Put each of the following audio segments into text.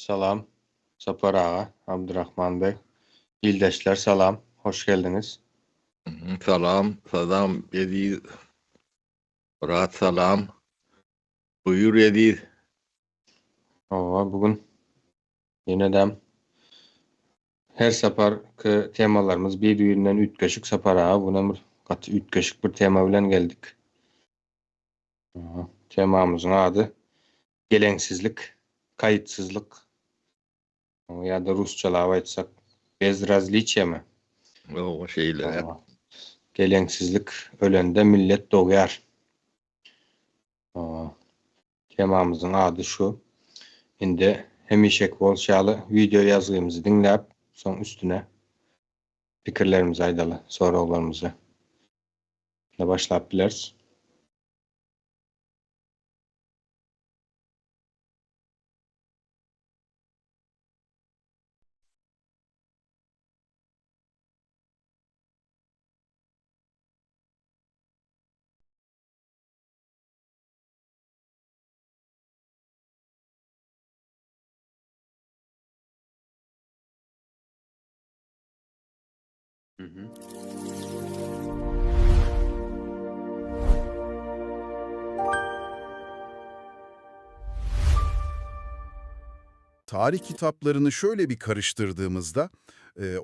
Salam Sapar aga, Abdurrahman beg. Ildeşler salam, hoş geldiňiz. Salam, salam Eziz. Myrat salam. Buýur Eziz. Hawa, bu gün ýenedem her saparky temalarymyz bir-birinden üýtgeşik Sapar aga, bu günem bir gaty üýtgeşik bir tema bilen geldik. Temamyzyň ady Geleňsizlik, kaýytsyzlyk ýa-da rusçalap aýtsak bezrazliçiýemi? Hawa, şeýleräk. Geleňsizlik ölende millet dogýar. Temamyzyň ady şu. Indi hemişeki bolşy ýaly wideo ýazgymyzy diňläp, soň üstüne pikirlerimizi aýdaly, soraglarymyzy. Başlap bileris. Tarih kitaplarını şöyle bir karıştırdığımızda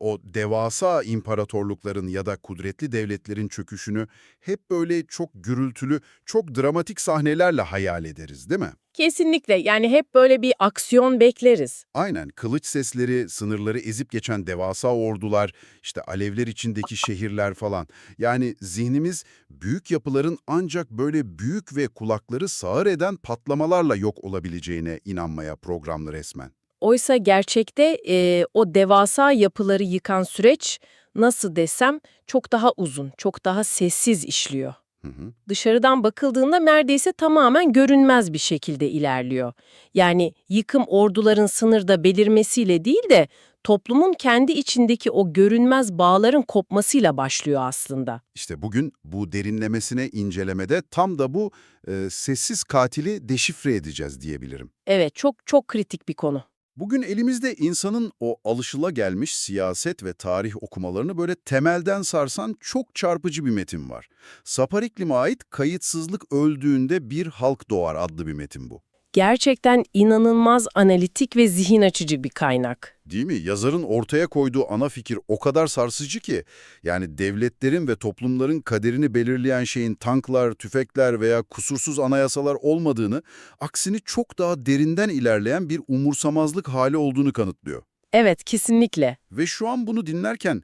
o devasa imparatorlukların ya da kudretli devletlerin çöküşünü hep böyle çok gürültülü, çok dramatik sahnelerle hayal ederiz, değil mi? Kesinlikle. Yani hep böyle bir aksiyon bekleriz. Aynen, kılıç sesleri, sınırları ezip geçen devasa ordular, işte alevler içindeki şehirler falan. Yani zihnimiz büyük yapıların ancak böyle büyük ve kulakları sağır eden patlamalarla yok olabileceğine inanmaya programlı resmen. Oysa gerçekte o devasa yapıları yıkan süreç nasıl desem çok daha uzun, çok daha sessiz işliyor. Hı hı. Dışarıdan bakıldığında neredeyse tamamen görünmez bir şekilde ilerliyor. Yani yıkım orduların sınırda belirmesiyle değil de toplumun kendi içindeki o görünmez bağların kopmasıyla başlıyor aslında. İşte bugün bu derinlemesine incelemede tam da bu sessiz katili deşifre edeceğiz diyebilirim. Evet, çok çok kritik bir konu. Bugün elimizde insanın o alışılagelmiş siyaset ve tarih okumalarını böyle temelden sarsan çok çarpıcı bir metin var. Sapar İklim'e ait Kayıtsızlık Öldüğünde Bir Halk Doğar adlı bir metin bu. Gerçekten inanılmaz analitik ve zihin açıcı bir kaynak. Değil mi? Yazarın ortaya koyduğu ana fikir o kadar sarsıcı ki, yani devletlerin ve toplumların kaderini belirleyen şeyin tanklar, tüfekler veya kusursuz anayasalar olmadığını, aksini çok daha derinden ilerleyen bir umursamazlık hali olduğunu kanıtlıyor. Evet, kesinlikle. Ve şu an bunu dinlerken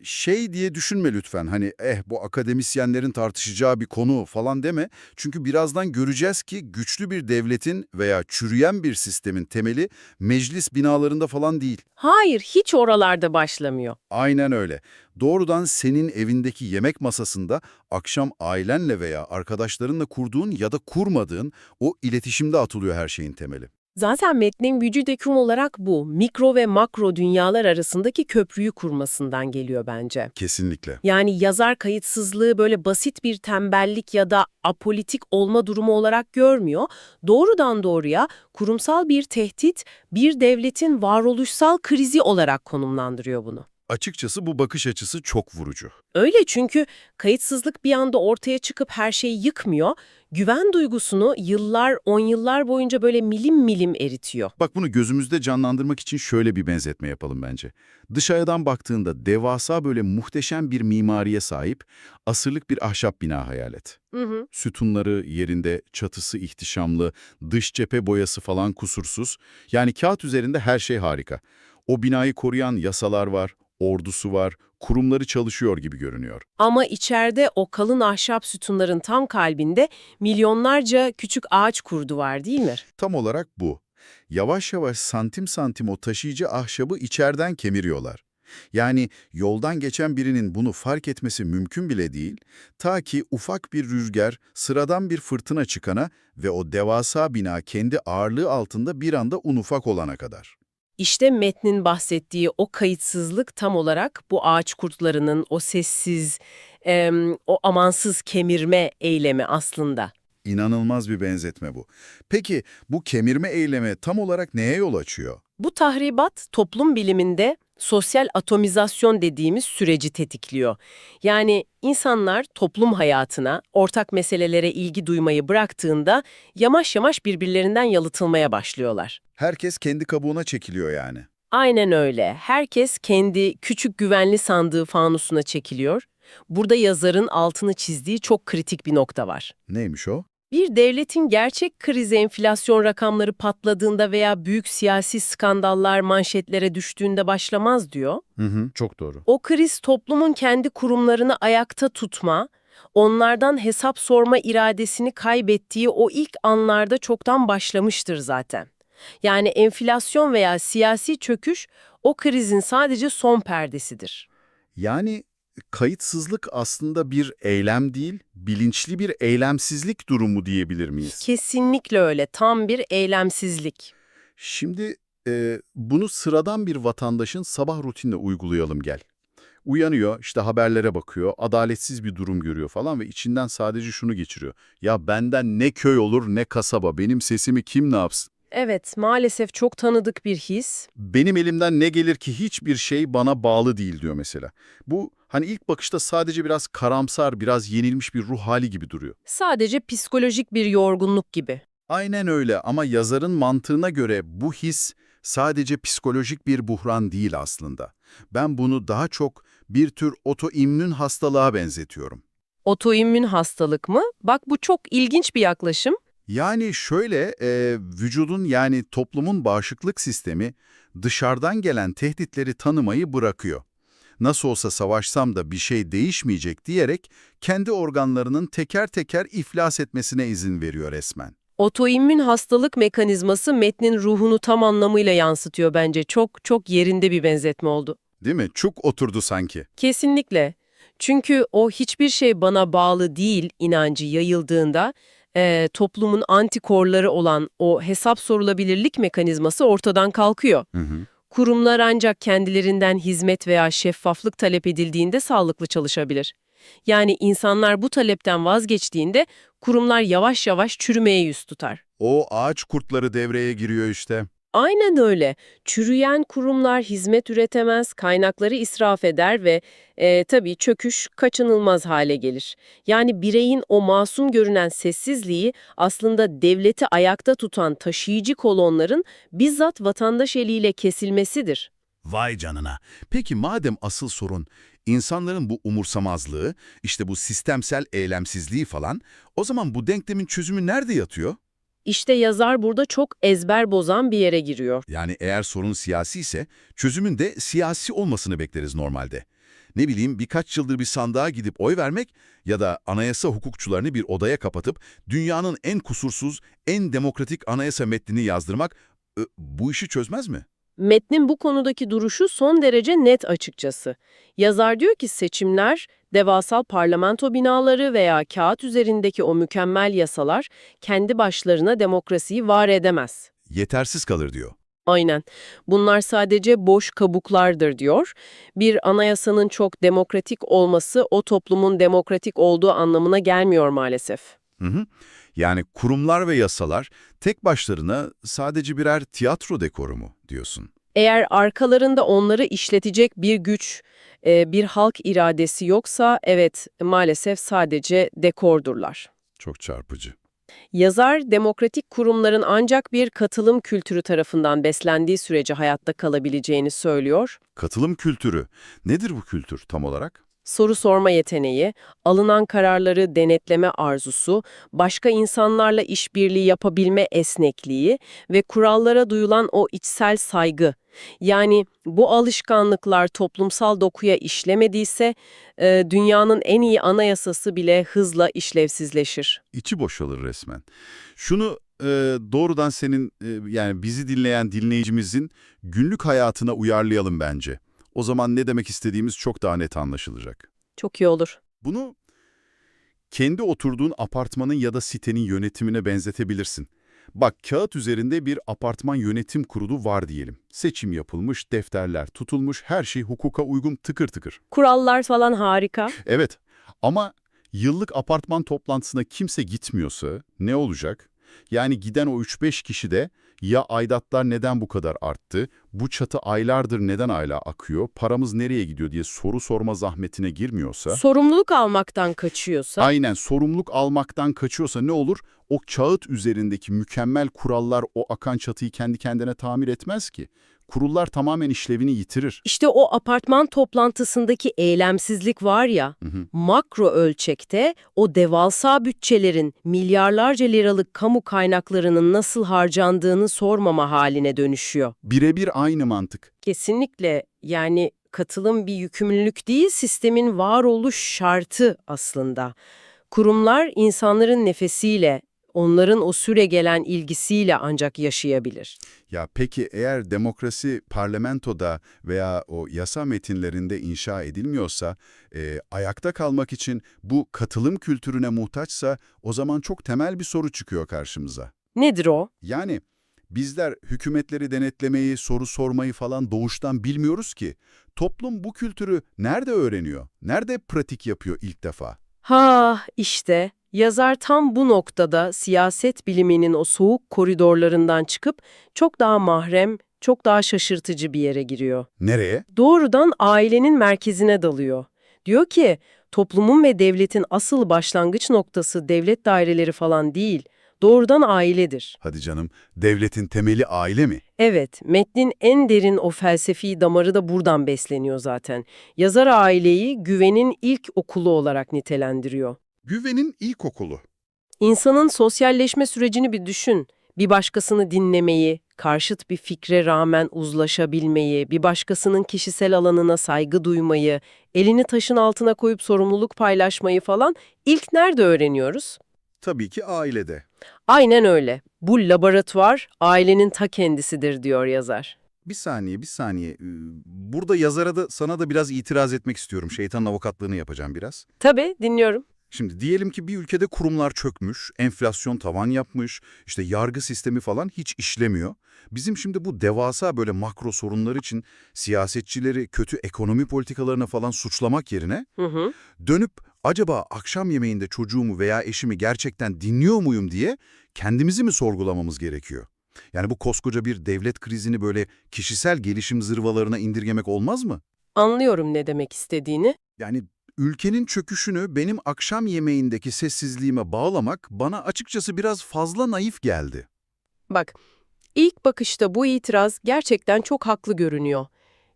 şey diye düşünme lütfen, hani bu akademisyenlerin tartışacağı bir konu falan deme. Çünkü birazdan göreceğiz ki güçlü bir devletin veya çürüyen bir sistemin temeli meclis binalarında falan değil. Hayır, hiç oralarda başlamıyor. Aynen öyle. Doğrudan senin evindeki yemek masasında akşam ailenle veya arkadaşlarınla kurduğun ya da kurmadığın o iletişimde atılıyor her şeyin temeli. Zaten metnin gücü de tüm olarak bu mikro ve makro dünyalar arasındaki köprüyü kurmasından geliyor bence. Kesinlikle. Yani yazar kayıtsızlığı böyle basit bir tembellik ya da apolitik olma durumu olarak görmüyor. Doğrudan doğruya kurumsal bir tehdit, bir devletin varoluşsal krizi olarak konumlandırıyor bunu. Açıkçası bu bakış açısı çok vurucu. Öyle çünkü kayıtsızlık bir anda ortaya çıkıp her şeyi yıkmıyor. Güven duygusunu yıllar, on yıllar boyunca böyle milim milim eritiyor. Bak bunu gözümüzde canlandırmak için şöyle bir benzetme yapalım bence. Dışarıdan baktığında devasa böyle muhteşem bir mimariye sahip asırlık bir ahşap bina hayal et. Hı hı. Sütunları yerinde, çatısı ihtişamlı, dış cephe boyası falan kusursuz. Yani kağıt üzerinde her şey harika. O binayı koruyan yasalar var, ordusu var, kurumları çalışıyor gibi görünüyor. Ama içeride o kalın ahşap sütunların tam kalbinde milyonlarca küçük ağaç kurdu var değil mi? Tam olarak bu. Yavaş yavaş santim santim o taşıyıcı ahşabı içeriden kemiriyorlar. Yani yoldan geçen birinin bunu fark etmesi mümkün bile değil, ta ki ufak bir rüzgar, sıradan bir fırtına çıkana ve o devasa bina kendi ağırlığı altında bir anda un ufak olana kadar. İşte metnin bahsettiği o kayıtsızlık tam olarak bu ağaç kurtlarının o sessiz, o amansız kemirme eylemi aslında. İnanılmaz bir benzetme bu. Peki bu kemirme eylemi tam olarak neye yol açıyor? Bu tahribat toplum biliminde sosyal atomizasyon dediğimiz süreci tetikliyor. Yani insanlar toplum hayatına, ortak meselelere ilgi duymayı bıraktığında yavaş yavaş birbirlerinden yalıtılmaya başlıyorlar. Herkes kendi kabuğuna çekiliyor yani. Aynen öyle. Herkes kendi küçük güvenli sandığı fanusuna çekiliyor. Burada yazarın altını çizdiği çok kritik bir nokta var. Neymiş o? Bir devletin gerçek krizi enflasyon rakamları patladığında veya büyük siyasi skandallar manşetlere düştüğünde başlamaz diyor. Hı hı, çok doğru. O kriz toplumun kendi kurumlarını ayakta tutma, onlardan hesap sorma iradesini kaybettiği o ilk anlarda çoktan başlamıştır zaten. Yani enflasyon veya siyasi çöküş o krizin sadece son perdesidir. Yani kayıtsızlık aslında bir eylem değil, bilinçli bir eylemsizlik durumu diyebilir miyiz? Kesinlikle öyle, tam bir eylemsizlik. Şimdi e, bunu sıradan bir vatandaşın sabah rutinine uygulayalım gel. Uyanıyor, işte haberlere bakıyor, adaletsiz bir durum görüyor falan ve içinden sadece şunu geçiriyor. Ya benden ne köy olur ne kasaba, benim sesimi kim ne yapsın? Evet, maalesef çok tanıdık bir his. Benim elimden ne gelir ki hiçbir şey bana bağlı değil diyor mesela. Bu hani ilk bakışta sadece biraz karamsar, biraz yenilmiş bir ruh hali gibi duruyor. Sadece psikolojik bir yorgunluk gibi. Aynen öyle ama yazarın mantığına göre bu his sadece psikolojik bir buhran değil aslında. Ben bunu daha çok bir tür otoimmün hastalığa benzetiyorum. Otoimmün hastalık mı? Bak bu çok ilginç bir yaklaşım. Yani şöyle, e, vücudun yani toplumun bağışıklık sistemi dışarıdan gelen tehditleri tanımayı bırakıyor. Nasıl olsa savaşsam da bir şey değişmeyecek diyerek kendi organlarının teker teker iflas etmesine izin veriyor resmen. Otoimmün hastalık mekanizması metnin ruhunu tam anlamıyla yansıtıyor bence. Çok çok yerinde bir benzetme oldu. Değil mi? Çok oturdu sanki. Kesinlikle. Çünkü o hiçbir şey bana bağlı değil inancı yayıldığında toplumun antikorları olan o hesap sorulabilirlik mekanizması ortadan kalkıyor. Hı hı. Kurumlar ancak kendilerinden hizmet veya şeffaflık talep edildiğinde sağlıklı çalışabilir. Yani insanlar bu talepten vazgeçtiğinde kurumlar yavaş yavaş çürümeye yüz tutar. O ağaç kurtları devreye giriyor işte. Aynen öyle. Çürüyen kurumlar hizmet üretemez, kaynakları israf eder ve tabii çöküş kaçınılmaz hale gelir. Yani bireyin o masum görünen sessizliği aslında devleti ayakta tutan taşıyıcı kolonların bizzat vatandaş eliyle kesilmesidir. Vay canına. Peki madem asıl sorun insanların bu umursamazlığı, işte bu sistemsel eylemsizliği falan, o zaman bu denklemin çözümü nerede yatıyor? İşte yazar burada çok ezber bozan bir yere giriyor. Yani eğer sorun siyasi ise çözümün de siyasi olmasını bekleriz normalde. Ne bileyim birkaç yıldır bir sandığa gidip oy vermek ya da anayasa hukukçularını bir odaya kapatıp dünyanın en kusursuz, en demokratik anayasa metnini yazdırmak e, bu işi çözmez mi? Metnin bu konudaki duruşu son derece net açıkçası. Yazar diyor ki seçimler, devasal parlamento binaları veya kağıt üzerindeki o mükemmel yasalar kendi başlarına demokrasiyi var edemez. Yetersiz kalır diyor. Aynen. Bunlar sadece boş kabuklardır diyor. Bir anayasanın çok demokratik olması o toplumun demokratik olduğu anlamına gelmiyor maalesef. Hı hı. Yani kurumlar ve yasalar tek başlarına sadece birer tiyatro dekoru mu diyorsun? Eğer arkalarında onları işletecek bir güç, bir halk iradesi yoksa evet maalesef sadece dekordurlar. Çok çarpıcı. Yazar, demokratik kurumların ancak bir katılım kültürü tarafından beslendiği sürece hayatta kalabileceğini söylüyor. Katılım kültürü. Nedir bu kültür tam olarak? Soru sorma yeteneği, alınan kararları denetleme arzusu, başka insanlarla işbirliği yapabilme esnekliği ve kurallara duyulan o içsel saygı. Yani bu alışkanlıklar toplumsal dokuya işlemediyse dünyanın en iyi anayasası bile hızla işlevsizleşir. İçi boşalır resmen. Şunu e, doğrudan senin e, yani bizi dinleyen dinleyicimizin günlük hayatına uyarlayalım bence. O zaman ne demek istediğimiz çok daha net anlaşılacak. Çok iyi olur. Bunu kendi oturduğun apartmanın ya da sitenin yönetimine benzetebilirsin. Bak kağıt üzerinde bir apartman yönetim kurulu var diyelim. Seçim yapılmış, defterler tutulmuş, her şey hukuka uygun tıkır tıkır. Kurallar falan harika. Evet ama Yıllık apartman toplantısına kimse gitmiyorsa ne olacak? Yani giden o 3-5 kişi de ya aidatlar neden bu kadar arttı, bu çatı aylardır neden hala akıyor, paramız nereye gidiyor diye soru sorma zahmetine girmiyorsa... Sorumluluk almaktan kaçıyorsa... Aynen sorumluluk almaktan kaçıyorsa ne olur? O kağıt üzerindeki mükemmel kurallar o akan çatıyı kendi kendine tamir etmez ki. Kurullar tamamen işlevini yitirir. İşte o apartman toplantısındaki eylemsizlik var ya, makro ölçekte o devasa bütçelerin milyarlarca liralık kamu kaynaklarının nasıl harcandığını sormama haline dönüşüyor. Birebir aynı mantık. Kesinlikle yani katılım bir yükümlülük değil, sistemin varoluş şartı aslında. Kurumlar insanların nefesiyle, onların o süre gelen ilgisiyle ancak yaşayabilir. Ya peki eğer demokrasi parlamentoda veya o yasa metinlerinde inşa edilmiyorsa, ayakta kalmak için bu katılım kültürüne muhtaçsa o zaman çok temel bir soru çıkıyor karşımıza. Nedir o? Yani bizler hükümetleri denetlemeyi, soru sormayı falan doğuştan bilmiyoruz ki. Toplum bu kültürü nerede öğreniyor? Nerede pratik yapıyor ilk defa? Ha işte yazar tam bu noktada siyaset biliminin o soğuk koridorlarından çıkıp çok daha mahrem, çok daha şaşırtıcı bir yere giriyor. Nereye? Doğrudan ailenin merkezine dalıyor. Diyor ki toplumun ve devletin asıl başlangıç noktası devlet daireleri falan değil, doğrudan ailedir. Hadi canım, devletin temeli aile mi? Evet, metnin en derin o felsefi damarı da buradan besleniyor zaten. Yazar aileyi güvenin ilk okulu olarak nitelendiriyor. Güvenin ilkokulu. İnsanın sosyalleşme sürecini bir düşün. Bir başkasını dinlemeyi, karşıt bir fikre rağmen uzlaşabilmeyi, bir başkasının kişisel alanına saygı duymayı, elini taşın altına koyup sorumluluk paylaşmayı falan ilk nerede öğreniyoruz? Tabii ki ailede. Aynen öyle. Bu laboratuvar ailenin ta kendisidir diyor yazar. Bir saniye, bir saniye. Burada yazara da sana da biraz itiraz etmek istiyorum. Şeytanın avukatlığını yapacağım biraz. Tabii dinliyorum. Şimdi diyelim ki bir ülkede kurumlar çökmüş, enflasyon tavan yapmış, işte yargı sistemi falan hiç işlemiyor. Bizim şimdi bu devasa böyle makro sorunlar için siyasetçileri kötü ekonomi politikalarına falan suçlamak yerine Hı hı. dönüp acaba akşam yemeğinde çocuğumu veya eşimi gerçekten dinliyor muyum diye kendimizi mi sorgulamamız gerekiyor? Yani bu koskoca bir devlet krizini böyle kişisel gelişim zırvalarına indirgemek olmaz mı? Anlıyorum ne demek istediğini. Yani ülkenin çöküşünü benim akşam yemeğindeki sessizliğime bağlamak bana açıkçası biraz fazla naif geldi. Bak, ilk bakışta bu itiraz gerçekten çok haklı görünüyor.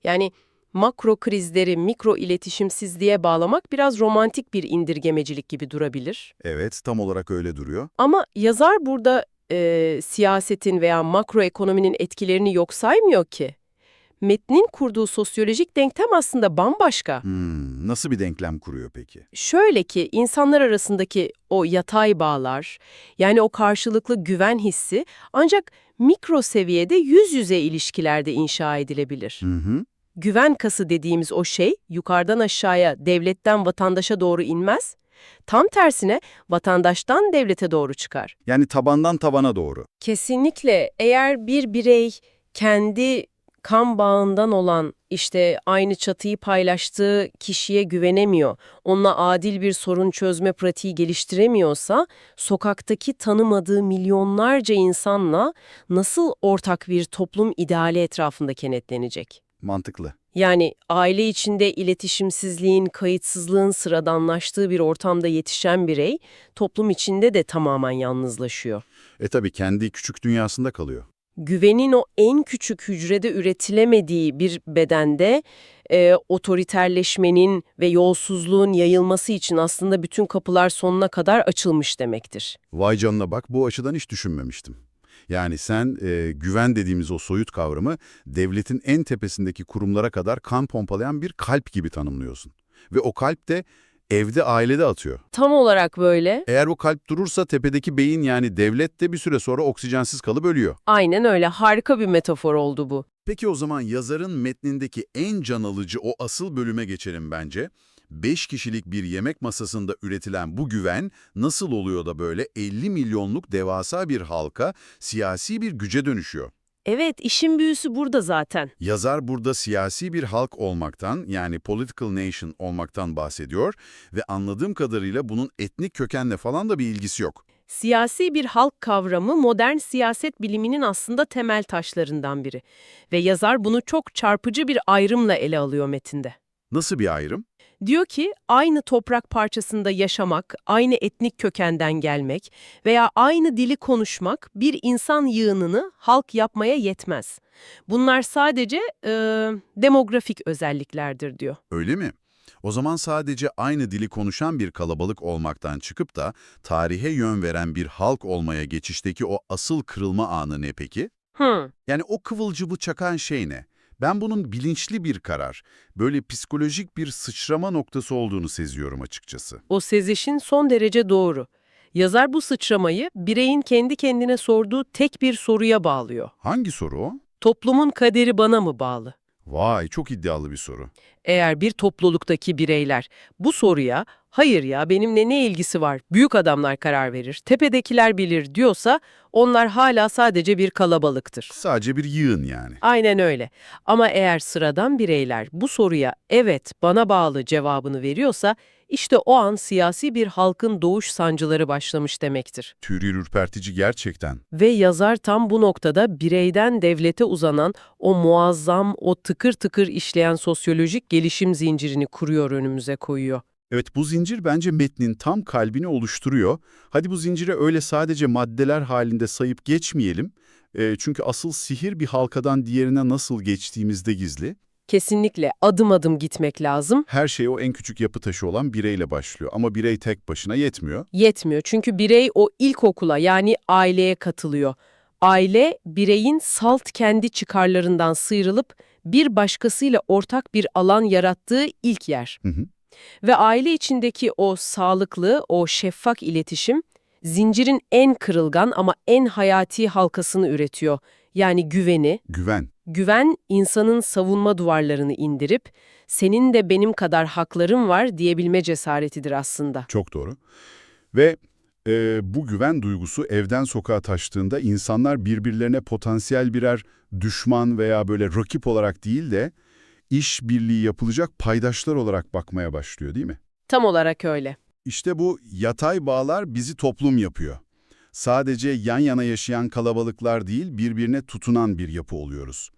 Yani makro krizleri mikro iletişimsizliğe bağlamak biraz romantik bir indirgemecilik gibi durabilir. Evet, tam olarak öyle duruyor. Ama yazar burada siyasetin veya makroekonominin etkilerini yok saymıyor ki. Metnin kurduğu sosyolojik denklem aslında bambaşka. Nasıl bir denklem kuruyor peki? Şöyle ki insanlar arasındaki o yatay bağlar, yani o karşılıklı güven hissi ancak mikro seviyede yüz yüze ilişkilerde inşa edilebilir. Hı hı. Güven kası dediğimiz o şey yukarıdan aşağıya, devletten vatandaşa doğru inmez. Tam tersine vatandaştan devlete doğru çıkar. Yani tabandan tavana doğru. Kesinlikle eğer bir birey kendi kan bağından olan işte aynı çatıyı paylaştığı kişiye güvenemiyor, onunla adil bir sorun çözme pratiği geliştiremiyorsa, sokaktaki tanımadığı milyonlarca insanla nasıl ortak bir toplum ideali etrafında kenetlenecek? Mantıklı. Yani aile içinde iletişimsizliğin, kayıtsızlığın sıradanlaştığı bir ortamda yetişen birey, toplum içinde de tamamen yalnızlaşıyor. E tabii kendi küçük dünyasında kalıyor. Güvenin o en küçük hücrede üretilemediği bir bedende otoriterleşmenin ve yolsuzluğun yayılması için aslında bütün kapılar sonuna kadar açılmış demektir. Vay canına bak bu açıdan hiç düşünmemiştim. Yani sen güven dediğimiz o soyut kavramı devletin en tepesindeki kurumlara kadar kan pompalayan bir kalp gibi tanımlıyorsun. Ve o kalp de evde ailede atıyor. Tam olarak böyle. Eğer o kalp durursa tepedeki beyin yani devlet de bir süre sonra oksijensiz kalıp ölüyor. Aynen öyle. Harika bir metafor oldu bu. Peki o zaman yazarın metnindeki en can alıcı o asıl bölüme geçelim bence. 5 kişilik bir yemek masasında üretilen bu güven nasıl oluyor da böyle 50 milyonluk devasa bir halka, siyasi bir güce dönüşüyor? Evet, işin büyüsü burada zaten. Yazar burada siyasi bir halk olmaktan yani political nation olmaktan bahsediyor ve anladığım kadarıyla bunun etnik kökenle falan da bir ilgisi yok. Siyasi bir halk kavramı modern siyaset biliminin aslında temel taşlarından biri. Ve yazar bunu çok çarpıcı bir ayrımla ele alıyor metinde. Nasıl bir ayrım? Diyor ki aynı toprak parçasında yaşamak, aynı etnik kökenden gelmek veya aynı dili konuşmak bir insan yığınını halk yapmaya yetmez. Bunlar sadece e, demografik özelliklerdir diyor. Öyle mi? O zaman sadece aynı dili konuşan bir kalabalık olmaktan çıkıp da tarihe yön veren bir halk olmaya geçişteki o asıl kırılma anı ne peki? Hmm. Yani o kıvılcımı çakan şey ne? Ben bunun bilinçli bir karar, böyle psikolojik bir sıçrama noktası olduğunu seziyorum açıkçası. O sezişin son derece doğru. Yazar bu sıçramayı bireyin kendi kendine sorduğu tek bir soruya bağlıyor. Hangi soru o? Toplumun kaderi bana mı bağlı? Vay, çok iddialı bir soru. Eğer bir topluluktaki bireyler bu soruya hayır ya benimle ne ilgisi var, büyük adamlar karar verir, tepedekiler bilir diyorsa onlar hala sadece bir kalabalıktır. Sadece bir yığın yani. Aynen öyle. Ama eğer sıradan bireyler bu soruya evet bana bağlı cevabını veriyorsa işte o an siyasi bir halkın doğuş sancıları başlamış demektir. Tüyler ürpertici gerçekten. Ve yazar tam bu noktada bireyden devlete uzanan o muazzam, o tıkır tıkır işleyen sosyolojik gelişim zincirini kuruyor önümüze koyuyor. Evet bu zincir bence metnin tam kalbini oluşturuyor. Hadi bu zincire öyle sadece maddeler halinde sayıp geçmeyelim. Çünkü asıl sihir bir halkadan diğerine nasıl geçtiğimizde gizli. Kesinlikle adım adım gitmek lazım. Her şey o en küçük yapı taşı olan bireyle başlıyor. Ama birey tek başına yetmiyor. Yetmiyor çünkü birey o ilkokula yani aileye katılıyor. Aile bireyin salt kendi çıkarlarından sıyrılıp bir başkasıyla ortak bir alan yarattığı ilk yer. Hı hı. Ve aile içindeki o sağlıklı, o şeffaf iletişim zincirin en kırılgan ama en hayati halkasını üretiyor. Yani güveni. Güven. Güven insanın savunma duvarlarını indirip senin de benim kadar haklarım var diyebilme cesaretidir aslında. Çok doğru. Ve bu güven duygusu evden sokağa taştığında insanlar birbirlerine potansiyel birer düşman veya böyle rakip olarak değil de işbirliği yapılacak paydaşlar olarak bakmaya başlıyor değil mi? Tam olarak öyle. İşte bu yatay bağlar bizi toplum yapıyor. Sadece yan yana yaşayan kalabalıklar değil, birbirine tutunan bir yapı oluyoruz.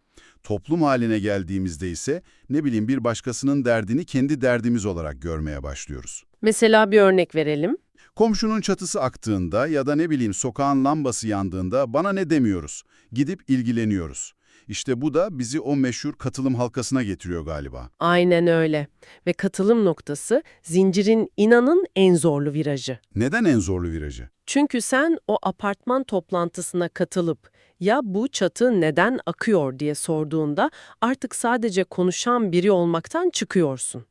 Toplum haline geldiğimizde ise ne bileyim bir başkasının derdini kendi derdimiz olarak görmeye başlıyoruz. Mesela bir örnek verelim. Komşunun çatısı aktığında ya da ne bileyim sokağın lambası yandığında bana ne demiyoruz. Gidip ilgileniyoruz. İşte bu da bizi o meşhur katılım halkasına getiriyor galiba. Aynen öyle. Ve katılım noktası zincirin inanın en zorlu virajı. Neden en zorlu virajı? Çünkü sen o apartman toplantısına katılıp ya bu çatı neden akıyor diye sorduğunda artık sadece konuşan biri olmaktan çıkıyorsun.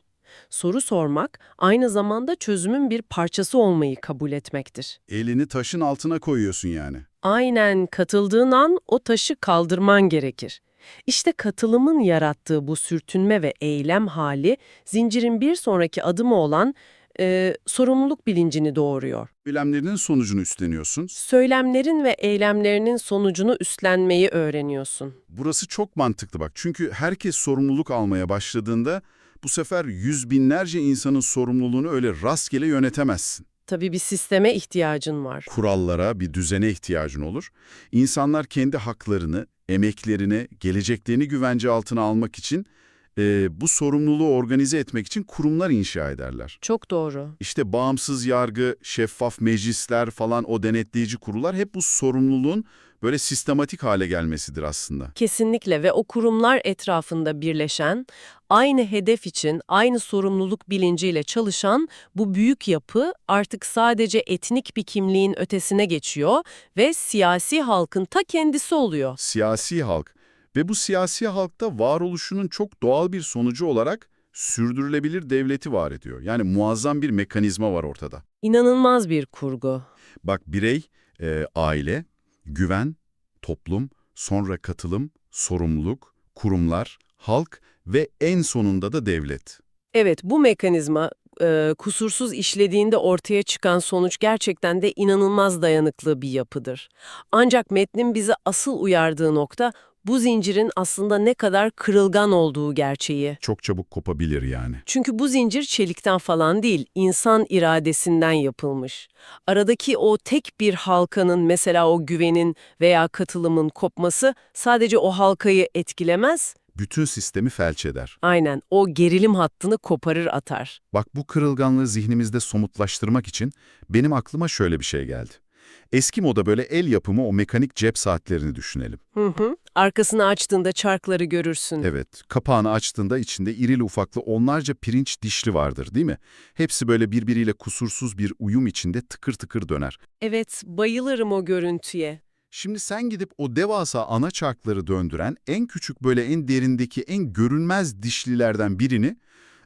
Soru sormak aynı zamanda çözümün bir parçası olmayı kabul etmektir. Elini taşın altına koyuyorsun yani. Aynen katıldığın an o taşı kaldırman gerekir. İşte katılımın yarattığı bu sürtünme ve eylem hali zincirin bir sonraki adımı olan sorumluluk bilincini doğuruyor. Eylemlerinin sonucunu üstleniyorsun. Söylemlerin ve eylemlerinin sonucunu üstlenmeyi öğreniyorsun. Burası çok mantıklı bak. Çünkü herkes sorumluluk almaya başladığında bu sefer yüz binlerce insanın sorumluluğunu öyle rastgele yönetemezsin. Tabii bir sisteme ihtiyacın var. Kurallara, bir düzene ihtiyacın olur. İnsanlar kendi haklarını, emeklerini, geleceklerini güvence altına almak için, bu sorumluluğu organize etmek için kurumlar inşa ederler. Çok doğru. İşte bağımsız yargı, şeffaf meclisler falan o denetleyici kurullar hep bu sorumluluğun böyle sistematik hale gelmesidir aslında. Kesinlikle ve o kurumlar etrafında birleşen, aynı hedef için aynı sorumluluk bilinciyle çalışan bu büyük yapı artık sadece etnik bir kimliğin ötesine geçiyor ve siyasi halkın ta kendisi oluyor. Siyasi halk ve bu siyasi halkta varoluşunun çok doğal bir sonucu olarak sürdürülebilir devleti var ediyor. Yani muazzam bir mekanizma var ortada. İnanılmaz bir kurgu. Bak birey, aile, güven, toplum, sonra katılım, sorumluluk, kurumlar, halk ve en sonunda da devlet. Evet, bu mekanizma e, kusursuz işlediğinde ortaya çıkan sonuç gerçekten de inanılmaz dayanıklı bir yapıdır. Ancak metnin bizi asıl uyardığı nokta bu zincirin aslında ne kadar kırılgan olduğu gerçeği. Çok çabuk kopabilir yani. Çünkü bu zincir çelikten falan değil, insan iradesinden yapılmış. Aradaki o tek bir halkanın mesela o güvenin veya katılımın kopması sadece o halkayı etkilemez, Bütün sistemi felç eder. aynen o gerilim hattını koparır atar. Bak bu kırılganlığı zihnimizde somutlaştırmak için benim aklıma şöyle bir şey geldi. Eski moda böyle el yapımı o mekanik cep saatlerini düşünelim. Hı hı. Arkasını açtığında çarkları görürsün. Evet, kapağını açtığında içinde irili ufaklı onlarca pirinç dişli vardır değil mi? Hepsi böyle birbiriyle kusursuz bir uyum içinde tıkır tıkır döner. Evet, bayılırım o görüntüye. Şimdi sen gidip o devasa ana çarkları döndüren en küçük böyle en derindeki en görünmez dişlilerden birini,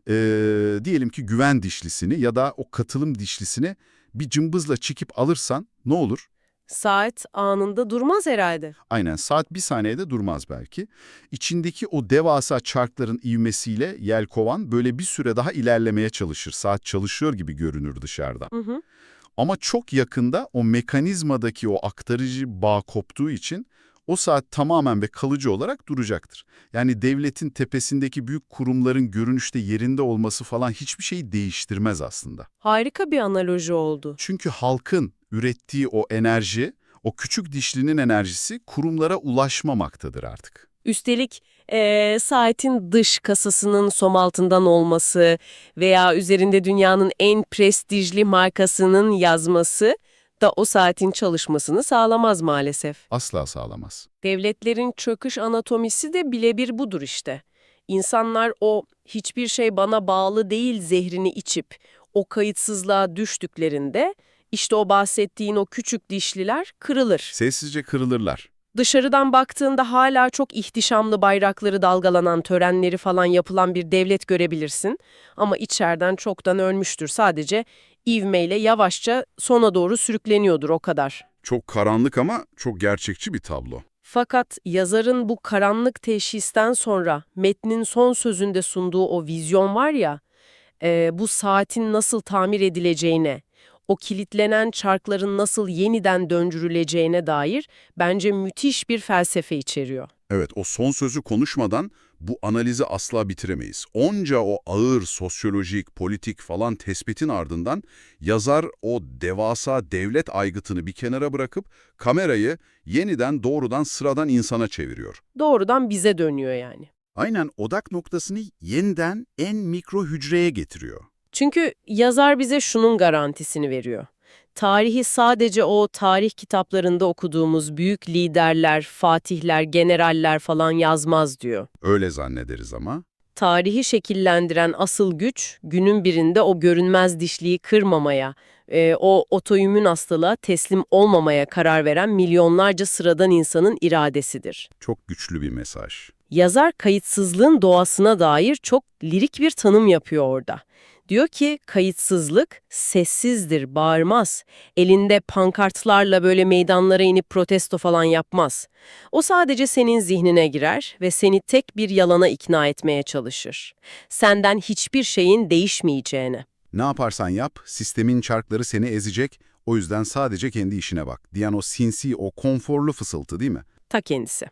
eee, diyelim ki güven dişlisini ya da o katılım dişlisini bir cımbızla çekip alırsan ne olur? Saat anında durmaz herhalde. Aynen saat bir saniyede durmaz belki. İçindeki o devasa çarkların ivmesiyle yelkovan böyle bir süre daha ilerlemeye çalışır. Saat çalışıyor gibi görünür dışarıdan. Hı hı. Ama çok yakında o mekanizmadaki o aktarıcı bağ koptuğu için o saat tamamen ve kalıcı olarak duracaktır. Yani devletin tepesindeki büyük kurumların görünüşte yerinde olması falan hiçbir şeyi değiştirmez aslında. Harika bir analoji oldu. Çünkü halkın ürettiği o enerji, o küçük dişlinin enerjisi kurumlara ulaşmamaktadır artık. Üstelik eee, saatin dış kasasının som altından olması veya üzerinde dünyanın en prestijli markasının yazması da o saatin çalışmasını sağlamaz maalesef. Asla sağlamaz. Devletlerin çöküş anatomisi de birebir budur işte. İnsanlar o hiçbir şey bana bağlı değil zehrini içip o kayıtsızlığa düştüklerinde işte o bahsettiğin o küçük dişliler kırılır. Sessizce kırılırlar. Dışarıdan baktığında hala çok ihtişamlı bayrakları dalgalanan, törenleri falan yapılan bir devlet görebilirsin. Ama içeriden çoktan ölmüştür. Sadece ivmeyle yavaşça sona doğru sürükleniyordur o kadar. Çok karanlık ama çok gerçekçi bir tablo. Fakat yazarın bu karanlık teşhisten sonra metnin son sözünde sunduğu o vizyon var ya, e, bu saatin nasıl tamir edileceğine, o kilitlenen çarkların nasıl yeniden döndürüleceğine dair bence müthiş bir felsefe içeriyor. Evet, o son sözü konuşmadan bu analizi asla bitiremeyiz. Onca o ağır sosyolojik, politik falan tespitin ardından yazar o devasa devlet aygıtını bir kenara bırakıp kamerayı yeniden doğrudan sıradan insana çeviriyor. Doğrudan bize dönüyor yani. Aynen odak noktasını yeniden en mikro hücreye getiriyor. Çünkü yazar bize şunun garantisini veriyor. Tarihi sadece o tarih kitaplarında okuduğumuz büyük liderler, fatihler, generaller falan yazmaz diyor. Öyle zannederiz ama. Tarihi şekillendiren asıl güç günün birinde o görünmez dişliği kırmamaya, e, o otoimmün hastalığa teslim olmamaya karar veren milyonlarca sıradan insanın iradesidir. Çok güçlü bir mesaj. Yazar kayıtsızlığın doğasına dair çok lirik bir tanım yapıyor orada. Diyor ki kayıtsızlık sessizdir, bağırmaz. Elinde pankartlarla böyle meydanlara inip protesto falan yapmaz. O sadece senin zihnine girer ve seni tek bir yalana ikna etmeye çalışır. Senden hiçbir şeyin değişmeyeceğini. Ne yaparsan yap, sistemin çarkları seni ezecek, o yüzden sadece kendi işine bak diyen o sinsi, o konforlu fısıltı değil mi? Ta kendisi.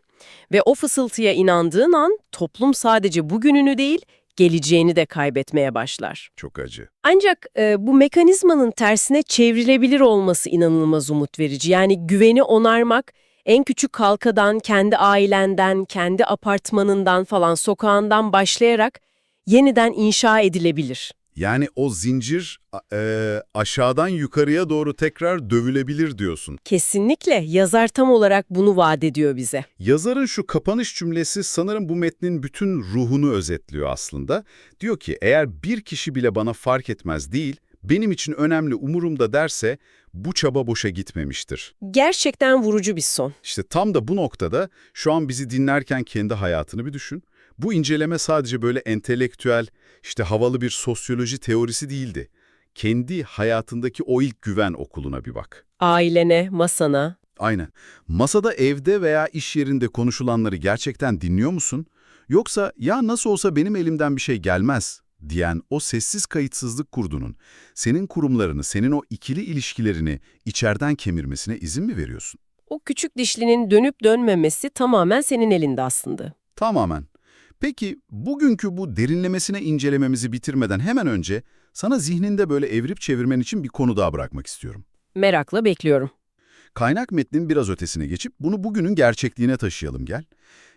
Ve o fısıltıya inandığın an toplum sadece bugününü değil, geleceğini de kaybetmeye başlar. Çok acı. Ancak e, bu mekanizmanın tersine çevrilebilir olması inanılmaz umut verici. Yani güveni onarmak en küçük halkadan, kendi ailenden, kendi apartmanından falan sokağından başlayarak yeniden inşa edilebilir. Yani o zincir e, aşağıdan yukarıya doğru tekrar dövülebilir diyorsun. Kesinlikle yazar tam olarak bunu vaat ediyor bize. Yazarın şu kapanış cümlesi sanırım bu metnin bütün ruhunu özetliyor aslında. Diyor ki eğer bir kişi bile bana fark etmez değil, benim için önemli umurumda derse bu çaba boşa gitmemiştir. Gerçekten vurucu bir son. İşte tam da bu noktada şu an bizi dinlerken kendi hayatını bir düşün. Bu inceleme sadece böyle entelektüel, işte havalı bir sosyoloji teorisi değildi. Kendi hayatındaki o ilk güven okuluna bir bak. Ailene, masana. Aynen. Masada evde veya iş yerinde konuşulanları gerçekten dinliyor musun? Yoksa ya nasıl olsa benim elimden bir şey gelmez. diýen o sessiz kayıtsızlık kurdunun senin kurumlarını, senin o ikili ilişkilerini içeriden kemirmesine izin mi veriyorsun? O küçük dişlinin dönüp dönmemesi tamamen senin elinde aslında. Tamamen. Peki bugünkü bu derinlemesine incelememizi bitirmeden hemen önce sana zihninde böyle evirip çevirmen için bir konu daha bırakmak istiyorum. Merakla bekliyorum. Kaynak metnin biraz ötesine geçip bunu bugünün gerçekliğine taşıyalım gel.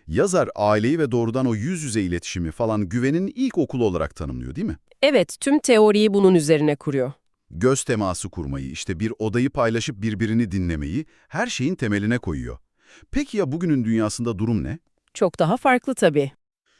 Yazar aileyi ve doğrudan o yüz yüze iletişimi falan güvenin ilk okulu olarak tanımlıyor değil mi? Evet, tüm teoriyi bunun üzerine kuruyor. Göz teması kurmayı, işte bir odayı paylaşıp birbirini dinlemeyi her şeyin temeline koyuyor. Peki ya bugünün dünyasında durum ne? Çok daha farklı tabii.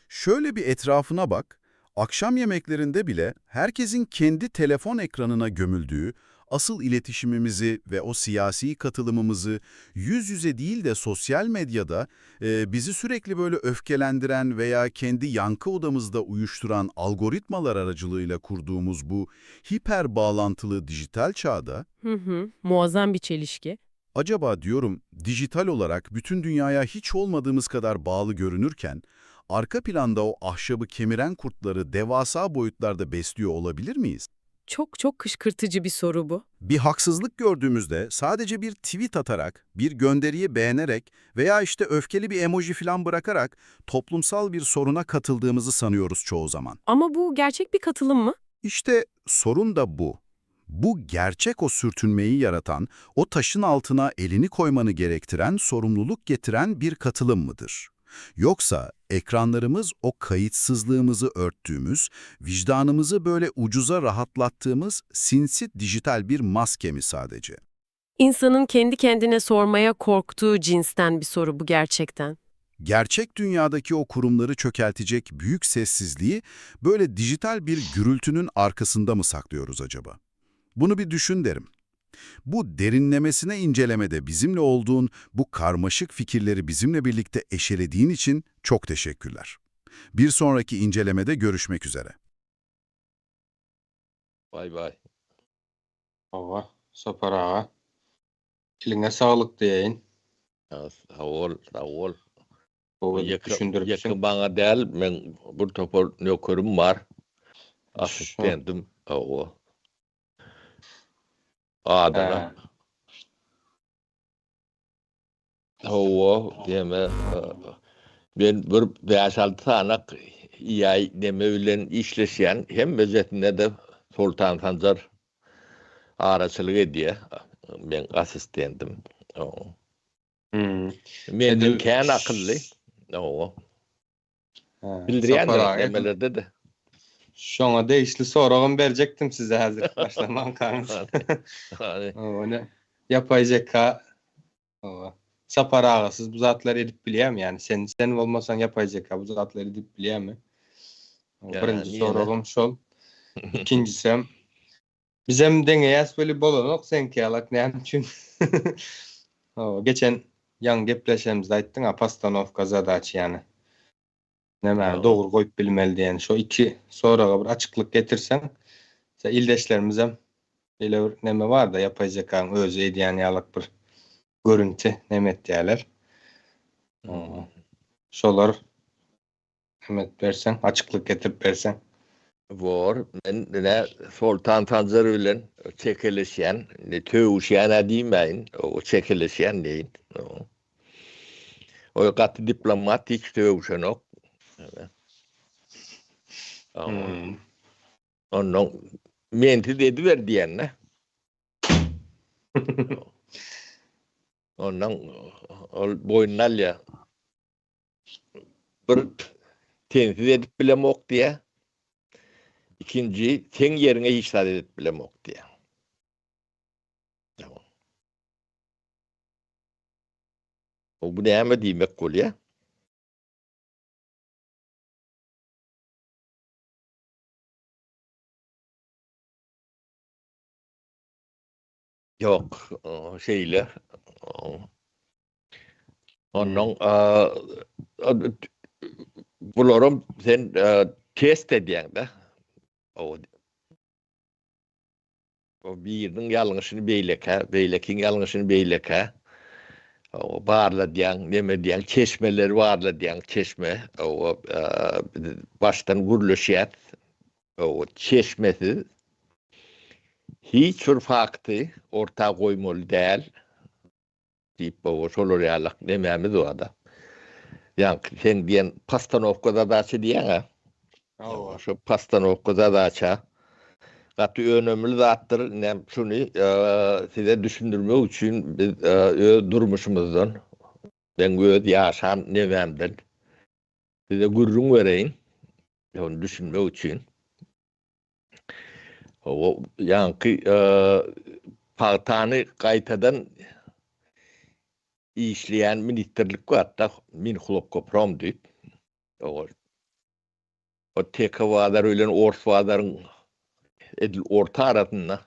Şöyle bir etrafına bak, akşam yemeklerinde bile herkesin kendi telefon ekranına gömüldüğü, asıl iletişimimizi ve o siyasi katılımımızı yüz yüze değil de sosyal medyada e, bizi sürekli böyle öfkelendiren veya kendi yankı odamızda uyuşturan algoritmalar aracılığıyla kurduğumuz bu hiper bağlantılı dijital çağda, Hı hı, muazzam bir çelişki. Acaba diyorum dijital olarak bütün dünyaya hiç olmadığımız kadar bağlı görünürken, arka planda o ahşabı kemiren kurtları devasa boyutlarda besliyor olabilir miyiz? Çok çok kışkırtıcı bir soru bu. Bir haksızlık gördüğümüzde sadece bir tweet atarak, bir gönderiyi beğenerek veya işte öfkeli bir emoji falan bırakarak toplumsal bir soruna katıldığımızı sanıyoruz çoğu zaman. Ama bu gerçek bir katılım mı? İşte sorun da bu. Bu gerçek o sürtünmeyi yaratan, o taşın altına elini koymanı gerektiren, sorumluluk getiren bir katılım mıdır? Yoksa ekranlarımız o kayıtsızlığımızı örttüğümüz, vicdanımızı böyle ucuza rahatlattığımız sinsi dijital bir maske mi sadece? İnsanın kendi kendine sormaya korktuğu cinsten bir soru bu gerçekten. Gerçek dünyadaki o kurumları çökeltecek büyük sessizliği böyle dijital bir gürültünün arkasında mı saklıyoruz acaba? Bunu bir düşün derim. Bu derinlemesine incelemede bizimle olduğun, bu karmaşık fikirleri bizimle birlikte eşelediğin için çok teşekkürler. Bir sonraki incelemede görüşmek üzere. Bay bay. Hawa, Sapar aga. Eline sağlyk diýeýin. Ya, Sağ ol, sağ ol. Bu edip Yakın, düşündürüpsün. yakın bana değil, ben bu topar nökörüm var. Asistentim, o. Adana. O, deme, ben bir 5-6 tane yay deme bilen işleşen hem özetinde de Sultan Sancar araçılık ediyor. Ben asistentim. O. Hmm. Menden Edil- kän akılly. O. Ha, Bildirýän Sapar aga, demelerde de. Şoňa degişli soragym berjekdim size hazır başlamankaňyz. Hani O ne? Yapay zeka. O. Sapar aga siz bu zatlary edip bilýärmi yani? Sen sen bolmasaň yapay zeka bu zatlary edip bilýärmi? O Ya, birinci niye soragym şol. İkincisem bizem deňeýäs böyle bolanok senki alak näme üçin? O geçen ýaň gepleşemizde aýtdyň ha postanovka zadaçy yani. Näme Ya. dogry goýup bilmeli diýen şo iki soraga bir açıklyk getirsen sen ildeşlerimizem Böyle bir neme var da yapay zekanın özü edýän ýalyk bir görüntü nemet diýerler. Hmm. Şolar nemet bersen, açıklyk getirip bersen. Var. Men ne Sultan Sancar bilen çekilişen, ne töwüşen diýmeyin, o çekilişen deyin. O. O gaty diplomat hiç töwüşen ok. Evet. O. Hmm. Ondan menti dedi ver diýenle. Ondan ol boýun alýa. Bir tensiz edip bilemok diye. İkinci, sen yerine hiç zat edip bilemok diye. Tamam. O bu näme diýmek bolýar? Yok, o şeyle. O. Ondan a, bularam sen a, test edýän de. O o biriniň ýalňyşyny beýleke, beýlekiň ýalňyşyny beýleke. O barla diýen, neme diýen, çeşmeleri barla diýen, çeşme. O a, başdan gürleşýät. O çeşmesiz hiç bir fakty orta goýmaly däl diýip o şolar ýalak nemämiz bar-da. Ýaňky sen diýen postanowka zadaça diýýäň-ä. Hawa. Şo postanowka zadaça gaty önemli zatdyr. Inem şuny size düşündirmek üçin biz öz durmuşymyzdan, meň öz ýaşan nemämden size gürrüň bereýin. Ony düşünmek üçin. O ýaňky pagtany gaýtadan işleýän ministrlik bar-da, Minhlopkoprom diýip. O o Teke bazary bilen Ors bazaryň edil orta arasynda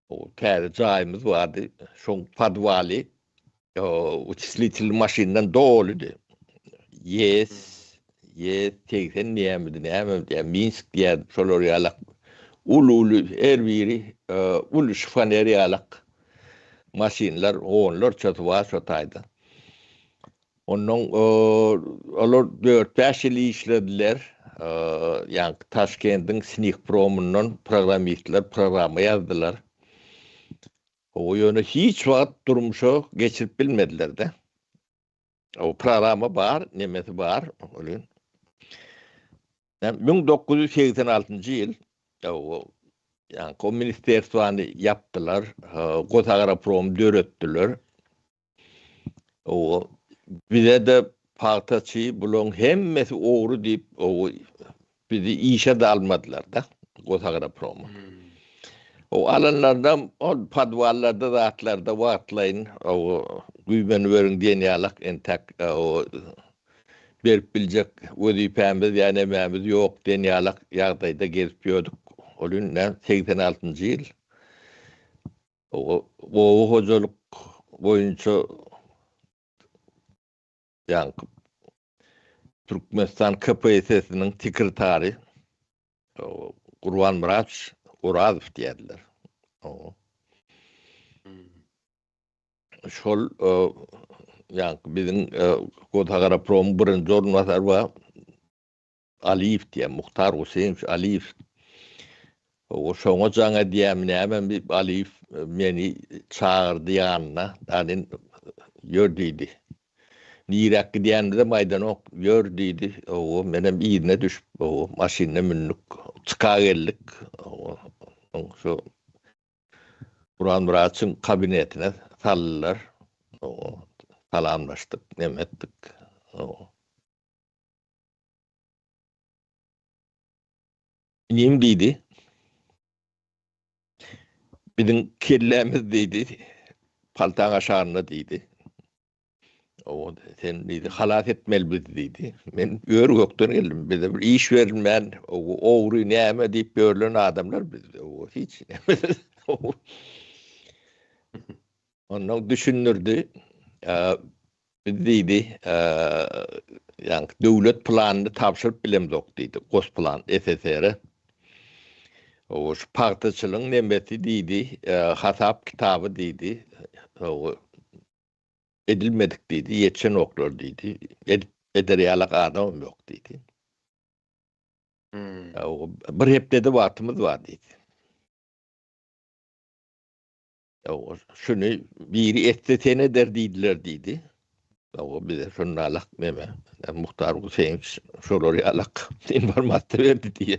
o täze jaýymyz bardy. Şoň podwaly uçislitel maşyndan dolydy. Yes, yes 80 diýýärmidi, nämedi ýa Minsk diýýärdi, şolar ýalak uly-uly her biri uly şifoner ýalak maşynlar onlarçasy bar şo taýda. Ondan olar dört-bäş ýyl işlediler. Ýaňky Taşkendiň Snihpromyndan programmistler programma ýazdylar. Hawa, ýöne hiç wagt durmuşa geçirip bilmediler-de. O programma bar, nemesi bar, welin. 1986-njy ýyl ýaňky o ministerstwany ýapdylar, Gosagraprom döretdiler. Owa, bize-de pagtaçy bulaň hemmesi ogry diýip, owa, bizi işe-de almadylar-da, Gosagroproma. O alanlarynam ol podwallarda zatlarda wagtlaýyn, owa, güýmeniberiň diýen ýalak entäk, owa, berip biljek wezipämiz ýa nemämiz ýok diýen ýalak ýagdaýda gezip ýördük. Ol indi 86-njy ýyl. Oba hojalyk boýunça ýaňky Türkmenistan KPSS-niň sekretary Gurbanmyrat Orazow diýerdiler. Şol ýaňky biziň Gosagrapromyň birinji orunbasary bar. Aliýew diýýär, Muhtar Guseýnowiç Aliýew. O şoňa jaň edýärmi nämemi diýip, Aliýew meni çagyrdy ýanyna. Danin ýör diýdi. Niräk gidýänimizem aýdanok, ýör diýdi. Owo, menem yzyna düşüp, owo, maşynyna mündük. Çyka geldik. Owo, soň şo Gurbanmyratyň kabinetine saldylar. Owo, salamlaşdyk, neme etdik. Owo. Inim diýdi. Biziň kellämiz diýdi, paltaň aşagynda diýdi. O sen diýdi, halas etmeli bizi diýdi. Men ör-gökden geldim. Bize bir iş berilmän, ogry näme diýip ýörlen adamlar biz. O hiç. Ondan düşündirdi. Biz diýdi, ýaňky döwlet planyny tabşyryp bilemzok diýdi, Gosplan SSR-e. O şu pagtaçylygyň nemesi diýdi, hasap kitaby diýdi, edilmedik diýdi, ýetişenoklar diýdi, edip eder ýalak adamam ýok diýdi. Bir hepdede wagtymyz bar diýdi. Şuny biri etse sen eder diýdiler diýdi. Hawa bize şunda alak neme. Muhtar Huseýnowiç şolar ýalak informasiýa berdi diýe.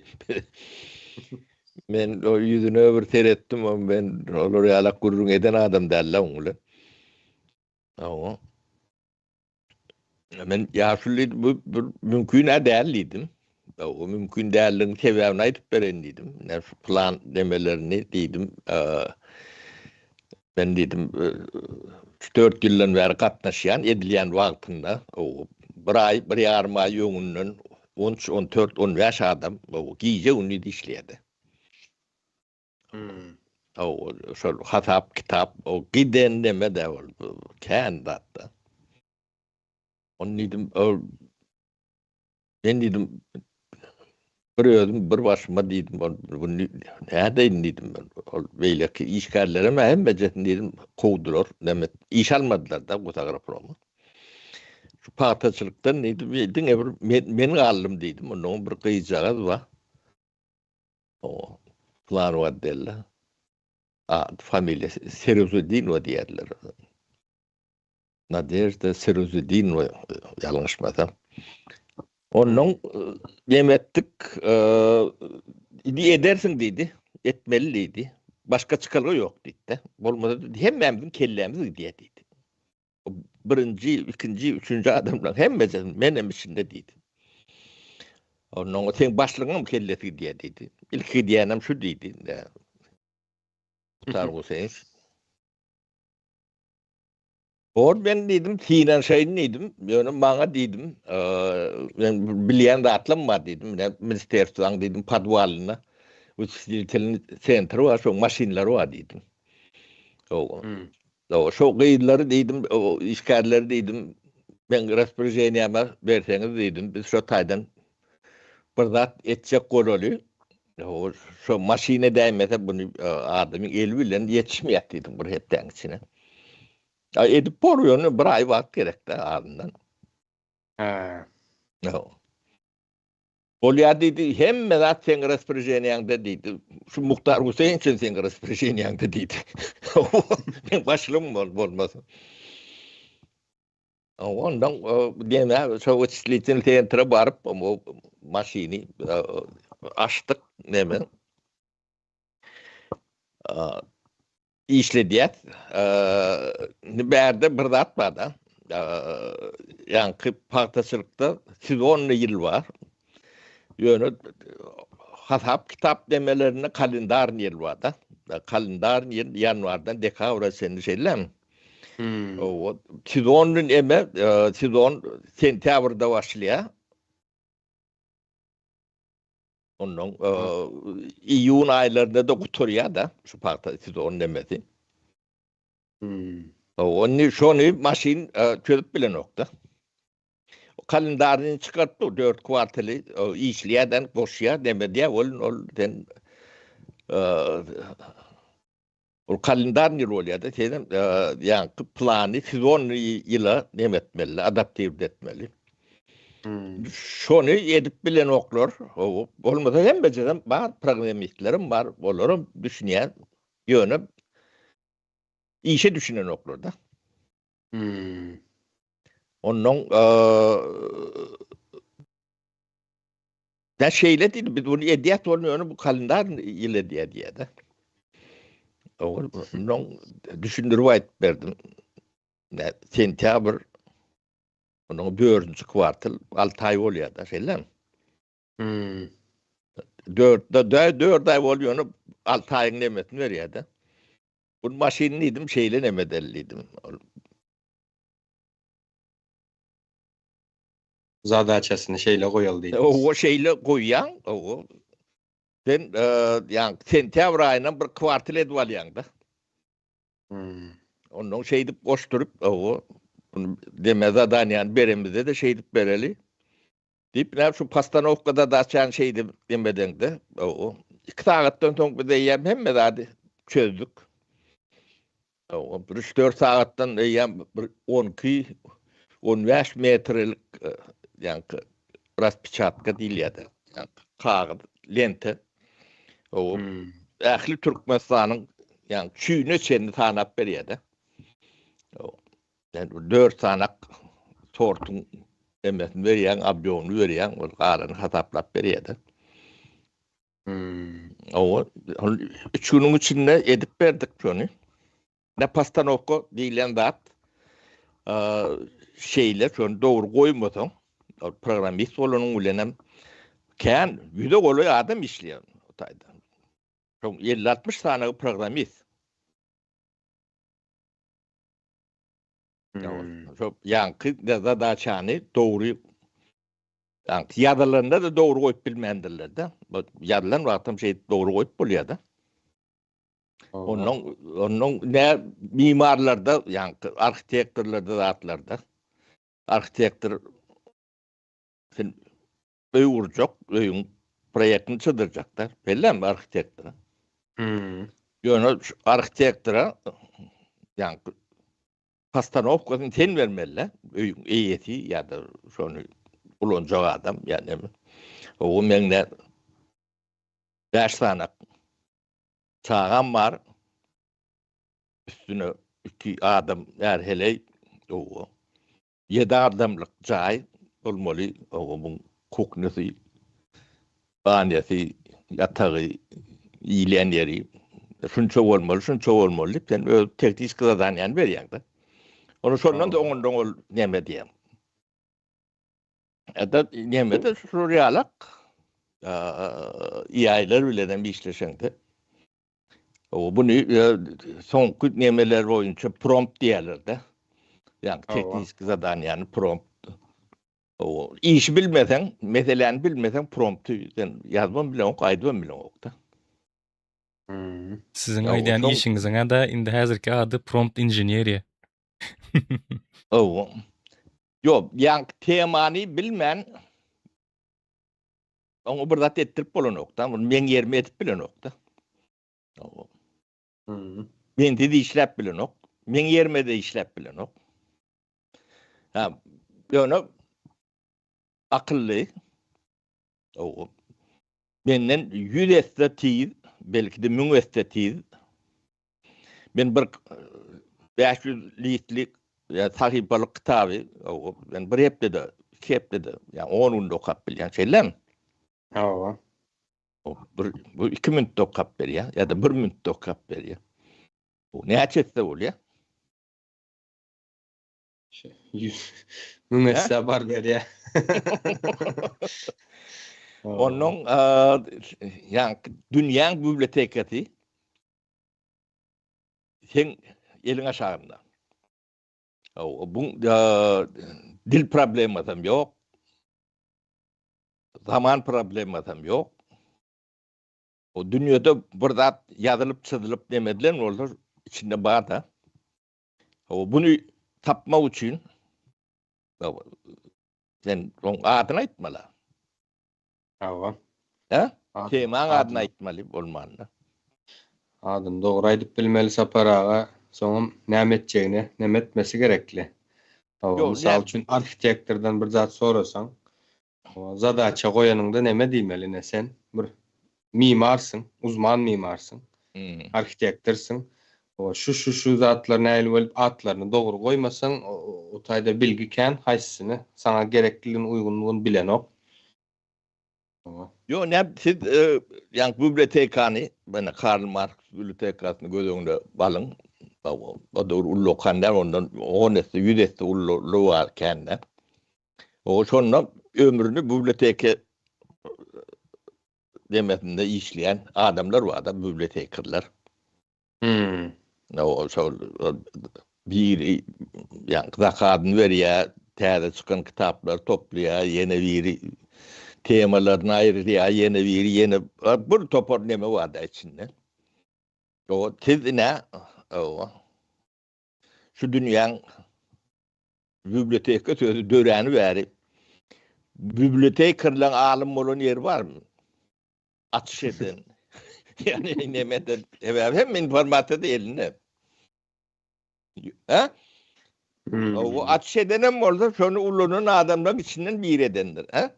Men o ýüzüne bir seretdim, men olar ýalak gürrüň eden adam däl-le oň bilen. Hawa. Men ýaşuly bu bir mümkin-ä däl diýdim. O mümkin dälligiň sebäbini aýdyp bereýin diýdim. Men şu plan demelerini diýdim. Men diýdim, üç-dört ýyldan bäri gatnaşýan, edilýän wagtynda, o bir aý, bir ýarym aý öňünden on üç, 14, 15 adam gije-gündiz işleýärdi. O şol hasap kitap o giden neme de ol kän zatda. Onu diýdim, ol men diýdim bir özüm bir başyma diýdim, ol bunu nädeýin diýdim ben. Ol beýleki işgärlerem hemmejesini diýdim kowdular, neme iş almadylar da Gosagroproma. Şu pagtaçylykdan diýdim, diňe bir men, men galdym diýdim. Ondan bir gyzjagaz bar. O planowy otdelde. Ady, familiýasy Seruzudinowa diýerler. Nadežda Seruzudinowa ýalňyşmasam. Ondan neme etdik, indi edersiň diýdi, etmeli diýdi. Başga çykalga ýok diýdi-de. Bolmasa hemmämiziň kellämiz gidýär diýdi. Birinji, ikinji, üçünji adamlaryň hemmesi, menem içinde diýdi. Ondan seň başlygyňam kellesi gidýär diýdi. Ilki gidýänem şu diýdi. Muhtar Guseýnow. Bor men diýdim, synanyşaýyn diýdim. Ýöne maňa diýdim, men bilýän zatlarym bar diýdim. Mine ministerstwaň diýdim podwalynda wyçislitelnyý sentr bar, şoň maşynlary bar diýdim. Hawa. Hawa, şo gyzlary diýdim, işgärleri diýdim, meň rasporeženiýama berseňiz diýdim, biz şo taýdan bir zat etjek bolaly. Hawa, şo maşyn edäýmese buny adamyň eli bilen ýetişmeýär diýdim bir hepdäň içine. A edip bor ýöne bir aý wagt gerek-dä azyndan. Hä. Hawa. Bolýar diýdi, hemme zat seň rasporeženiýaňda diýdi. Şu Muhtar Guseýn üçin seň rasporeženiýaňda diýdi. Meň başlygym bol bolmasa. Ondan diýme, şo wyçislitelnyý sentre baryp, o maşyny açdyk, neme. Işledýäs. Indi bärde bir zat bar-da. Ýaňky pagtaçylykda sezonny ýyl bar. Ýöne hasap-kitap demelerinde kalendarnyý ýyl bar-da. Kalendarnyý ýyl ýanwardan dekabra çenli şeýlemi? Hawa, sezonny eme, sezon sentýabrda başlaýar. Ondan iýun aýlarynda-da gutarýar-da şu pagta sezon nemesi. Ony şony maşyn çözüp bilenok-da. Kalendaryny çykaryp dur, 4 kwartaly işleýärden goşýar, neme diýär, ol ol sen Ol kalendar ýyl bolýar-da, senem ýaňky plany sezonny ýyla neme etmeli, adaptird etmeli. Şony edip bilenoklar. Bolmasa hemmejesem bar, programmistlerim bar, olaram düşünýär. Ýöne işe düşünenoklar-da. Ondan Da şeýle diýdi, biz bunu edýäs, ol ýöne bu kalendar ýyl edýär diýýär-de. Ogul, ondan düşündirip aýdyp berdim. Ne, sentýabr onuň dördünji kwartal 6 aý bolýar-da, şeýlemi? Hmm. Dört, da, dört aý bolýar, ýöne 6 aýyň nemesini berýär-de. Bu maşyny diýdim, şeýle neme edeli diýdim. Ol Zadaçasyny şeýle goýaly diýdiňiz. Owo şeýle goýýaň, owo. Sen ýa sentýabr aýyndan bir kwartal edip alýaň-da. Hmm. Ondan şeýdip goşduryp, owo, deme zadaniýany beremizde-de şeýdip bereli. Diýip, näme şu postanowka zadaçany şeýdip demedeňde, owo, 2 sagatdan soň biz eýýäm hemme zady çözdük. Owo, bir üç-dört sagatdan eýýäm bir on iki, on bäş metrelik ýaňky raspiçatka diýilýär-de, ýaňky kagyz, lente. Owo, ähli Türkmenistanyň ýaňky çüýüne çenli sanap berýär-de. Owo, ýani bir dört sanak tortuň hemmesini berýäň, obýomyny berýäň, ol galany hasaplap berýär-de. Owa, ol üç günüň içinde edip berdik şony. Ne postanowka diýlen zat şeýle şony dogry goýmasaň, ol programmist bolanyň bilen hem kän ýüze golaý adam işleýär o taýda. Şoň 50-60 sany programmist. Şo ýaňky zadaçany dogry ýaňky ýazylanda-da dogry goýup bilmändirler-de. Bu ýazylan wagtam şeýdip dogry goýup bolýar-da. Ondan ondan ne mimarlarda, ýaňky arhitektorlarda zatlarda. Arhitektor sen öý gurjak, öýüň proýektini çyzdyrjak-da. Bellimi arhitektora? Hmm. Ýöne arhitektora ýaňky postanowkasyny sen bermeli-de, öýüň eýesi ýa-da şony ulanjak adam, ýa näme. O meň ne? Bäş sany çagam bar. Üstüne iki adam är-heleý. Owa. Ýedi adamlyk jaý bolmaly. Owa, muň kuhnýasy, banýasy, ýatagy, iýilýän ýeri şunça bolmaly, şunça bolmaly diýip, sen öz tehniski zadaniýany berýäň-de. Ony şondan-da oňundan ol näme diýýär. Eda nemede şular ýalak ýaýlar bilen hem işleşeňde. O buny soňky nemeler boýunça prompt diýerler-de. Ýagny tehniki zadaniýany prompt. O işi bilmeseň, meseläni bilmeseň prompty sen ýazman bileňok, aýdybam bileňok-da. Siziň aýdýan işiňiziň-de indi häzirki ady prompt inženeriýa. Ow. Ýok, ýaňky temany bilmän oňa bir zat etdirip bolanok-da. Muny meň ýerime edip bilenok-da. Mensiz işläp bilenok. Meň ýerime-de işläp bilenok. Ha, ýöne akylly. Ow. Menden 100 esse tiz, belki-de 1000 esse tiz. Men bir 500 listlik ýa sahypalyk kitaby men bir hepdede, iki hepdede, ýa 10 günde okap bilýän, şeýlemi? Hawa. Bir bu 2 minutda okap berýär ýa-da 1 minutda okap berýär. Bu näçe esse bolýar? Müň esse bar berýär. Ondan ýa dünýäň bibliotekasy seň eliň aşagynda. Bu dil problemasam ýok. Zaman problemasam ýok. O dünýede bir zat ýazylyp çyzylyp neme edilen bolsa içinde bar-da. O buny tapmak üçin sen oň adyny aýtmaly. Hawa. Hä? Temaň adyny aýtmaly bolmanda. Adyny dogry aýdyp bilmeli Sapar aga, soňam näme etjegini, näme etmesi gerekli. Hawa, mysal üçin arhitektordan bir zat sorasaň, Zadaça goýanyňda neme diýmeli ine sen bir mimarsyň, uzman mimarsyň, arhitektorsyň. Şu şu şu zatlar nähili bolup atlaryny dogry goýmasaň o taýda bilgi kän haýsysyny saňa gerekliligini uýgunlygyny bilenok. Ýok näme siz ýaňky bibliotekany ine Karl Marks bibliotekasyny göz öňüne alyň. O döwür ullakan däl ondan on esse ýüz esse uly bar kände. O şonda ömrüni biblioteka demesinde işleýän adamlar bar da, bibliotekarlar. Hmm. O şol biri ýa zakadyny berýär, täze çykan kitaplary toplaýar, ýene biri temalaryny aýyrýar, ýene biri ýene bir topar neme bar da içinde. O siz ine o şu dünýäň Biblioteka sözi döräni bäri bibliotekarlaň alym bolan ýeri barmy? Açyş eden. Ýani neme eden? Sebäbi hemme informasiýa da elinde. Ha? Hmm. O açyş edenem bolsa şony ulanan adamlaryň içinden biri edendir, ha?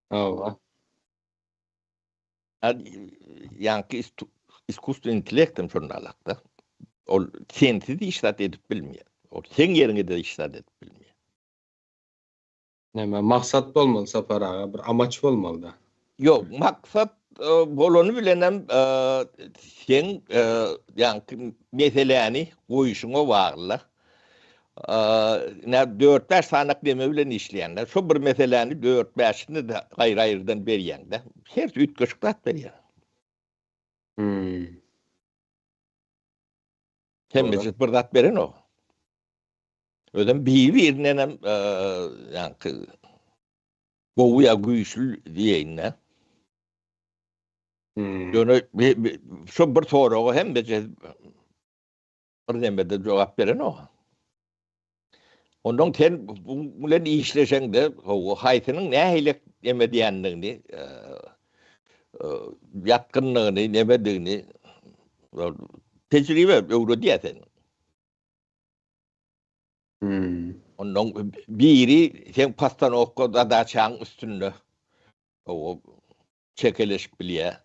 Hawa. Ýaňky iskusstweniý intellektem şonda alakda. Ol sensiz hiç zat edip bilmeýär. Ol seň ýeriňe de hiç zat edip bilmeýär. Näme maksat bolmaly Sapar aga, bir amaç bolmaly-da. Ýok, maksat bolany bilenem seň ýaňky meseläni goýuşyňa bagly. Ine, dört-bäş sanak neme bilen işleýäň-de. Şo bir meseläni dört-bäşini-de aýry-aýrydan berýäň-de. Hersi üýtgeşik zat berýär. Hmm. Hemmesi bir zat berenok. Özem biri-birindenem ýaňky gowy ýa güýçli diýeýin-de. Hmm. Ýöne şo bir soraga hemmesi Bir nemede jogap berenok. Ondan sen bu bilen işleşeňde, haýsynyň nähili neme diýendigini, ýatgynlygyny, nemedigini tejribe öwredýär sen. Hmm. Ondan biri sen postanowka zadaçaň üstünde çekeleşip bilýär.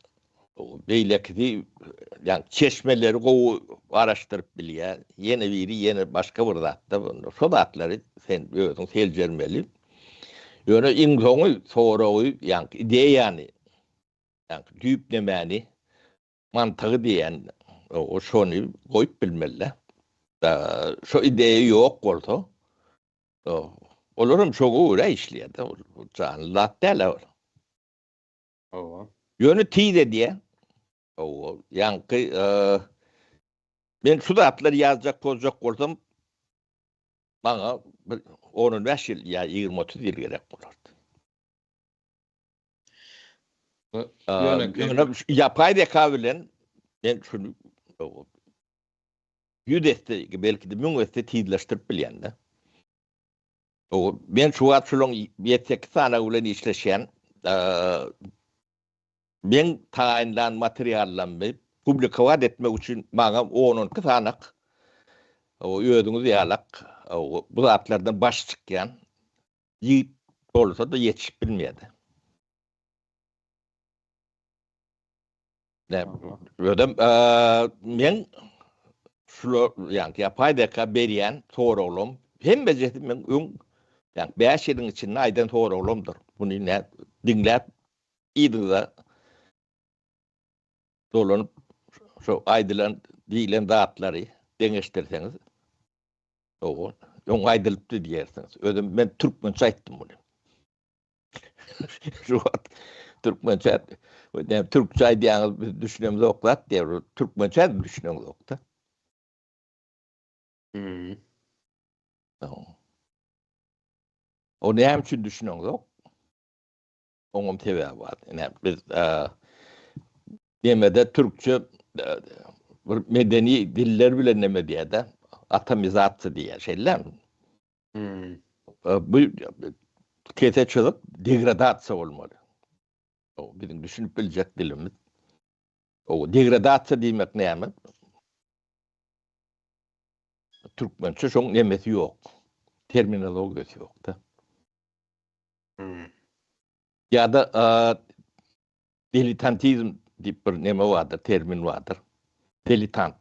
Beýlekisi ýa çeşmeleri gowy garaşdyryp bilýär. Ýene biri ýene başga bir zatda. Şo zatlary sen özüň seljermeli. Ýöne iň soňy soragy, ýa ideýany, ýa düýp nemäni, mantygy diýen o şony goýup bilmeli. Şo ideýa ýok bolsa, olaram şoňa görä işleýär-de. Janly zat däl-ä ol. Hawa. Ýöne tiz edýä. Hawa. Ýaňky men şu zatlary ýazjak boljak bolsam maňa bir on-on bäş ýyl ýa 20-30 ýyl gerek bolardy. Ýöne Ýöne ýapaý zeka bilen men şuny 100 esse, belki-de 1000 esse tizleşdirip bilýän-de. Men şu wagt şulaň ýedi-sekiz sanagy bilen işleşýän. Meň taýynlan materiallarymy publikowat etmek üçin maňa on-on iki sanak özüňiz ýalak bu zatlardan baş çykýan ýigit bolsa-da ýetişip bilmeýärdi. Özem men şular ýaňky ýapaý zeka berýän soraglarym hemmejesi men öň ýaňky 5 ýylyň içinde aýdan soraglarymdyr. Muny nä diňläp yzyňyza dolanyp şu aýdylan diýlen zatlary deňeşdirseňiz owo öň aýdylypdy diýersiňiz. Özem men türkmençe aýtdym muny. Şu wagt türkmençe näme türkçe aýdýaňyz biz düşünemzok zat diýer. Türkmençe düşüneňzok-da. Hmm. O näme üçin düşüneňzok? Oňam sebäbi bar. Ine biz demede türkçe bir medeni diller bilen neme diýýär-de, atomizasiýa diýýär, şeýlemi? Hmm. Bu kese çyzyk degradasiýa bolmaly. O biziň düşünip biljek dilimiz. O degradasiýa diýmek näme? Türkmençe şoň nemesi ýok. Terminologiýasy ýok-da. Hmm. Ýa-da diletantizm diýip bir neme bardyr, termin bardyr. Diletant.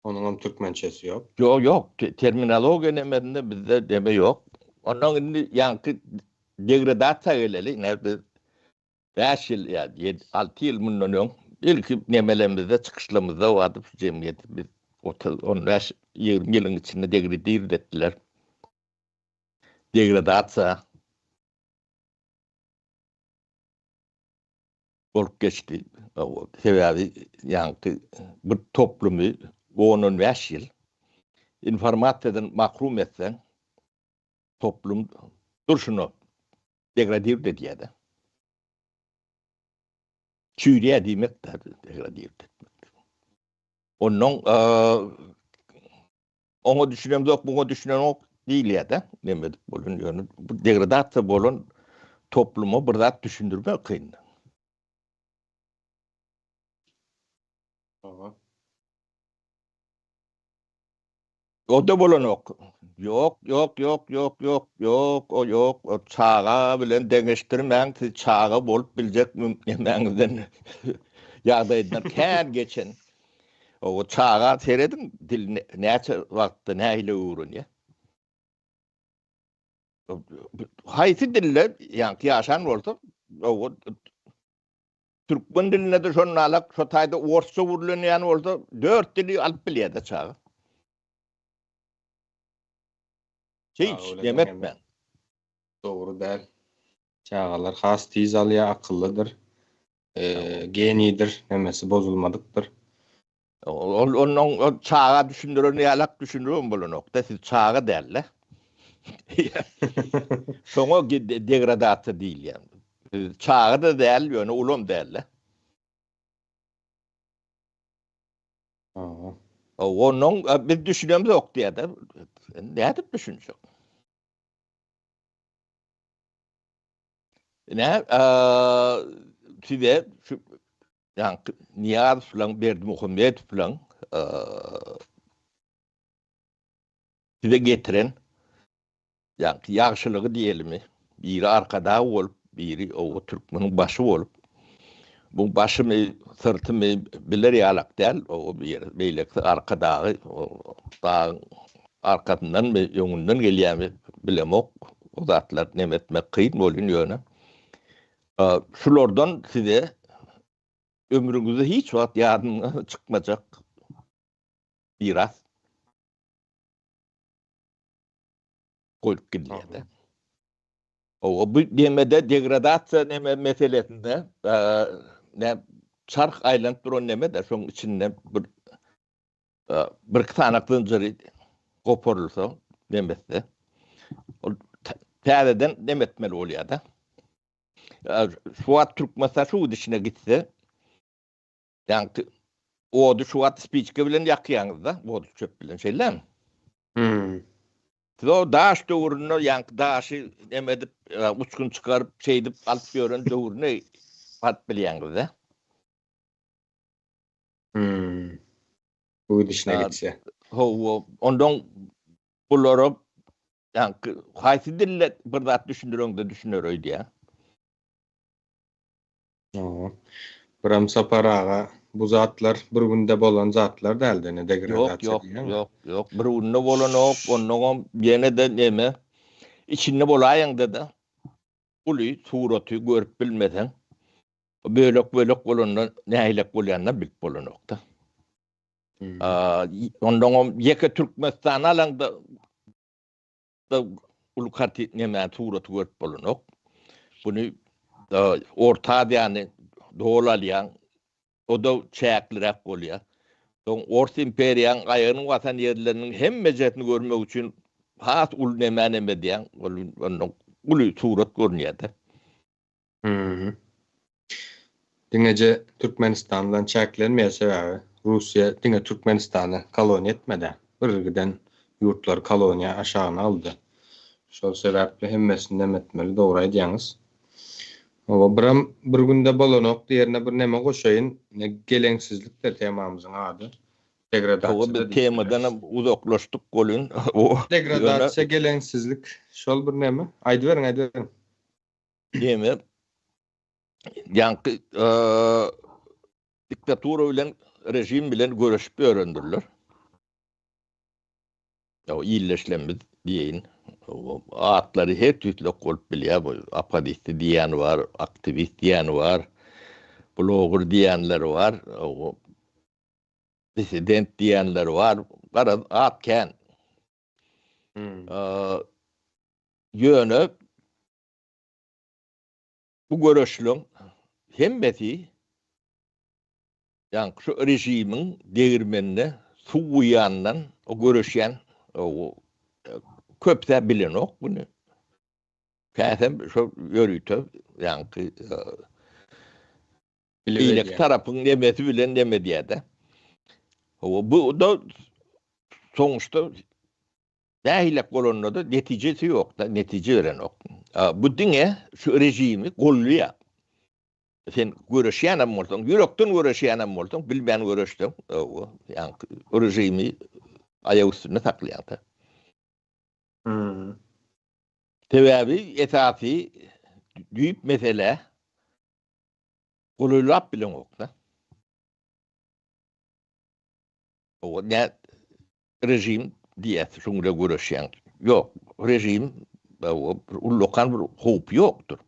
Onuňam türkmençesi ýok. Ýok, ýok. Terminologiýa nemesinde bizde neme ýok. Ondan indi ýaňky degradasiýa geleli. Ine biz 5 ýyl ýa 6 ýyl mundan öň ilki nemelemizde, çykyşlarymyzda bardy şu jemgyýeti biz 30, 15, 20 ýylyň içinde degradir etdiler. Degradasiýa. Bolup geçdi. Sebäbi ýaňky bir toplumy on-on bäş ýyl informasiýadan mahrum etseň, toplum durşuna degradird edýär-de. Çüýrýär diýmek-de degradird etmek. Onnoň oňa düşünemzok, muňa düşünenok diýilýär-de, neme edip bolan, ýöne bu degradasiýa bolan topluma bir zat düşündirmek kyn. Hawa. O-da bolanok. Ýok, ýok, ýok, ýok, ýok, ýok, o ýok, o çaga bilen deňeşdirmäň, siz çaga bolup biljek nemäňizden ýagdaýyndan kän geçen. O çaga serediň dil näçe wagtda nähili öwrenýär. Haýsy dilde ýaňky ýaşan bolsa, o türkmen dilinde-de şonalak, şo taýda orsça gürlenýän bolsa, dört dili alyp bilýär-de çaga. Hiç neme etmän. Dogry däl. Çagalar has tiz alýar, akyllydyr. Genidir, nemesi bozulmadykdyr. Ol ondan çaga düşündiren ýalak düşündiribem bolanok-da, siz çaga däl-de. Şoňa degradasiýa diýilýär. Siz çaga-da däl, ýöne ulam däl-de. Ondan biz düşünemzok diýýär-de. Nädip düşünjek? Ine, size şu ýaňky Nyýazow bilen Berdimuhamedow bilen size getiren ýaňky ýagşylygy diýelimi, biri arkadag bolup, biri oba türkmeniň başy bolup. Bu başymy, syrtymy biler ýalak däl, o bir beýlekisi arka dagy, o dagyň arkasyndanmy, öňünden gelýärmi bilemok. O zatlar neme etmek kyn bolýan ýöne. Şulardan size ömrüňizde hiç wagt ýadyňyzdan çykmajak miras goýup gidilýär-de. Owa, bu nemede degradasiýa neme meselesinde ne çarh aýlanyp duran neme-de şoň içinde bir bir-iki sany zynjyry goparylsa nemetse ol täzeden neme etmeli bolýar-da. Şu wagt Türkmenistan şu gidişine gitse Ýaňky ody şu wagt spiçka bilen ýakýaňyz-da, ody çöp bilen, şeýlemi? Hmm. Siz o daş döwründe ýaňky daşy neme edip, e, uçgun çykaryp, şeýdip alyp ýören döwrüni baryp bilýäňiz-de. Hmm. Bu gidişine gitse. Hawa, ondan bulara ýaňky haýsy dilde bir zat düşündireňde düşüner öýdýän. Hawa. Biram Sapar aga, bu zatlar bir günde bolan zatlar däldi, ine Ýok, degradasiýa ýok, diýýäň. ýok, ýok. Bir günde bolanok, onnoňam ýene-de neme, içinde bolaýaňda-da, uly suraty görüp bilmeseň, bölek-bölek bolanda nähilek bolýanyny bilip bolanok-da. Onnoňam ýeke Türkmenistany alaňda, da uly karti neme suraty görüp bolanok. Buny Orta Aziýany doly alýaň, o da çäkliräk bolýar. Soň Ors imperiýaň aýagyny basan ýerleriniň hemmejesini görmek üçin has uly neme neme edýäň, ol onda uly surat görünýär-de. Mhm. Diňeje Türkmenistan bilen çäklenmeýär sebäbi Russiýa diňe Türkmenistany koloniýa etmedä. Bir giden ýurtlary koloniýa aşagyna aldy. Şol sebäpli hemmesini neme etmeli dogry aýdýaňyz. Hawa biram bir günde bolanok diýerine bir neme goşaýyn. Ine geleňsizlikdir temamyzyň ady. Hawa Degradasiýa-da biz diýip bileris. temadanam uzaklaşdyk welin. Degradasiýa geleňsizlik şol bir neme. Aýdyberiň aýdyberiň. Neme ýaňky diktatura bilen režim bilen göreşip ýörendirler. Ýa illeşlemmiz diýeýin. Atlary her tüýslek bolup bilýär bu. Opozisiýa diýýäni bar, aktiwist diýýäni bar, bloger diýýänleri bar, dissident diýýänleri bar. Garaz, at kän. Ýöne bu göreşleň hemmesi ýaňky şu režimiň degirmenine suw guýandan o göreşýän köpüs-ä bilenok muny. Käsem şo ýörite ýaňky beýleki tarapyň nemesi bilen neme edýär-de. Hawa, bu-da soňuşda Nähilek bolanda-da netijesi ýok-da, netije berenok. Bu diňe şu režimi golluýar. Sen göreşýänem bolsaň, ýürekden göreşýänem bolsaň, bilmän göreşseň, ýaňky režimi aýak üstünde saklaýaň-da. Sebäbi esasy düýp mesele golaýlap bileňok-da. Owa, nä režim diýýäs, şuň bilen göreşýäň. Ýok, režim bir ullakan bir howpy ýokdur.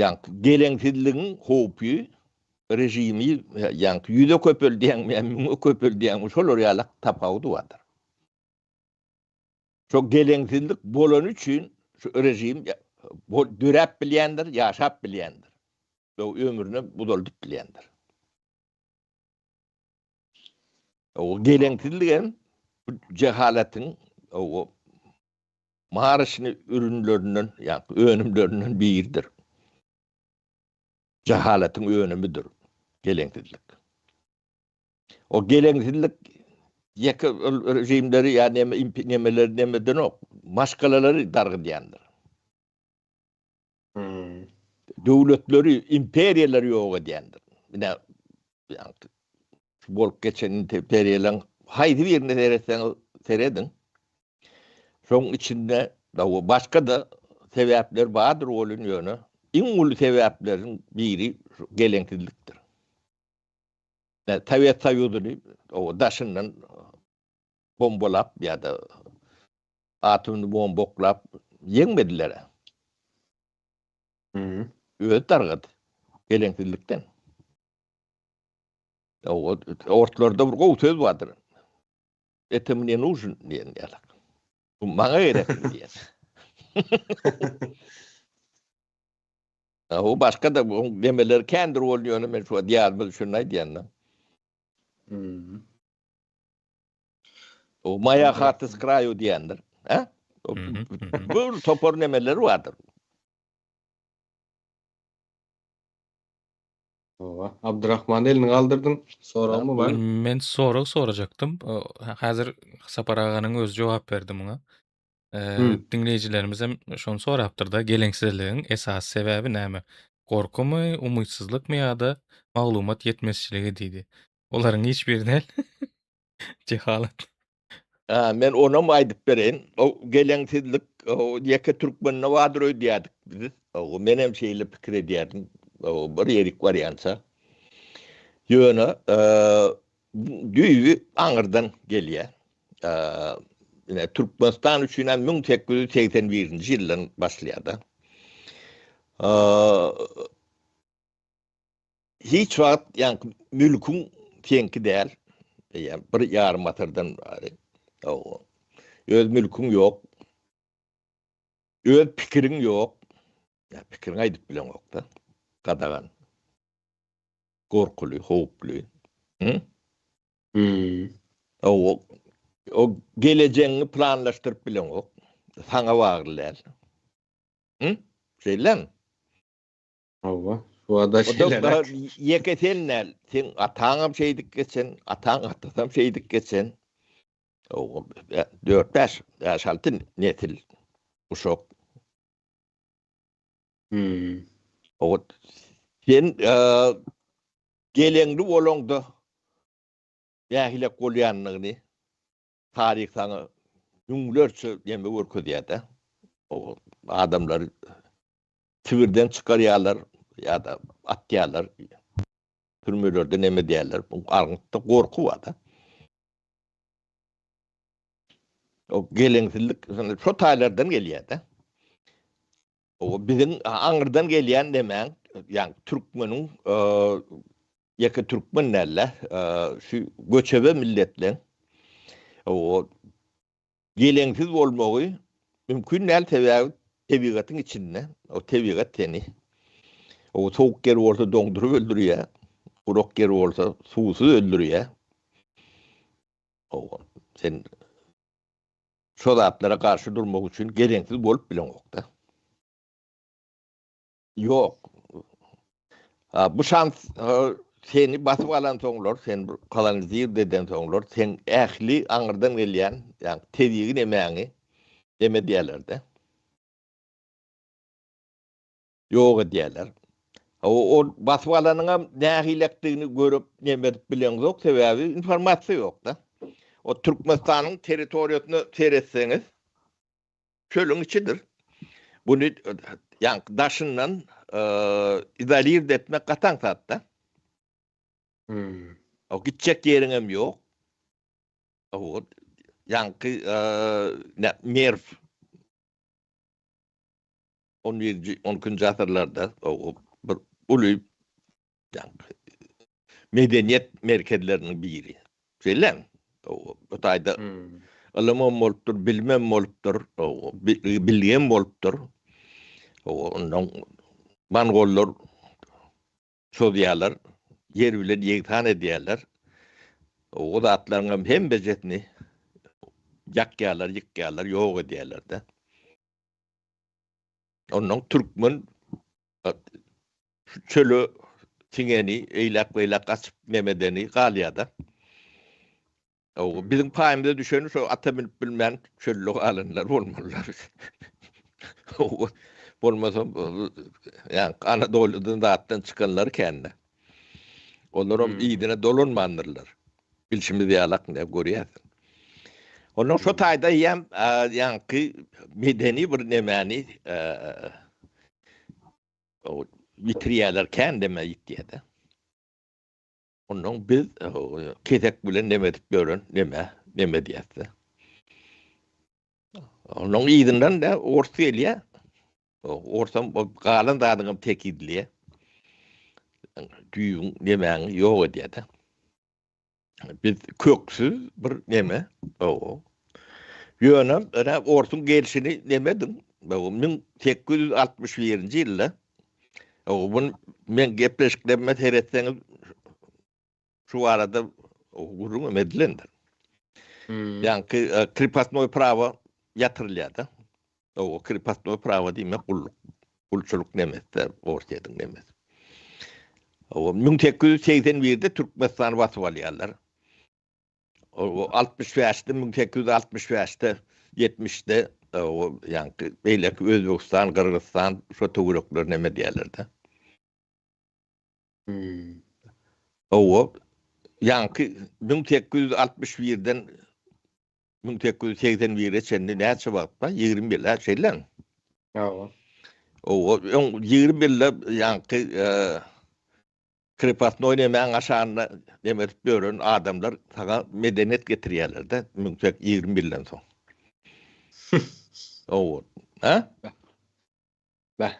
Ýaňky geleňsizligiň howpy režimi ýaňky ýüze köpeldýäňmi ýa müňe köpeldýäňmi şolar ýalak tapawudy bardyr. Şo geleňsizlik bolany üçin şu režim döräp bilýändir, ýaşap bilýändir. Ömrüni uzaldyp bilýändir. O geleňsizlik hem bu jehaletiň o maryşyny ürünlerinden, ýa önümlerinden biridir. Jehaletiň önümidir geleňsizlik. O geleňsizlik ýeke režimleri ýa neme nemeleri nemedenok, maşgalalary dargydýandyr. Döwletleri, imperiýalary ýok edýändir. Ine, ýaňky şu bolup geçen imperiýalaryň haýsy birine seretseňiz serediň. Şoň içinde başga-da sebäpler bardyr welin ýöne. iň uly sebäpleriň biri şu geleňsizlikdir. Sowet Soýuzyny o daşyndan bombalap ýa-da atomny bomba oklap ýeňmediler. Özi dargady geleňsizlikden. Ortlarda bir gowy söz bardyr. Ete mne nujn diýen ýalak. Bu maňa gerekmi diýen. O başga da bu demeler kändir ol ýöne men şu diýarymyz üçin aýdýan-da. Hmm. O Maýa haty s kraýu diýendir. Hä? Bu topar nemeler bardyr. Owa, Abdurrahman elini galdyrdyň. Soragmy bar? Men sorag sorajakdym. Häzir Sapar aganyň özi jogap berdi muňa. Diňleýjilerimiz hem şony sorapdyr-da, geleňsizligiň esasy sebäbi näme? Gorkumy, umytsyzlykmy ýa-da maglumat ýetmezçiligi diýdi. Olaryň hiç biri däl. Jehalat. Ha, men onam aýdyp bereýin. O geleňsizlik o ýeke türkmende bardyr öýdýärdik biz. O menem şeýle pikir edýärdim. O bir ýerik barýança. Ýöne düýbi aňyrdan gelýär. Ine Türkmenistan üçin hem 1881-nji ýyldan başlaýar-da. Hiç wagt ýaňky mülküň seňki däl. Eýýäm bir ýarym asyrdan bäri. Hawa. Öz mülküň ýok. Öz pikiriň ýok. Ýa pikiriňi aýdyp bileňok-da. Gadagan. Gorkuly, howply. Hı? Hmm. Hawa. O gelejegiňi planlaşdyryp bileňok. Saňa bagly däl. Hı? Şeýlemi? Hawa, şu wada şeýleräk. Ýeke sen däl, seň ataňam şeýdip geçen, ataň atasam şeýdip geçen. Hawa, dört-bäş, bäş-alty nesil uşak. Hmm. Hawa, sen geleňli bolaňda nähilek bolýandygyny taryh saňa müňlerçe neme görkezýär-de. Adamlary Sibirden çykarýarlar ýa-da atýarlar. Türmelerde neme edýärler. Bu arňytda gorky bar-da. O geleňsizlik şo taýlardan gelýär-de. O biziň aňyrdan gelýän nemäň, ýagny türkmeniň ýeke türkmen däl-de, şu göçebe milletleň o Geleňsiz bolmagy mümkin däl, sebäbi tebigatyň içinde, o tebigat seni o sowuk ýer bolsa doňduryp öldürýär, gurak ýer bolsa suwsuz öldürýär. Hawa, sen şo zatlara garşy durmak üçin geleňsiz bolup bileňok-da. Ýok. Ha, bu şans seni basyp alansoňlar, sen bir kolonizir edensoňlar, sen ähli aňyrdan gelýän, ýagny tebigy nemäňi neme edýärler-de. Ýok edýärler. O ol basyp alanyňam nähilekdigini görüp, neme edip bileňzok, sebäbi informasiýa ýok-da. O Türkmenistanyň territoriýasyna seretseňiz, Çölüň içidir. Buny ýaňky daşyndan izolird etmek gaty aňsat-da. Hmm. O gitjek ýeriňem ýok. O ýaňky Merw on birinji, on ikinji asyrlarda o bir uly ýaňky medeniýet merkezleriniň biri. Şeýlemi? Bu taýda ylymam bolupdyr, bilimem bolupdyr, bilgem bolupdyr. Ondan mongollar çozýarlar, ýer bilen ýegsan edýärler. O zatlaryň hem hemmejesini ýakýarlar, ýykýarlar, ýok edýärler-de. Ondan türkmen Şu çöle siňeni, eýläk-beýläk gaçyp nemedeni galýar-da. O biziň paýymyza düşeni şo ata münüp bilmän çölde galanlar bolmalylar. Bolmasa, ýa Anadolydan zatdan çykanlar kände. Olaram yzyna dolanmandyrlar. Bilşimiz ýalak ne görýärsiň. Ondan şo taýda eýýäm ýaňky medeni bir nemäni. Ýitirýärler, kän deme ýitýär-de. Ondan biz kesek bilen neme edip ýören neme, neme diýýäs-de. Onuň yzyndan da ors gelýär. Orsam galan zadyňam tekizleýär. Düýbüň nemäňi ýok edýär-de. Biz köksüz bir neme. Owo. Ýöne ine orsuň gelşini nemediň. 1861-nji ýylda Owo, bunu men gepleşiklerime seretseňiz şu barada gürrüň hem edilendir. Hmm. Ýaňky e, krepostnoý prawo ýatyrylýar-da. O krepostnoý prawo diýmek gulluk. Gulçulyk nemesi, Orsýetiň nemesi. O 1881-de Türkmenistany basyp alýarlar. O 65-de 1865-de 70-de o ýaňky beýleki Özbegistan, Gyrgyzystan şo töwerekler neme diýerler-de. Hmm. Owa, ýaňky 1861-den 1881-e çenli näçe wagt bar? 20 ýyl, hä, şeýlemi? Hawa. Owa, öň 20 ýylda ýaňky e, krepostnoý nemäň aşagynda neme edip ýören adamlar saňa medeniýet getirýärler-de, 1820 ýyldan soň. Owa. Hä? Beh.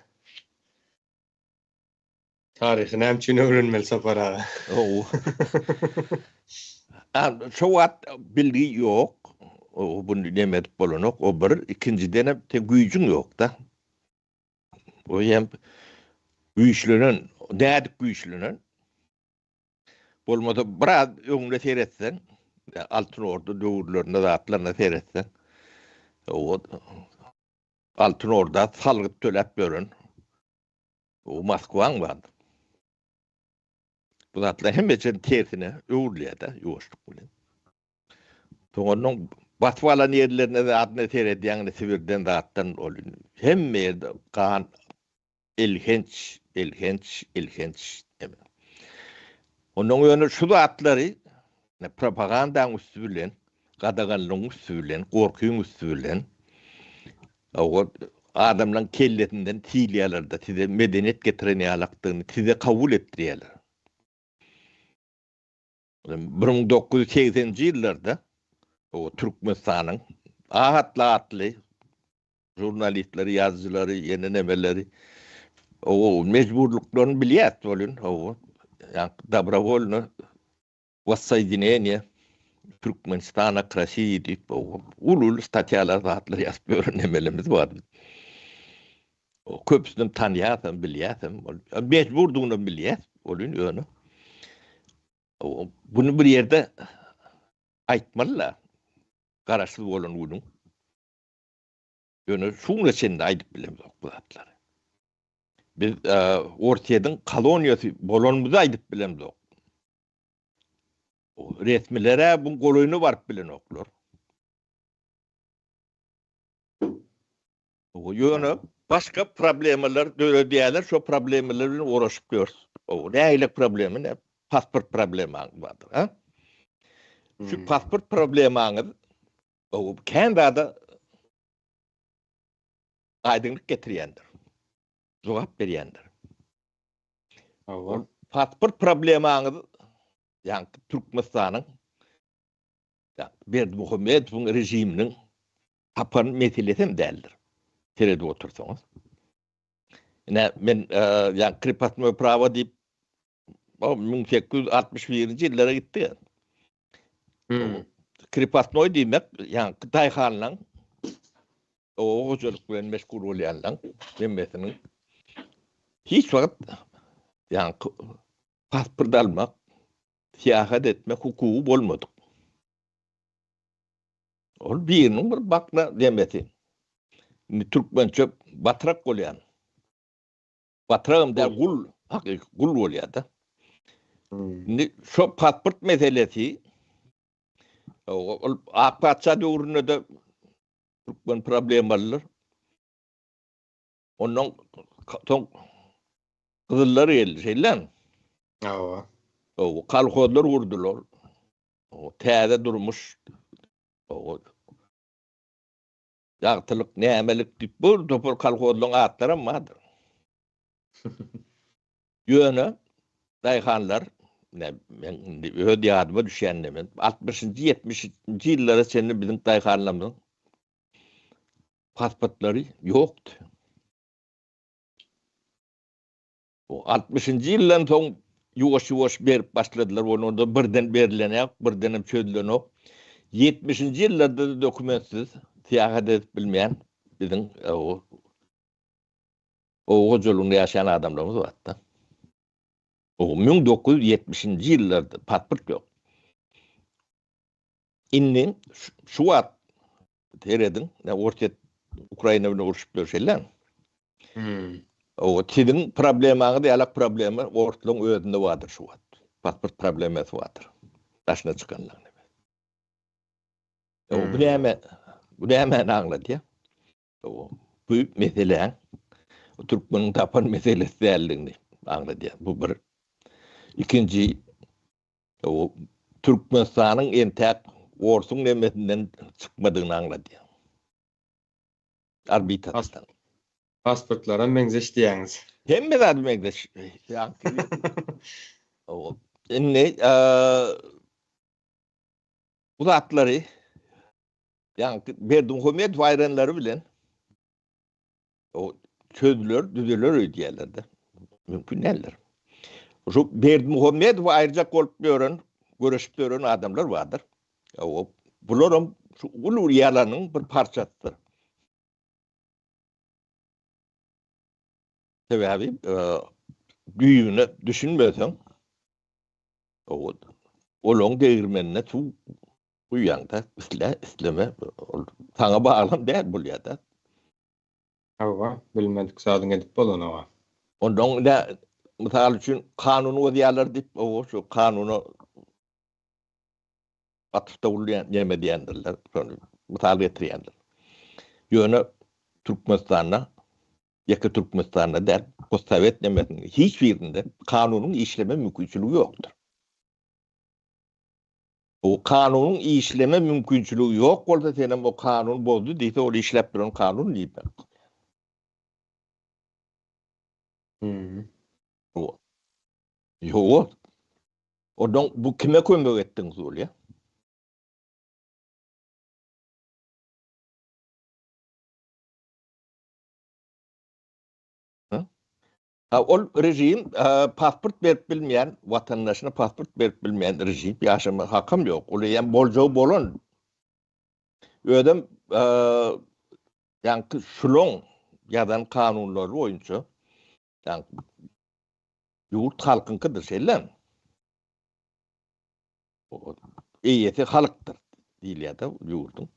Taryhy näme üçin öwrenmeli Sapar aga? Ow. A, şo wagt bilgi ýok. O bunu neme edip bolanok. O bir, ikinjiden hem te güýjüň ýok-da. O hem güýçlenen, nädip güýçlenen? Bolmasa biraz öňüne seretseň, Altyn Orda döwürlerinde zatlaryna seretseň, o Altyn Orda salgyt töläp ýören O Moskwaň bardyr. Bu zatlar hemmesiniň tersine öwrülýär-de, ýuwaşlyk bilen. Soň onuň basyp alan ýerlerine zadyna seredýäň, indi Sibirden zatdan ol hemme ýerde gan elhenç, elhenç, elhenç neme. Ondan ýöne şu zatlary propagandaň üsti bilen, gadaganlygyň üsti bilen, gorkyň üsti bilen O adamlaň kellesinden silýärler-de, size medeniýet getiren ýalakdygyny size kabul etdirýärler. 1980-nji ýyllarda o Türkmenistanyň atly atly žurnalistleri, ýazyjylary, ýene nemeleri o mejburlyklaryny bilýäs welin, o ýa dobrowolno Wossoýedineniýe Türkmenistana k Rossiýi diýip uly-uly statýalar zatlar ýazyp ýören nemelerimiz bar. Köpüsinem tanýasam, bilýäsem, mejburdygynam bilýäs, welin ýöne bunu bir ýerde aýtmaly-da, garaşsyz bolan günüň. Ýöne şu güne çenli aýdyp bilemzok bu zatlary. Biz Orsýetiň koloniýasy bolanymyzy aýdyp bilemzok. Resmiler-ä bu golaýyna baryp bilenoklar. Ýöne başga problemalar döredýärler, şo problemalar bilen uğraşyp ýörüs. O nähili problema, ne pasport problemaňyz bardyr, ha? Şu hmm. pasport problemaňyz o kän zada aýdyňlyk getirýändir. Jogap berýändir. Hawa. Pasport problemaňyz ýagny Türkmenistanyň Berdimuhamedowyň režiminiň tapan meselesi hem däldir. Seredip otursaňyz. Ine men ýagny krepostnoý prawo diýip 1861-nji ýyllara gitdi. Hmm. Krepostnoý diýmek, ýagny daýhanlaň oba hojalyk bilen meşgul bolýanlaň hemmesiniň hiç wagt ýagny pasport almak, syýahat etmek hukugy bolmadyk. Ol biriniň bir bakna demesi. Indi türkmençe batrak bolýan. Batragam däl, gul, hakyky gul bolýar-da. Hmm. Indi şo pasport meselesi ol Ak patyşa döwründe-de türkmen problemalydyr. Ondan soň gyzyllar geldi, şeýlemi? Hawa. O kolhozlar gurdular. O täze durmuş. O ýagtylyk, nämelik diýip bir topar kolhozlaryň atlaram bardyr. Ýöne daýhanlar, ine, men indi öz ýadyma düşýän men altmyşynjy, ýetmişinji ýyllara çenli biziň daýhanlarymyzyň pasportlary ýokdy. O altmyşynjy ýyldan soň ýuwaş-ýuwaş berip başladylar, ony onda birden berilenok, birdenem çözülenok. Ýetmişinji ýyllarda-da dokumentsiz syýahat edip bilmeýän biziň o oba hojalygynda ýaşaýan adamlarymyz bardy-da. O 1970-nji ýyllarda pasport ýok. Indi şu wagt serediň, Orsýet Ukraina bilen urşup ýör şeýle. Hmm. O siziň problemaňyz ýalak problema orslaryň özünde bardyr şu wagt. Pasport problemasy bardyr. Daşyna çykanlaryň. O bu näme? Bu nämäni aňladýar? O bu meseläň türkmeniň tapan meselesi däldigini aňladýar. Bu bir. Ikinji o Türkmenistanyň entäk orsuň nemesinden çykmadygyny aňladýar. Orbitasyndan. Pasportlaram meňzeş diýýäňiz. Hemme zady meňzeş. Indi bu zatlary ýaňky Berdimuhamedow aýranlary bilen o çözüler, düzeler öýdýärler-de. Mümkin däldir. Şu Berdimuhamedowy aýyrjak bolup ýören, göreşip ýören adamlar bardyr. O bularam şu uly ýalanyň bir parçasydyr. Sebäbi düýbüne düşünmeseň, olaň degirmenine suw guýýaň-da, isle, isleme, ol saňa baglam däl bolýar-da. Hawa, bilmedik zadyňy edip bolanok-a. Ondan ine, mysal üçin, kanuny bozýarlar diýip, owo, şu kanuna atyfda bolýan neme diýendirler, şony mysal getirýändir. Ýöne Türkmenistanda, ýeke Türkmenistanda däl, postsowet nemesinde hiç birinde kanunyň işleme mümkinçiligi ýokdur. O kanunyň işleme mümkinçiligi ýok bolsa, senem o kanun bozdy diýse, ol işläp duran kanun diýmek. Hmm. Ýok. Ondan bu kime kömek etdiňiz bolýa? Ha ol rejim pasport berip bilmeýän, watandaşyna pasport berip bilmeýän rejim ýaşama hakam ýok. Ol eýýäm boljagy bolan. Özem ýaňky şulaň ýazan kanunlary boýunça ýaňky ýurt halkyňkydyr, şeýlemi? Eýesi halkdyr diýilýär-de ýurduň.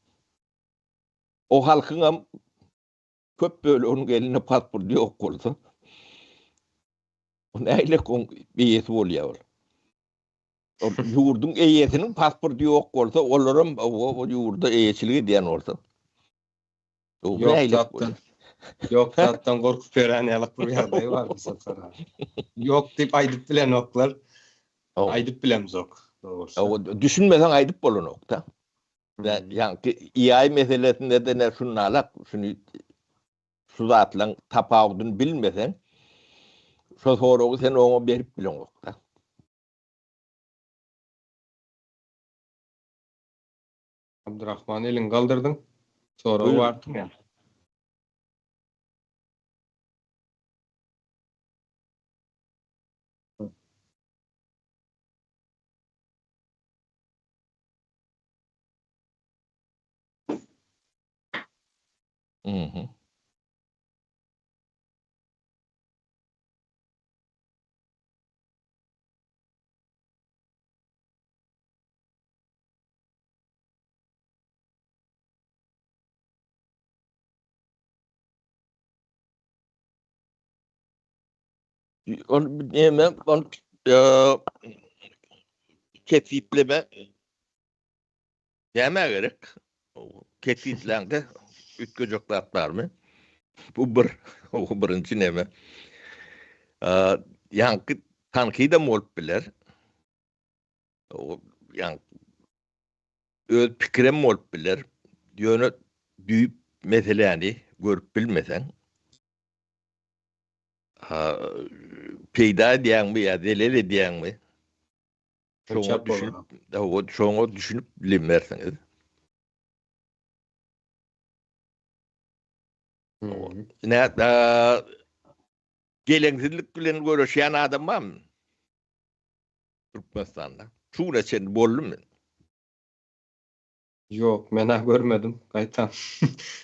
O halkyňam köp böleginiň elinde pasport ýok bolsa, o nähili oň eýesi bolýar ol? Ol ýurduň eýesiniň pasporty ýok bolsa, olaram o ýurda eýeçilik edýän bolsa. Ýok zatdan. Ýok zatdan gorkup ýören ýalyk bir ýagdaý bar bu sapar. Ýok diýip aýdyp bilenoklar. Aýdyp bilemzok, dogrusy. Düşünmeseň aýdyp bolanok-da. Ýaňky AI meselesinde-de ne şunalak, şuny şu zatlaryň tapawudyny bilmeseň, şo soragy sen oňa berip bileňok-da. Abdurahman eliňi galdyrdyň. Sorag bardyr. Mhm. Ol näme, ol kesgitleme Nämä gerek? Kesgitläňde üýtgejek zat barmy? Bu bir, bu birinji neme. Ýaňky tankydam bolup biler. Ýaňky öz pikirem bolup biler. Ýöne düýp meseläni görüp bilmeseň. Peýda edýäňmi ýa zelel edýäňmi? Şoňa düşünip, şoňa düşünip bilmersiňiz. Ine, geleňsizlik bilen göreşýän adam barmy? Türkmenistanda. Şu güne çenli boldumy? Ýok, men-ä görmedim, gaýtam.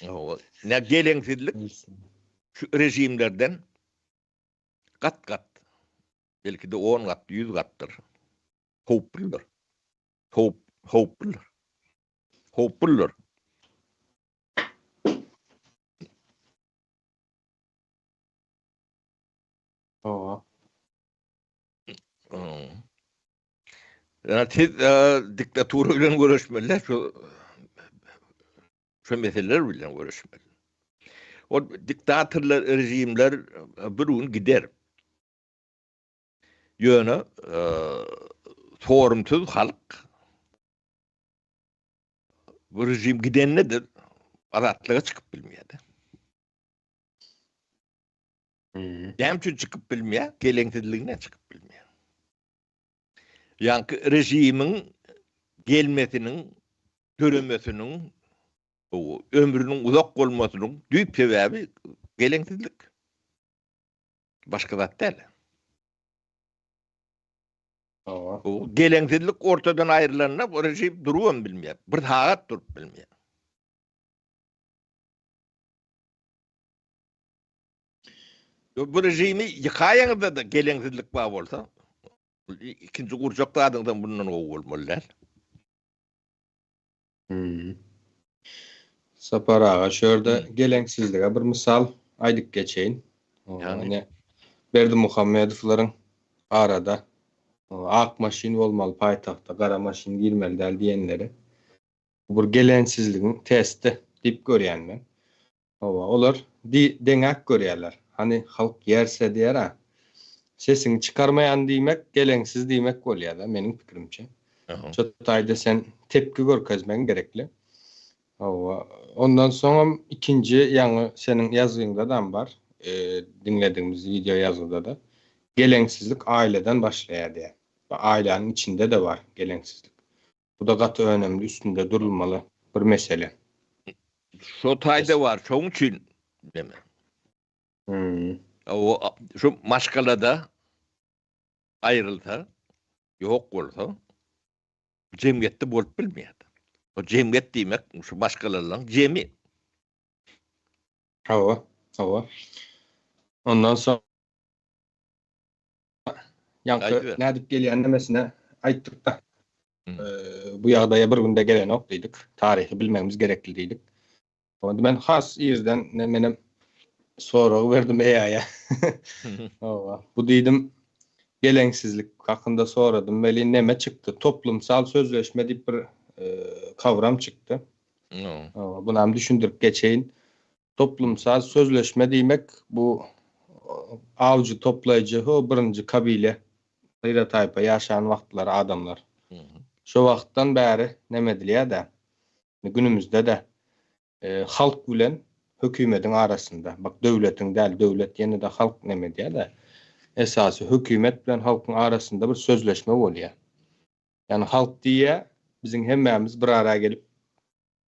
Hawa. Ine, geleňsizlik şu režimlerden gat-gat, belki-de on gat, ýüz gatdyr. Howpludyr. Howp, howpludyr. Howpludyr. Hawa. Ýa siz diktatura bilen göreşmeli, şu şu meseleler bilen göreşmeli. O diktatorlar, rejimler bir gün gider. Ýöne sorumsyz halk bu rejim gidende-de azatlyga çykyp bilmeýär. Näme üçin çykyp bilmeýär? Geleňsizliginden çykyp bilmeýär. Ýaňky režimiň gelmesiniň, döremesiniň, ömrüniň uzak bolmasynyň düýp sebäbi geleňsizlik. Başga zat däl. Hawa. Bu geleňsizlik ortadan aýrylanda bu režim durubam bilmeýär. Bir sagat durup bilmeýär. Bu režimi ýykaýaňyzda-da geleňsizlik bar bolsa, ikinji gurjak zadyňyzam bundan gowy bolmaly däl. Hmm. Sapar aga, şu ýerde geleňsizlige bir mysal aýdyp geçeýin. Ýagny Berdimuhamedowlaryň arada ak maşyn bolmaly paýtagta, gara maşyn girmeli däl diýenleri. Bu bir geleňsizligiň testi diýip görýän men. Hawa, olar di deňäk görýärler. Hany halk ýerse diýer-ä. Sesiňi çykarmaýan diýmek, geleňsiz diýmek bolýar-da, meniň pikirimçe. Şo taýda sen tepki görkezmegiň gerekli. Hawa, ondan soňam ikinji ýaňy seniň ýazgyňdadam bar, diňledigimiz wideo ýazgyda-da. Geleňsizlik aýladan başlaýar diýýär. Aýlanyň içinde-de bar geleňsizlik. Bu-da gaty önemli üstünde durulmaly bir mesele. Şo taýda bar, şoň üçin neme. Hmm. O şu maşgalada aýrylsa, ýok bolsa, jemgyýetde bolup bilmeýär. O jemgyýet diýmek şu maşgalalaryň jemi. Hawa, hawa. Ondan soň Ýaňky nädip gelýän nemesine aýtdyk-da. Bu ýagdaýa bir günde gelenok diýdik. Taryhy bilmegimiz gerekli diýdik. Onda men has irden menem sorag berdim AI-a. Hawa. Bu diýdim geleňsizlik hakynda soradym welin neme çykdy? Toplumsal sözleşme diýip bir kawram çykdy. Hawa, bunam düşündirip geçeýin. Toplumsal sözleşme diýmek bu awjy toplaýjy ho birinji kabile hyra taýpa ýaşan wagtlary adamlar. Şo wagtdan bäri neme edilýär-dä. Günümizde-de halk bilen hökümediň arasynda, bak döwletiň däl, döwlet ýene-de halk neme edýär-de, esasy hökümet bilen halkyň arasynda bir sözleşme bolýar. Ýagny halk diýýär, biziň hemmämiz bir ara gelip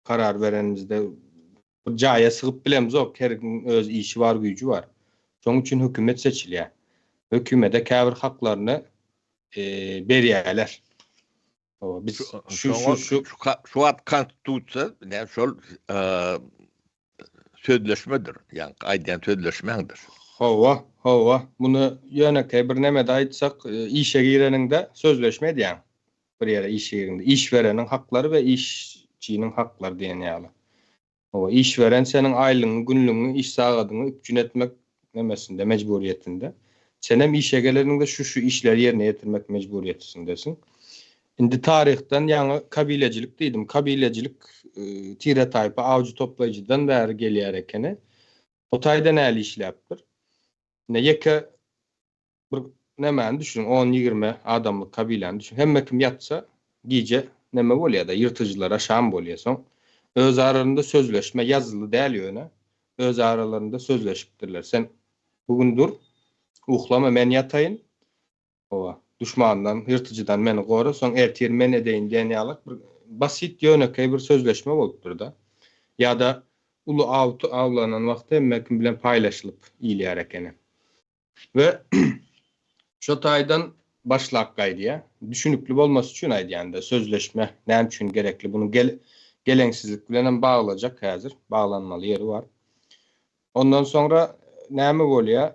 karar berenimizde bir jaýa sygyp bilemzok, her kimiň öz işi bar, güýji bar. Şonuň üçin hökümet seçilýär. Hökümede käbir haklaryny berýärler. Hawa, biz şu şu şu şu wagt konstitusiýa näme şol sözleşmedir. Ýa aýdýan sözleşmäňdir. Hawa, hawa. Muny ýönekeý bir nemede aýtsak, işe gireniňde sözleşme edýäň. Bir ýere işe girende işbereniň haklary we işçiniň haklary diýen ýaly. Hawa, işberen seniň aýlygyňy, günlügiňi, iş sagadyňy üpjün etmek nemesinde, mejburyýetinde. Senem işe geleniňde şu-şu işleri ýerine ýetirmek mejburyýetisindesiň. Indi taryhdan ýaňy kabilecilik diýdim. Kabilecilik tire-taýpa awjy-toplaýjydan bäri gelýär ekeni. O taýda näli işläpdir? Ine, ýeke Bir nämäni düşüniň, on-ýigrimi adamlyk kabiläni düşüniň. Hemme kim ýatsa, gije näme bolýar-da, ýyrtyjylara şam bolýar. Soň öz aralarynda sözleşme, ýazyly däl ýöne, öz aralarynda sözleşipdirler. Sen bu gün dur. Uhlama men ýataýyn. Hawa, duşmandan, ýyrtyjydan meni gora, soň ertir men edeýin diýen ýalak bir basit ýönekeý bir sözleşme bolupdyr-da. Ýa-da uly aw awlanan wagty hemme kim bilen paýlaşylyp iýilýär ekeni. We şo taýdan başlap gaýdýar. Düşünikli bolmasy üçin aýdýan-da, sözleşme näme üçin gerekli? Buny gel geleňsizlik bilenem baglajak häzir, baglanmaly ýeri bar. Ondan soňra näme bolýar?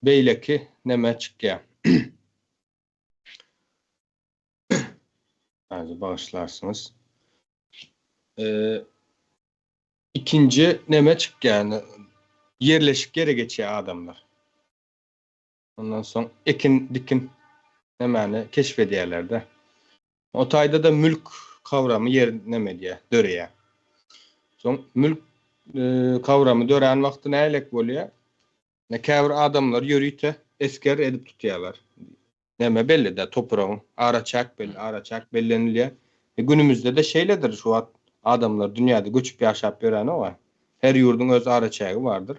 Beýleki neme çykýar? Häzir bagyşlarsyňyz. Ikinji neme çykýar? Ýerleşik ýere geçýär adamlar. Ondan soň ekin dikin nemäni keşf edýärler-de. O taýda-da mülk kawramy ýer neme edýär, döreýär. Soň mülk kawramy dörän wagty nähilek bolýar? Ne käbir adamlar ýörite esger edip tutýarlar. Neme belli-dä, topragyň araçäk belli, araçäk bellenilýär. E, günümizde-de şeýledir, şu wagt adamlar dünýäde göçüp ýaşap ýörenok-a. Her ýurduň öz araçägi bardyr.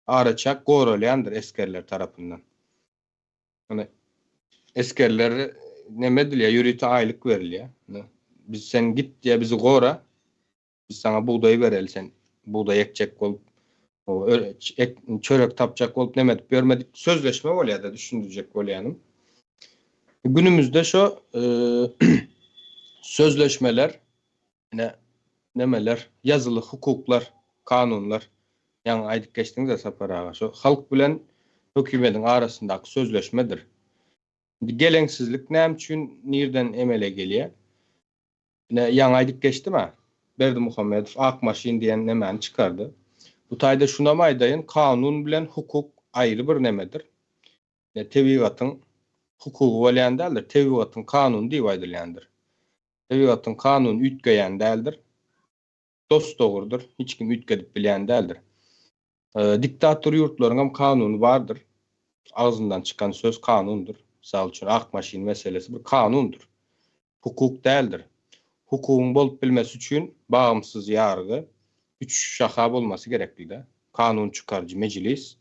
Araçäk goralýandyr esgerler tarapyndan. Ýöne esgerler neme edilýär, ýörite aýlyk berilýär. Biz sen git diýýär, bizi gora. Biz saňa bugdaý bereli, sen bugdaý ekjek bolup, çörek tapjak bolup neme edip ýörmedik. Sözleşme bolýar-da, düşündirjek bolýanym. Günümizde şo sözleşmeler, ine nemeler, ýazyly hukuklar, kanunlar, ýaňy aýdyp geçdiňiz-ä Sapar aga, şo halk bilen hökümediň arasyndaky sözleşmedir. Indi geleňsizlik näme üçin, nirden emele gelýär? Ine, ýaňy aýdyp geçdim-ä, Berdimuhamedow ak maşyn diýen nemäni çykardy. Bu taýda şunam aýdaýyn, kanun bilen hukuk aýry bir nemedir. Ine, tebigatyň hukugy bolýan däldir, tebigatyň kanuny diýip aýdylýandyr. Tebigatyň kanuny üýtgeýän däldir. Dos-dogrudyr, hiç kim üýtgedip bilýän däldir. Diktator ýurtlaryňam kanuny bardyr. Agzyndan çykan söz kanundyr. Mysal üçin, ak maşyn meselesi bir kanundyr. Hukuk däldir. Hukugyň bolup bilmesi üçin bagymsyz ýargy, üç şaha bolmasy gerekli-de. Kanun çykaryjy mejlis,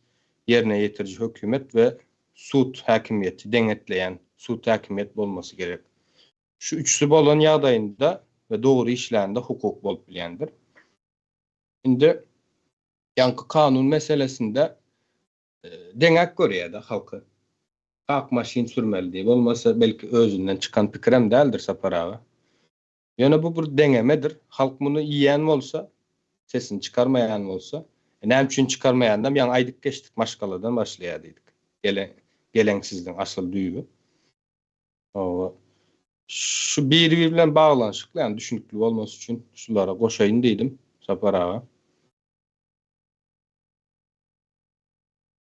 ýerine ýetiriji hökümet we sud häkimiýeti deňetleýän sud häkimiýet bolmasy gerek. Şu üçüsi bolan ýagdaýynda we dogry işlände hukuk bolup bilýändir. Indi ýaňky kanun meselesinde deňäp görýär-de halky. Ak maşyn sürmeli diýip, bolmasa belki özünden çykan pikirem däldir Sapar aga. Ýöne bu bir deňemedir. Halk muny iýýän bolsa, sesini çykarmaýan bolsa, e, näme üçin çykarmaýanynam ýaňy aýdyp geçdik, maşgaladan başlaýar diýdik. Gele, geleňsizligiň asyl düýbi. Hawa. Şu biri-biri bilen baglanyşykly, ýagny düşünikli bolmasy üçin şulara goşaýyn diýdim, Sapar aga.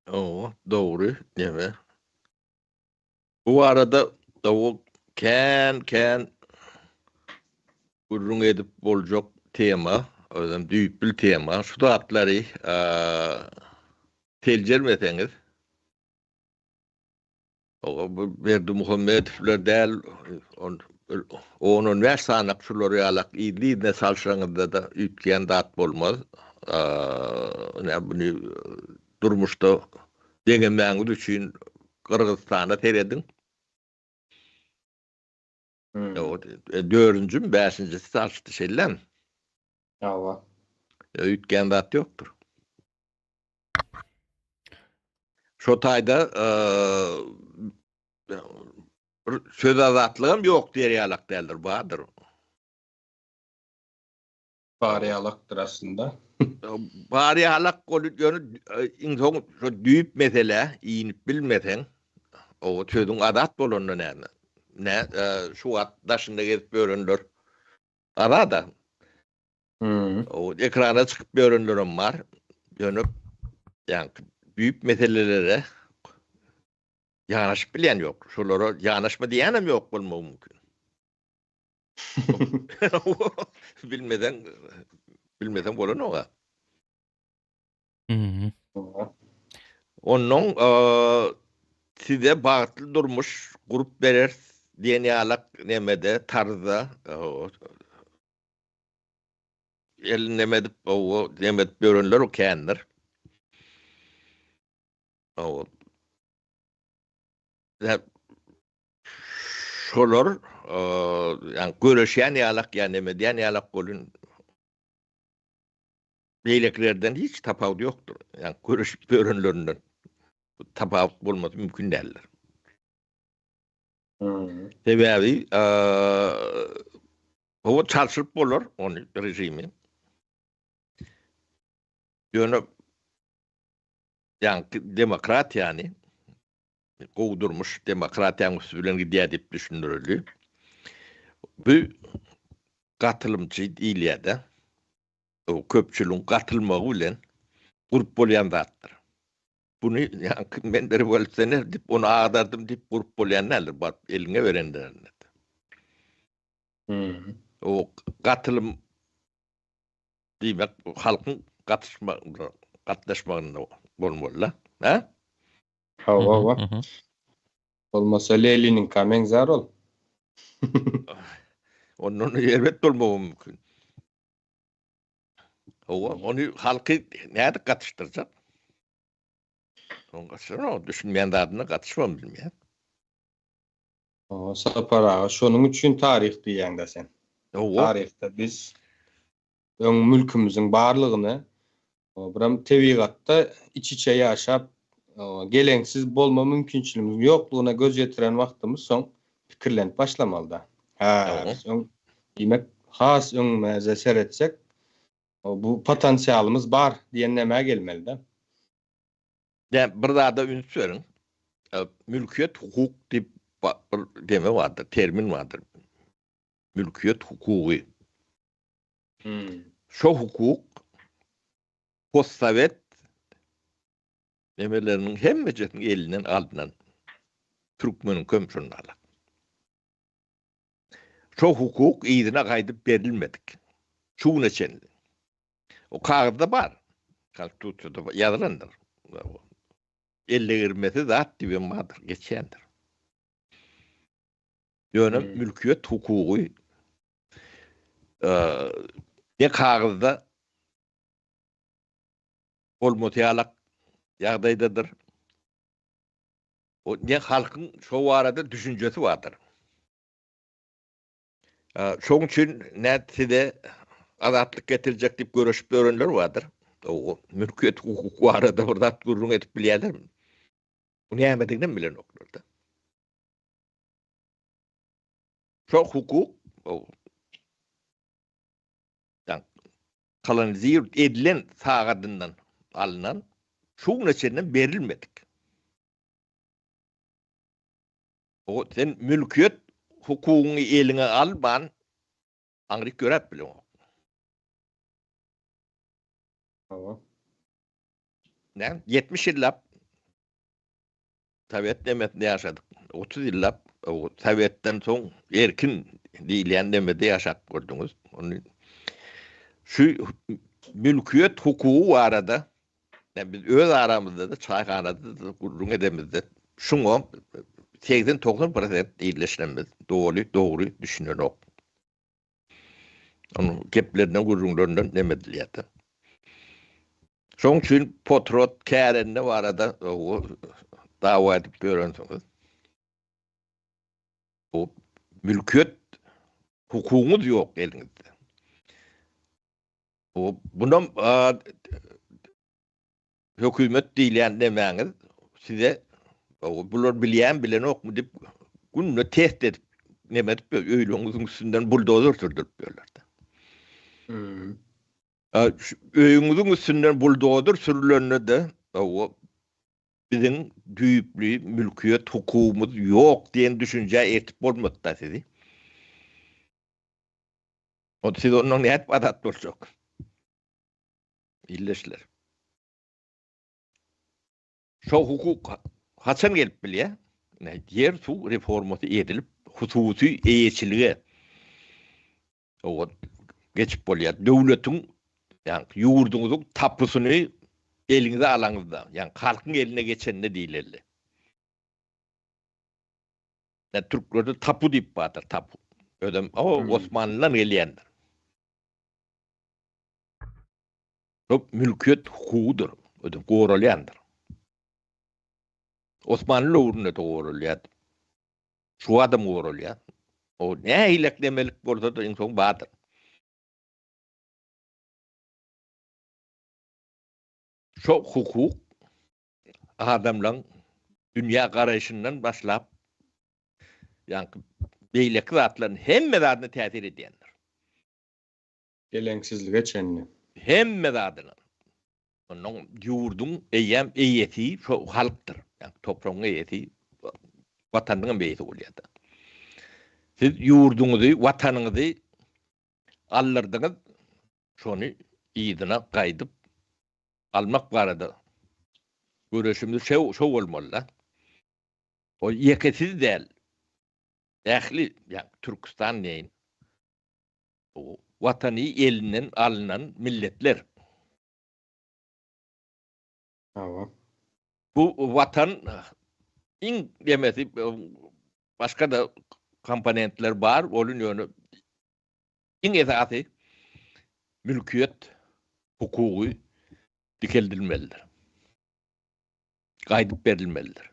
Hawa, dogry, neme. Bu barada hawa kän kän gürrüň edip boljak tema, özem düýpli tema. Şu zatlary seljermeseňiz, Hawa, bu Berdimuhamedowlar däl, on-on bäş sanak şular ýalak yzly-yzyna salşaňyzda-da üýtgeýän zat bolmaz. Ine, muny durmuşda deňemäňiz üçin Gyrgyzystana serediň. Dördünjimi, bäşinjisi salşdy, şeýlemi? Hawa. Üýtgän zat ýokdur. Şo taýda bir söz azatlygam ýok diýer ýalak däldir, bardyr. Bar ýalakdyr aslynda. Bar ýalak ol ýöne iň soň şo düýp meselä inip bilmeseň, o sözüň azat bolanda näme? Nä şu wagt daşynda gezip ýörenler azada. O ekrana çykyp ýörenlerem bar. Ýöne ýaňky düýp meselelere ýanaşyp bilýän ýok. Şolara ýanaşma diýýänem ýok bolmagy mümkin. Bilmeseň, bilmeseň bolanok-a. Onnoň size bagtly durmuş gurup bereris diýen ýalak nemede, tarzda elini neme edip, neme edip ýörenler kändir. O şolar ýa göreşýän ýalak ýa neme diýen ýalak bolun beýlekilerden hiç tapawudy ýokdur. Ýa göreşip ýörenlerinden tapawut bolmasy mümkin däldir. Sebäbi o çalşyryp bolar ony režimi. Ýöne ýaňky demokratiýany gowy durmuş demokratiýanyň üsti bilen gidýär diýip düşündirildi. Bu gatylymçy diýilýär-de. O köpçüligiň gatylmagy bilen gurup bolýan zatdyr. Buny ýaňky men rewolýusioner diýip ony agdardym diýip gurup bolýan däldir, baryp eliňe berenlerinde. O gatylym Diýmek, halkyň gatyşma gatnaşmagynda bolmaly-da. Hä? Hawa, hawa. Bolmasa Leniniňkä meňzär ol. Ondan erbet bolmagy mümkin. Hawa, ony halky nädip gatyşdyrjak? Oň gatyşdyranok, düşünmeýän zadyna gatyşybam bilmeýär. Hawa, Sapar aga, şonuň üçin taryh diýýäň-dä sen. Hawa. Taryhda biz öň mülkümiziň barlygyny, birem tebigatda iç-içe ýaşap, geleňsiz bolma mümkinçiligimiziň ýoklugyna göz ýetiren wagtymyz soň pikirlenip başlamaly-da. Hä, biz öň, diýmek, has öňümize seretsek, bu potensialymyz bar diýen nämä gelmeli-de. Ýa bir zada üns beriň. Mülkiýet hukuk diýip bir deme bardyr, termin bardyr. Mülkiýet hukugy. Şo hukuk postsowet nemeleriniň hemmejesiniň elinden alnan. Türkmeniňkem şonda alak. Şo hukuk yzyna gaýdyp berilmedik. Şu güne çenli. O kagyzda bar. Konstitusiýada ýazylandyr. Ellegirmesi zat diýibem bardyr, geçýändir. Ýöne mülkiýet hukugy ne kagyzda bolmasy ýalak ýagdaýdadyr. O ne halkyň şo barada düşünjesi bardyr. Şoň üçin nä size azatlyk getirjek diýip göreşip ýörenler bardyr. O mülkiýet hukuk barada bir zat gürrüň edip bilýärlermi? Bu nämediginem bilenoklar-da. Şo hukuk kolonizir edilen sagadyndan alnan şu güne çenli berilmedik. O sen mülkiýet hukugyňy eliňe alman aňryk ýöräp bileňok. Hawa. Näme? 70 ýyllap Sowet nemesinde ýaşadyk. 30 ýyllap Sowetden soň erkin diýilýän nemede ýaşap gördüňiz. Ony şu mülkiýet hukugy barada Ýa biz öz aramyzda-da çaýhanada-da gürrüň edemizde şuňa 80-90 prosent ildeşlerimiz doly, dogry düşünenok. Onuň geplerinden, gürrüňlerinden neme edilýär-de. Şonuň üçin potrot, kärende barada dawa edip ýörensiňiz. Bu mülkiýet hukugyňyz ýok eliňizde. Bunam hökümet diýilýän nemäňiz size bular bilýän bilenokmy diýip günde test edip neme edip öýleriňiziň üstünden buldozer sürdürip ýörler-de. Hmm. Öýüňiziň üstünden buldozer sürülende-de biziň düýpli mülkiýet hukugymyz ýok diýen düşünjä eltip bolmady-da sizi. Onda siz ondan nädip azat boljak? Ildeşler. Şo hukuk haçan gelip bilýär? Ýer suw reformasy edilip, hususy eýeçilige geçip bolýar. Döwletiň, ýagny ýurduňyzyň tapusyny eliňize alaňyzda, ýagny halkyň eline geçende diýileli. Ýa türklerde tapu diýip bardyr, tapu. Özem o Osmanlydan gelýändir. Bu mülkiýet hukugydyr, özem goralýandyr. Osmanly döwründe-de goralýardy. Şu adam goralýar. O nähilek nemelik bolsa-da iň soň bardyr. Şo hukuk adamlaň dünýä garaýşyndan başlap, ýaňky beýleki zatlaryň hemme zadyna täsir edýändir. Geleňsizlige çenli. Hemme zadyna. Onnoň ýurduň eýýäm eýesi şo halkdyr. Ýagny topragyň eýesi, watanyň hem eýesi bolýar-da. Siz ýurduňyzy, watanyňyzy aldyrdyňyz, şony yzyna gaýdyp almak barada göreşimiz şo şo bolmaly-da. O ýeke siz däl, ähli, ýagny Türküstan diýeýin, Watany elinden alnan milletler. Hawa. Bu watan iň demesi başga-da komponentler bar, ol ýöne iň esasy mülkiýet hukugy dikeldilmelidir. Gaýdyp berilmelidir.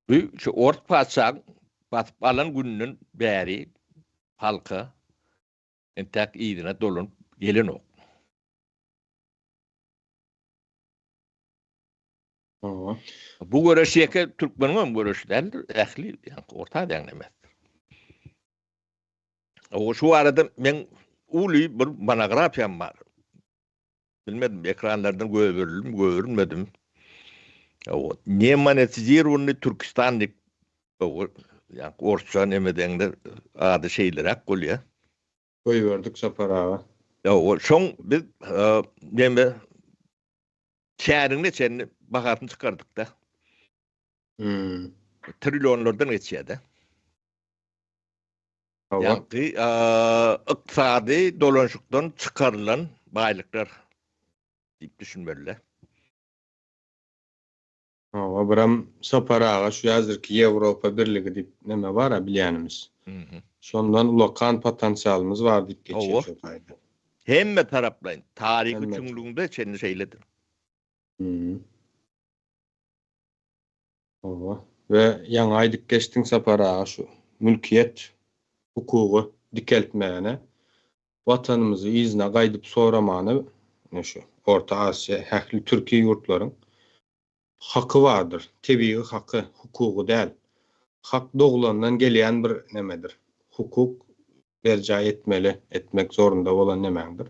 Bu şu ors patyşaň basyp alan gününden bäri halka entäk yzyna dolanyp gelenok. Hawa. Bu göreş ýeke türkmeniň hem göreşi däldir, ähli ýaňky Orta Aziýanyň nemesidir. O şu barada meň uly bir monografiýam bar. Bilmedim, ekranlardan göberildim, göberilmedim. O ne monetizirowanyý Türkistan diýip, o ýa orsça neme deňde ady şeýleräk bolýar. Goýberdik Sapar aga. Ýa o şoň biz neme çärigine çenli bahasyny çykardyk-da. Hmm. Trillionlardan geçýär-de. Ýagny ykdysady dolanyşykdan çykarylan baýlyklar diýip düşünmeli. Hawa, biram Sapar aga şu häzirki Ýewropa Birligi diýip neme bar-a bilýänimiz. Şondan ulakan potensialymyz bar diýip geçýär şo taýda. Hemme taraplaýyn, taryhy çuňlugyna çenli şeýledir. Hawa. We ýaňy aýdyp geçdiň Sapar aga şu mülkiýet hukugy dikeltmäne, watanymyzy yzyna gaýdyp soramany ine şu Orta Aziýa ähli türki ýurtlaryň haky bardyr. Tebigy haky, hukugy däl. Hak doglandan gelýän bir nemedir. Hukuk berjaý etmeli, etmek zorunda bolan nemäňdir.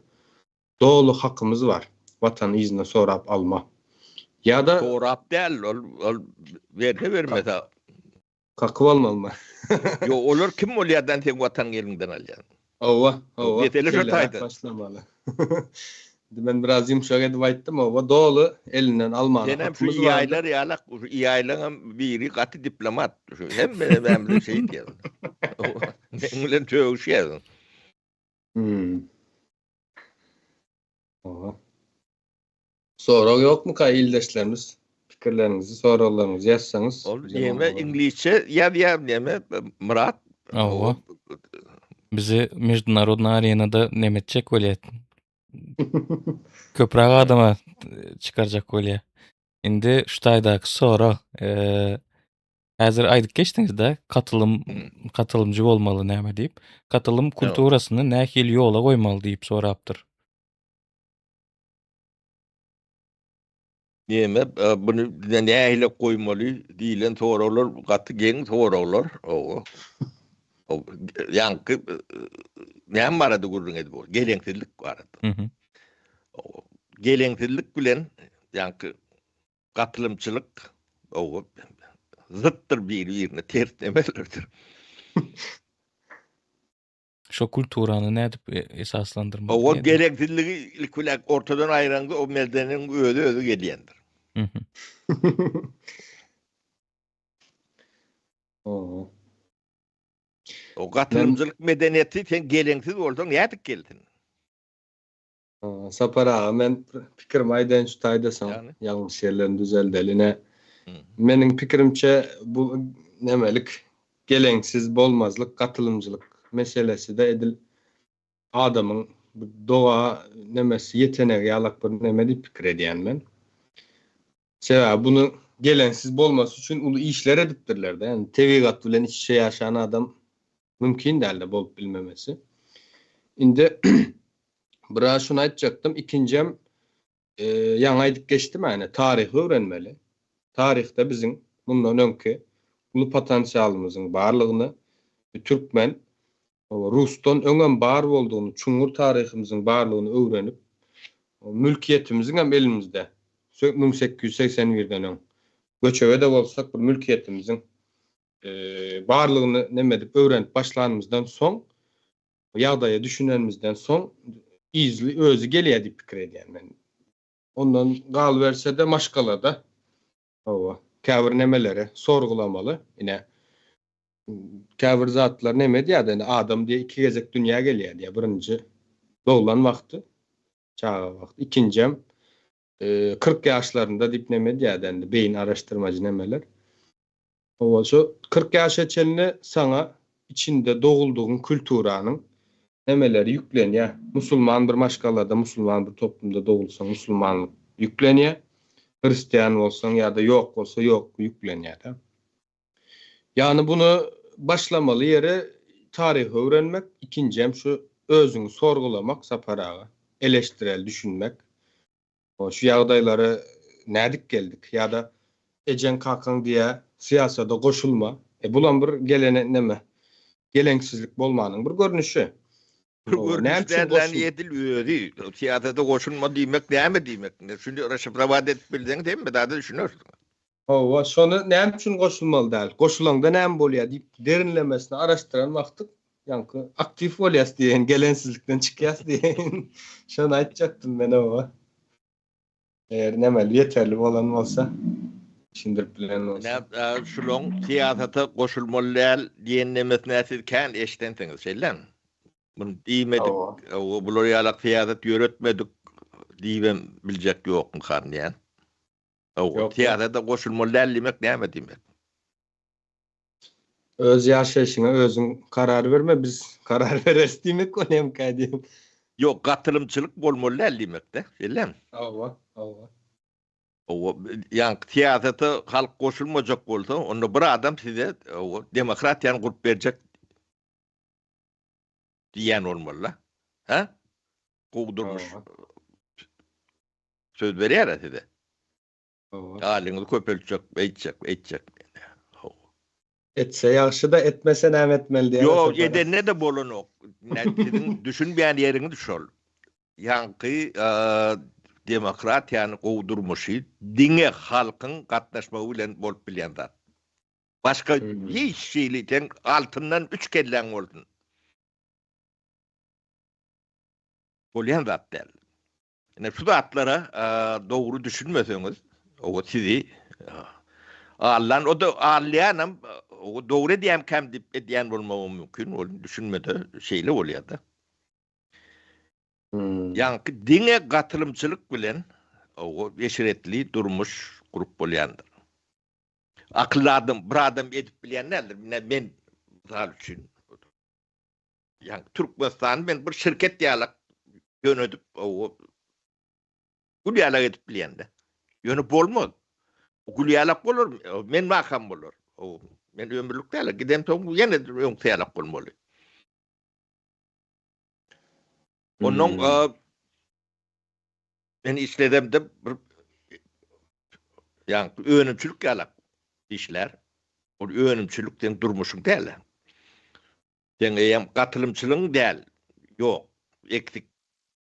Doly hakymyz bar watany yzyna sorap alma. Ýa-da. Sorap däl ol ol berse bermese. Kakyp almalymy? Ýok olar kim bolýardan seň watanyňy eliňden alýan. Hawa hawa. Mesele şo taýda. Başlamaly. Indi men biraz ýumşak edip aýtdym hawa doly elinden almana Senem şu hakymyz bardyr. ýaýlar ýalak şu ýaýlaňam biri gaty diplomat şu hemme nämämize şeý diýýär. Meň bilen sögüşýär. Hmm. Oha. Sorag ýokmyka ildeşlerimiz? Pikirleriňizi, soraglaryňyzy ýazsaňyz. Ol näme iňlisçe ýazýar näme Myrat? Hawa. Bizi meždunarodnyý arenada neme etjek bolýar. Köpräk adama çykarjak bolýar. Indi şu taýdaky sorag, Häzir aýdyp geçdiňiz-de, katylym katylymjy bolmaly näme diýip. Katylym kulturasyny nähili ýola goýmaly diýip sorapdyr. Näme, buny nähili goýmaly diýlen soraglar gaty geň soraglar. Hawa. Ýaňky näme barada gürrüň edip bor? Geleňsizlik barada. Geleňsizlik bilen ýaňky Gatylymçylyk oba zytdyr biri-birine ters nemelerdir. Şo kulturany nädip esaslandyrmaly? Oba gereksizligi ilki bilen ortadan aýyraňda o medeniniň özi-özi gelýändir. O gatylymçylyk medeniýeti sen geleňsiz bolsaň nädip gelsin? Sapar aga men pikirimi aýdaýyn şu taýda soň ýalňyş ýerlerini düzeldeli ine meniň pikirimçe bu nemelik geleňsiz bolmazlyk gatylymjylyk meseleside edil adamyň bu doga nemesi ýetenegi ýalak bir neme diýip pikir edýän men. Sebäbi bunu gelensiz bolmasy üçin uly işler edipdirler-de. Ýani tebigat bilen iç-içe ýaşan adam mümkin dälde bolup bilmemesi. Indi biraz şuny aýtjakdym. Ikinjem ýaňy aýdyp geçdim ýani taryhy öwrenmeli. Taryhda biziň mundan öňki uly potensialymyzyň barlygyny, türkmen Rusdan öňem bar boldugyny, çuňňur taryhymyzyň barlygyny öwrenip, mülkiýetimiziň hem elimizde, 1881-den öň, göçebe-de bolsak bir mülkiýetimiziň barlygyny neme edip öwrenip başlanymyzdan soň, ýagdaýa düşünenimizden soň yzly özi gelýär diýip pikir edýän men. Ondan galyberse-de maşgalada Hawa, käbir nemeleri sorgulamaly. Ine, käbir zatlar neme edýär-de, indi adam diýe iki gezek dünýä gelýär diýýär. Birinji doglan wagty, çaga wagty. Ikinjem 40 ýaşlarynda diýip neme edýär-de, indi beýin araşdyrmajy nemeler. Hawa, şu 40 ýaşa çenli saňa içinde doguldygyň kulturanyň nemeleri ýüklenýär. Musulman bir maşgalada, musulman bir toplumda dogulsaň musulmanlyk ýüklenýär. Hristian bolsaň ýa-da ýok bolsa ýok ýüklenýär-de. Ýagny buny başlamaly ýeri taryhy öwrenmek, ikinjem şu özüňi sorgulamak Sapar aga, eleştirel düşünmek. Şu ýagdaýlara nädip geldik? Ýa-da ejeň kakaň diýä syýasada goşulma. E bulam bir gelene neme geleňsizlik bolmanyň bir görnüşi. Bir görnüş däl edil özi. Syýasata goşulma diýmek näme diýmek? Şuny raşifrowat edip bilseň hemme zada düşünersiň. Hawa, şony näme üçin goşulmaly däl? Goşulaňda näme bolýar diýip derinlemesine araşdyran wagtyk ýaňky aktiw bolýas diýen, gelensizlikden çykýas diýen. Şony aýtjakdym men hawa. Eger nemeli ýeterli bolan bolsa, düşündirip bilen bolsa. Näme şulaň syýasata goşulmaly däl diýen nemesine siz kän eşidensiňiz, şeýlemi? Muny diýmedik, bular ýalak syýasat ýöretmedik diýibem biljek ýokmykan diýen. Hawa, syýasata goşulmaly däl diýmek näme diýmek? Öz ýaşaýşyňa özüň karar berme, biz karar bereris diýmek bolýamyka diýen. Ýok, gatylymçylyk bolmaly däl diýmek-de, şeýlemi? Hawa, hawa. Hawa, ýaňky syýasata halk goşulmajak bolsa, onda bir adam size, hawa, demokratiýany gurup berjek diýýän bolmaly-da. Hä? Gowy durmuş söz berýär-ä size. Alyňyzy köpeltjek, eýtjek, eýtjek. Etse ýagşy-da, etmese näme etmeli diýýär. Ýok, edende-de bolanok. Siziň düşünmeýän ýeriňiz şol. Ýaňky demokratiýany, gowy durmuşy diňe halkyň gatnaşmagy bilen bolup bilýän zat. Başga hiç hili sen altyndan üç kelläň bolsun. Bolýan zat däl. Ine şu zatlara dogry düşünmeseňiz, o sizi allan, o da alýanam, o dogry edýänkäm diýip edýän bolmagy mümkin, ol düşünmede şeýle bolýar-da. Hmm. Ýaňky diňe gatylymçylyk bilen o eşretli durmuş gurup bolýandyr. Akylly adam, bir adam edip bilýän däldir. Men mysal üçin Ýa Türkmenistany men bir şirket ýalak ýönedip, o gül ýalak edip bilýän-de. Ýöne bolmaz. Gül ýalak bolar, men wakam bolar. O men ömürlik däl, giden soň ýene öňki ýalak bolmaly. Ondan hmm. men işledemde bir ýa önümçilik ýalak işler. Ol önümçilik sen durmuşyň däl. Seň eýýäm gatylymçylygyň däl, ýok, eksik,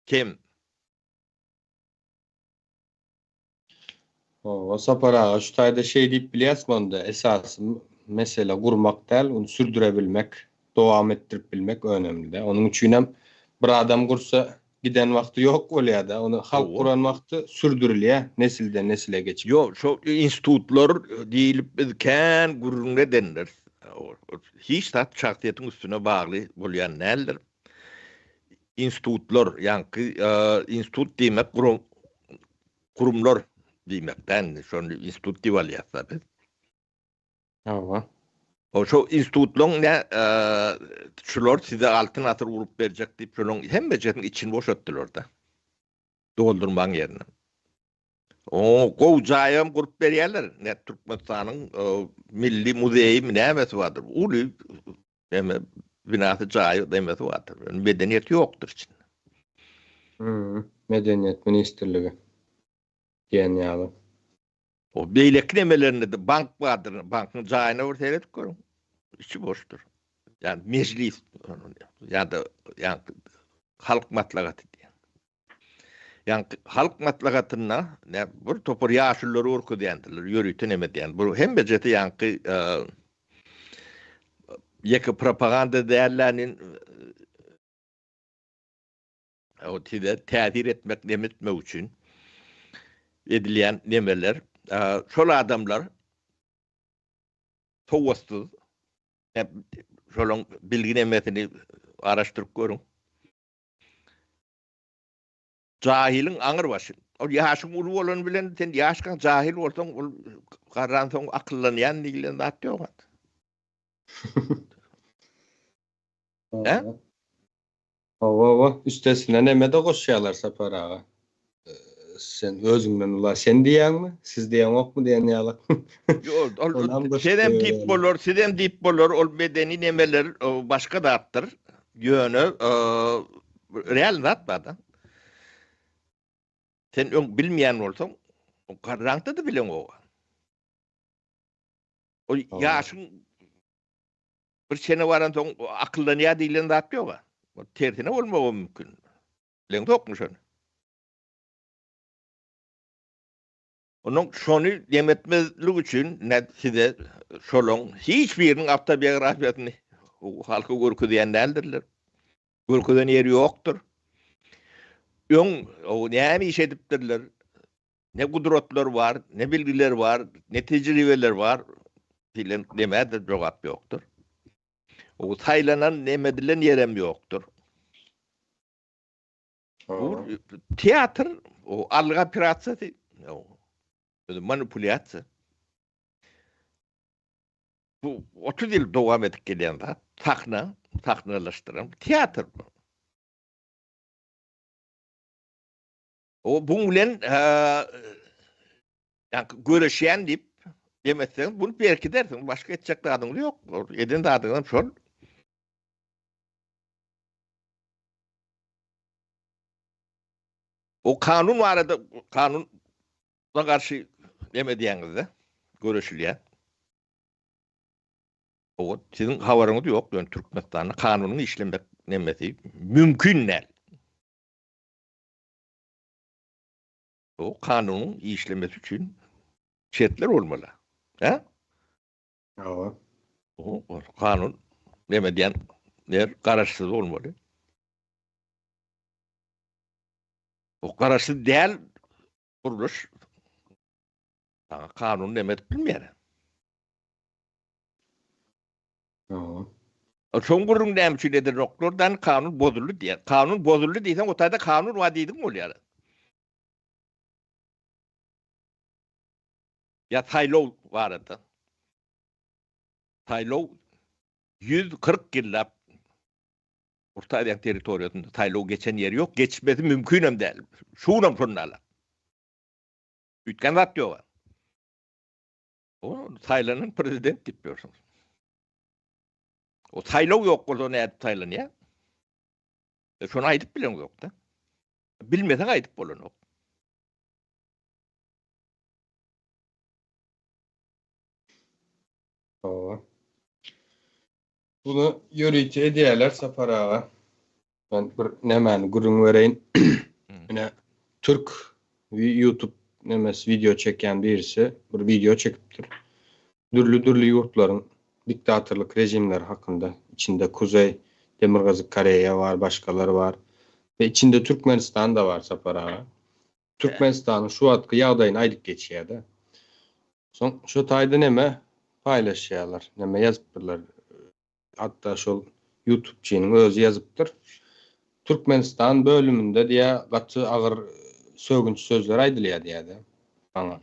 kem. Hawa, Sapar aga, şu taýda şeý diýip bilýäsmi onda, esasy mesele gurmak däl, ony sürdürebilmek, dowam etdirip bilmek önemli-dä. Onuň üçinem bir adam gursa, giden wagty ýok bolýar-da, ony halk guran wagty sürdürilýär, nesilden nesile geçip. Ýok, şo institutlar diýlip biz kän gürrüň edendiris. Hiç zat şahsyýetiň üstüne bagly bolýan däldir. Institutlar, ýaňky institut diýmek gurumlar diýmek-dä indi, şony institut diýip alýas-da biz. Hawa. O şo institutlaryň nä şular size altyn asyr gurup berjek diýip şolaryň hemmejesiniň içini boşatdylar-da. Doldurmagyň ýerine. O gowy jaýam gurup berýärler. Ne Türkmenistanyň milli muzeýi nämesi bardyr. Uly näme binasy jaýy nemesi bardyr. Medeniýet ýokdur içinde. Hmm, Medeniýet ministrligi diýen ýaly. O beýleki nemelerinde-de bank bardyr. Bankyň jaýyna bir seredip görüň. Içi boşdur. Ýa mejlis ýa-da ýa halk maslahaty diýen. Ýa halk maslahatynda ne bir topar ýaşululary görkezýändirler, ýörite neme diýen. Bu hemmejesi ýaňky ýeke propaganda dällänin o size täsir etmek, neme etmek üçin edilýän nemeler. Şol adamlar sowatsyz, şolaň bilgi nemesini araşdyryp görüň. Jahylyň aňyr başy. Ol ýaşyň uly bolany bilen sen ýaşkaň jahyl bolsaň, ol garransoň akyllanýan diýlen zat ýok. Hä? Hawa, hawa. Üstesine neme-de goşýarlar Sapar aga. Sen özüňden ula sen diýýäňmi, siz diýeňokmy diýen ýaly. Ýok, ol senem diýip bolar, sizem diýip bolar, ol medeni nemeler başga zatdyr. Ýöne real zat bar-da. Sen öň bilmeýän bolsaň, garraňda-da bileňok. Ol ýaşyň Bir çene baransoň akyllanýar diýlen zat ýog-a. Tersine bolmagam mümkin. Bileňzokmy şony? Onuň şony demetmezlik üçin ne size şolaň hiç biriniň awtobiografiýasyny halka görkezýän däldirler. Görkezen ýeri ýokdur. Öň o näme iş edipdirler? Ne gudratlar bar, ne bilgiler bar, ne tejribeler bar diýlen nämä-de jogap ýokdur. O saýlanan neme edilen ýerem ýokdur. Bu teatr, o algy operasiýasy, o manipulýasiýa. Bu 30 ýyl dowam edip gelýän zat, sahna, sahnalaşdyran teatr bu. O buň bilen ýa-ni göreşýän diýip demeseň, bunu berkidersiň. Başga etjek zadyň ýok. Eden zadyň hem şol. O kanun barada kanun garşy neme diýäňizde göreşilýär. O siziň habaryňyz ýok, ýöne Türkmenistanda kanunyň işlemek nemesi mümkin däl. Bu kanunyň işlemesi üçin şertler bolmaly. Hä? Hawa. O kanun näme diýen ýer garaşsyz bolmaly. O garaşsyz däl gurluş saňa kanun näme edip bilmeýär. Hawa. Şoň gürrüň näme üçin edilenoklar dan kanun bozuldy diýýär. Kanun bozuldy diýseň o taýda kanun bar diýdigiň bolýar. Ýa saýlaw barada. Saýlaw 140 ýyllap Orta Aziýanyň territoriýasynda saýlaw geçen ýeri ýok, geçmesi mümkinem däl. Şu günem şonda ala. Üýtgän zat ýok. O saýlanan prezident diýip ýörsüň. O saýlaw ýok bolsa nädip saýlanýar? E, şony aýdyp bilen ýok-da. Bilmeseň aýdyp bolanok. Hawa. Bunu ýörite edýärler Sapar aga. Men bir nämäni gürrüň bereýin. Ine türk YouTube nemesi wideo çekýän birisi bir wideo çekipdir. Dürli-dürli ýurtlaryň diktatorlyk režimleri hakynda. Içinde Kuzeý, Demirgazyk Koreýa bar, başgalar bar. We içinde Türkmenistan-da bar Sapar aga. Türkmenistanyň şu wagtky ýagdaýyny aýdyp geçýär-de. Soň şo taýda neme paýlaşýarlar, neme ýazypdyrlar. Hatda şol ýutubçynyň özi ýazypdyr. Türkmenistan bölüminde diýýär, gaty agyr sögünç sözler aýdylýar diýýär-de maňa.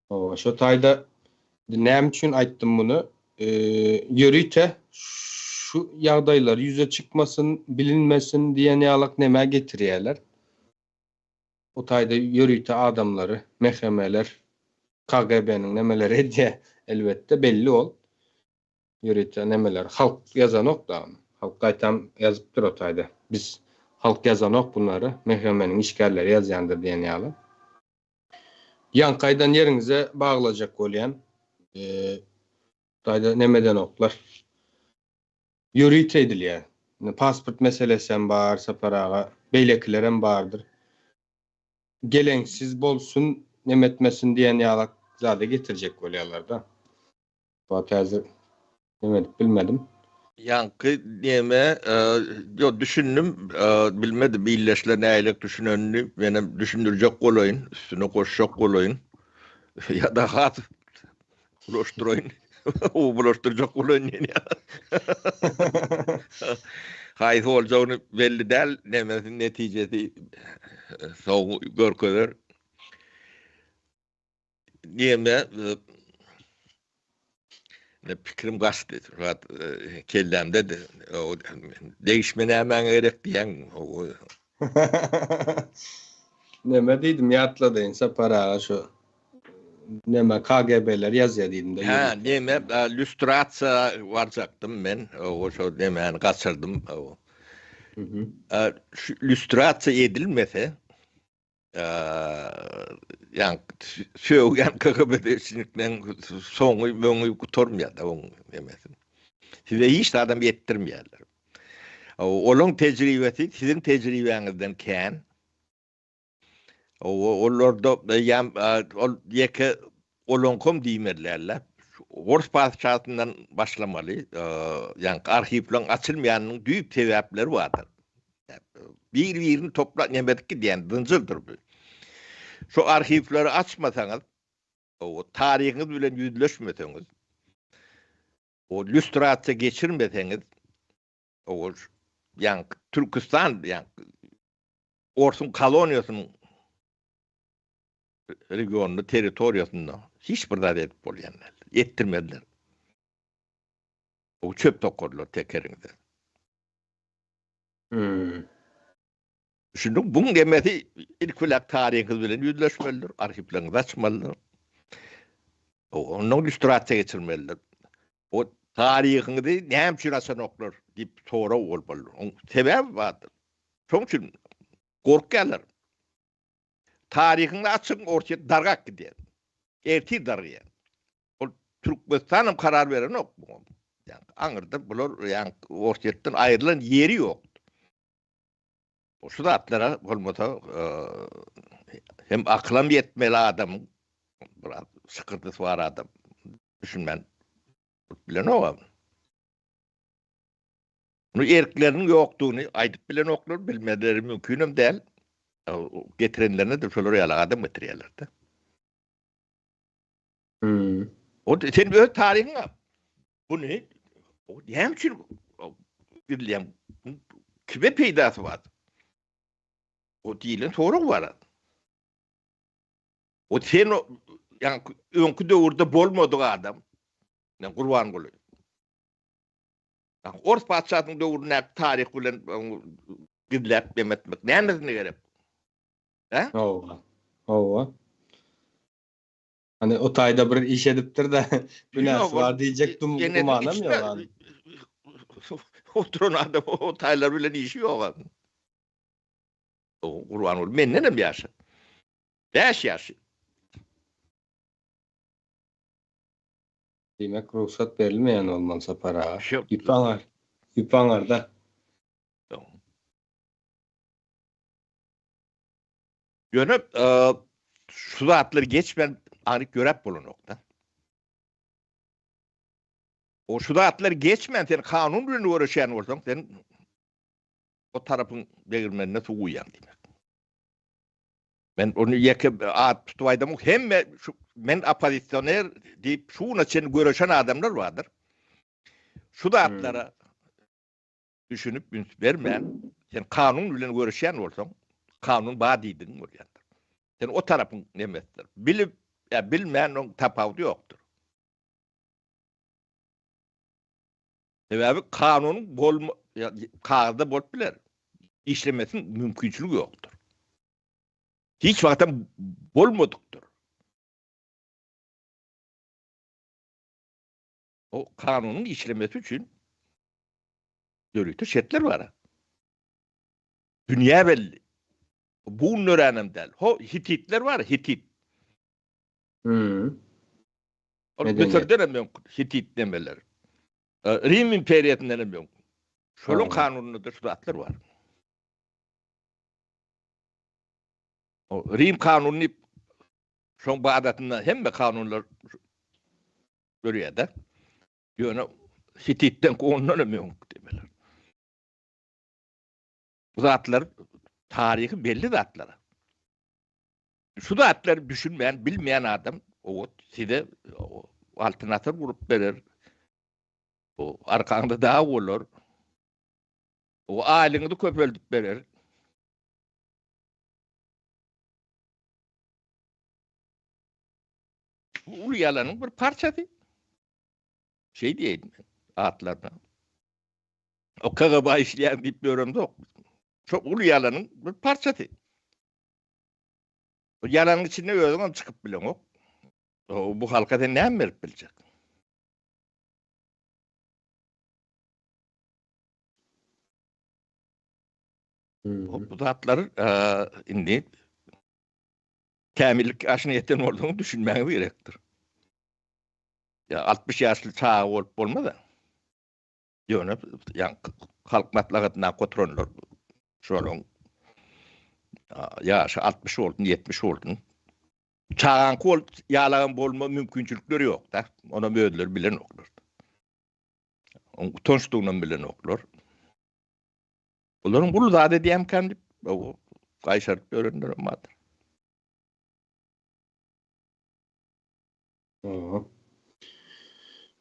Hawa, şo taýda näme üçin aýtdym muny? Ýörite şu ýagdaýlar ýüze çykmasyn, bilinmesin diýen ýalak nämä getirýärler. O taýda ýörite adamlary, MHM-ler, KGB-niň nemeleri edýär, elbetde, belli ol. Ýörite nemeler, halk ýazanok da ony. Halk gaýtam ýazypdyr o taýda. Biz halk ýazanok bunlary, MHM-niň işgärleri ýazýandyr diýen ýaly. Ýaňky aýdan ýeriňize baglajak bolýan. Taýda nemedenoklar. Ýörite edilýär. Indi pasport meselesem bar, Sapar aga, beýlekilerem bardyr. Geleňsiz bolsun, nemetmesin diýen ýalak zada getirjek bolýarlar-da. Wagt häzir neme edip bilmedim. Ýaňky neme, ýok düşündim, bilmedim illeşler nähilek düşünenini, menem düşündirjek bolaýyn, üstüne goşjak bolaýyn. Ýa-da has bulaşdyraýyn. O bulaşdyrjak bolaýyn diýen ýaly. Haýsy boljagyny belli däl, nemesi netijesi soň görkezer. Neme ne pikirim gaçdy. Rahat kellämde degişme nämäňe gerek diýen. Neme diýdim ýatladyň Sapar aga şu neme KGB-ler ýazýar diýdim-de. Hä, neme lýustrasiýa barjakdym men. O şo nemäni gaçyrdym. Şu lýustrasiýa edilmese Ýa sögýän KGB-çilikleň soňy möňi gutarmaýar-da oň nemesi. Size hiç zadam ýetdirmeýärler. Olaň tejribesi siziň tejribäňizden kän. Olarda ýa ol ýeke olaňkam diýmezlerle. Ors patyşasyndan başlamaly. Ýaňky arhiwleň açylmaýanynyň düýp sebäpleri bardyr. Bir-birini toplap neme edip gidýän zynjyrdyr bu. Şu arhiwleri açmasaňyz, o taryhyňyz bilen ýüzleşmeseňiz, o lýustrasiýa geçirmeseňiz, o ýaňky Türküstan, ýaňky Orsuň koloniýasynyň regionynda, territoriýasynda hiç bir zat edip bolýan däl. Etdirmezler. O çöp sokarlar tekeriňize. Hmm. Şunuň buň demesi ilk bilen taryhyňyz bilen ýüzleşmelidir, arhiwleriňizi açmalydyr. Ondan lýustrasiýa geçirmelidir. O taryhyňyzy näme üçin açanoklar diýip sorag bolmalydyr. Oň sebäbi bardyr. Şoň üçin gorkýarlar. Taryhyňy açyň, Orsýet dargap gidýär. Ertir dargaýar. Ol Türkmenistanam karar berenok muňa. Ýa aňyrda bular ýa Orsýetden aýrylan ýeri ýok. Şu zatlara bolmasa hem akylam ýetmeli adamyň biraz şykyrdysy bar adam düşünmän bilenok. Muny erkleriniň ýokdugyny aýdyp bilenoklar, bilmeleri mümkinem däl. Getirenlerine-de şolar ýaly adam getirýärler-de. Hmm. O sen öz taryhyňa buny näme üçin gizleýäň? Kime peýdasy bar? O diýlen sorag bar. O sen ýa öňki döwürde bolmadyk adam, ýa Gurbanguly. Ors patyşasynyň döwründäki taryh bilen gizläp demetmek nämesine gerek? Hä? Hawa. Hawa. Hani o taýda bir iş edipdir-de, günäsi bar diýjek dumanam ýok hani. Oturan adam o taýlar bilen işi ýok hani. O Gurbanguly menden hem ýaşy. 5 ýaşy. Diýmek rugsat berilmeýän bolmaly Sapar aga. Ýüp aňar. Ýüp aňarda. Ýöne şu zatlary geçmän anyk ýöräp bolanok-da. O şu zatlary geçmän sen kanun bilen göreşýän bolsaň, sen o tarapyň degirmenine suw guýýaň diýmek. Men ony ýeke at tutup aýdamok, hemme şu men oppozisioner diýip şu güne çenli göreşen adamlar bardyr. Şu zatlara düşünip üns bermän, sen kanun bilen göreşýän bolsaň, kanun bar diýdigiň bolýandyr. Sen o tarapyň nemesidir. Bilip ýa bilmän oň tapawudy ýokdur. Sebäbi kanunyň bolma kagyzda bolup biler. Işlemesiniň mümkinçiligi ýokdur. Hiç wagtam bolmadykdyr. O kanunyň işlemesi üçin ýörite şertler bar. Dünýä belli. Bu gün döränem däl. Ho, hititler bar, hitit. Hmm. Ol Müsürden hem öň hitit demeler. Rim imperiýasyndan hem öň. Şolaryň kanunynda şu zatlar bar. O Rim kanuny diýip şoň badatynda hemme kanunlar görýär-de. Ýöne hititden ondan hem öň demeler. Bu zatlar taryhy belli zatlar. Şu zatlary düşünmeýän, bilmeýän adam o size altyn asyr gurup berer. O arkaňda dag bolar. O aýlygyňyzy köpeldip berer. Bu uly ýalanyň bir parçasy. Şeý diýeýin men atlaryna. O KGB işleýän diýip ýöremzok. Şo uly ýalanyň bir parçasy. Bu ýalanyň içinde özüň hem çykyp bileňok. O bu halka sen näme berip biljek? Bu zatlar indi kämillik ýaşyna ýeten bolsaňyz düşünmäňiz gerekdir. Ýa 60 ýaşly çaga bolup bolmaz-a. Ýöne ýaňky halk maslahatynda oturanlar şolaryň ýaşy 60 bolsun, 70 bolsun. Çagaňky bolup ýalagam bolma mümkinçilikleri ýok-da. Onam özleri bilenoklar. Oň utançdygynam bilenoklar. Olaryň uly zat edýämkäm diýip, gaýşaryp ýörenlerem bardyr.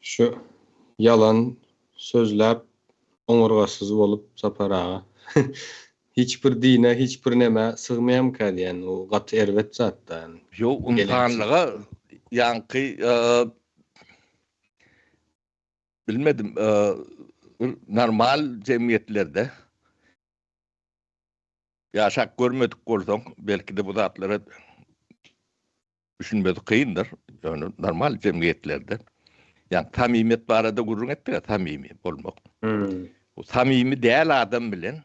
Şu ýalan sözläp oňurgasyz bolup Sapar aga. Hiç bir dine, hiç bir nämä sygmaýamyka diýen, o gaty erbet zatda ýani. Ýok, ynsanlyga ýaňky bilmedim, normal jemgyýetlerde ýaşap görmedik bolsaň, belki-de bu zatlara Düşünmesi kyndyr, ýöne normal jemgyýetlerde, ýagny samimiýet barada gürrüň etdik-ä, samimi bolmak. Bu samimi däl adam bilen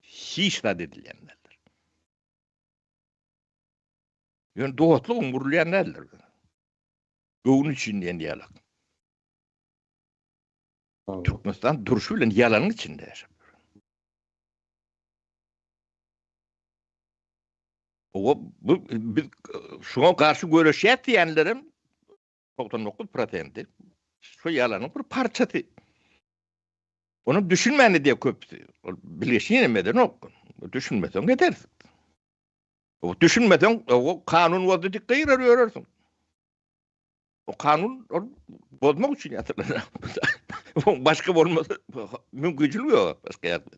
hiç zat edilýän däldir. Ýöne dostlugam gurulýan däldir. Göwün üçin diýen ýalak. Türkmenistan durşy bilen ýalanyň içinde ýaşap ýör. Owa, bu biz şuňa garşy göreşýäs diýenlerem 99 prosenti şu ýalanyň bir parçasy. Onu düşünmän edýär köpüsi. Ol bilgeşin hem edenok. Düşünmeseň edersiň. O düşünmeseň, o kanun bozdy diýip gygyrar ýörersiň. O kanun ol bozmak üçin ýatylan. Başga bolmasa mümkinçilik ýok başga ýerde.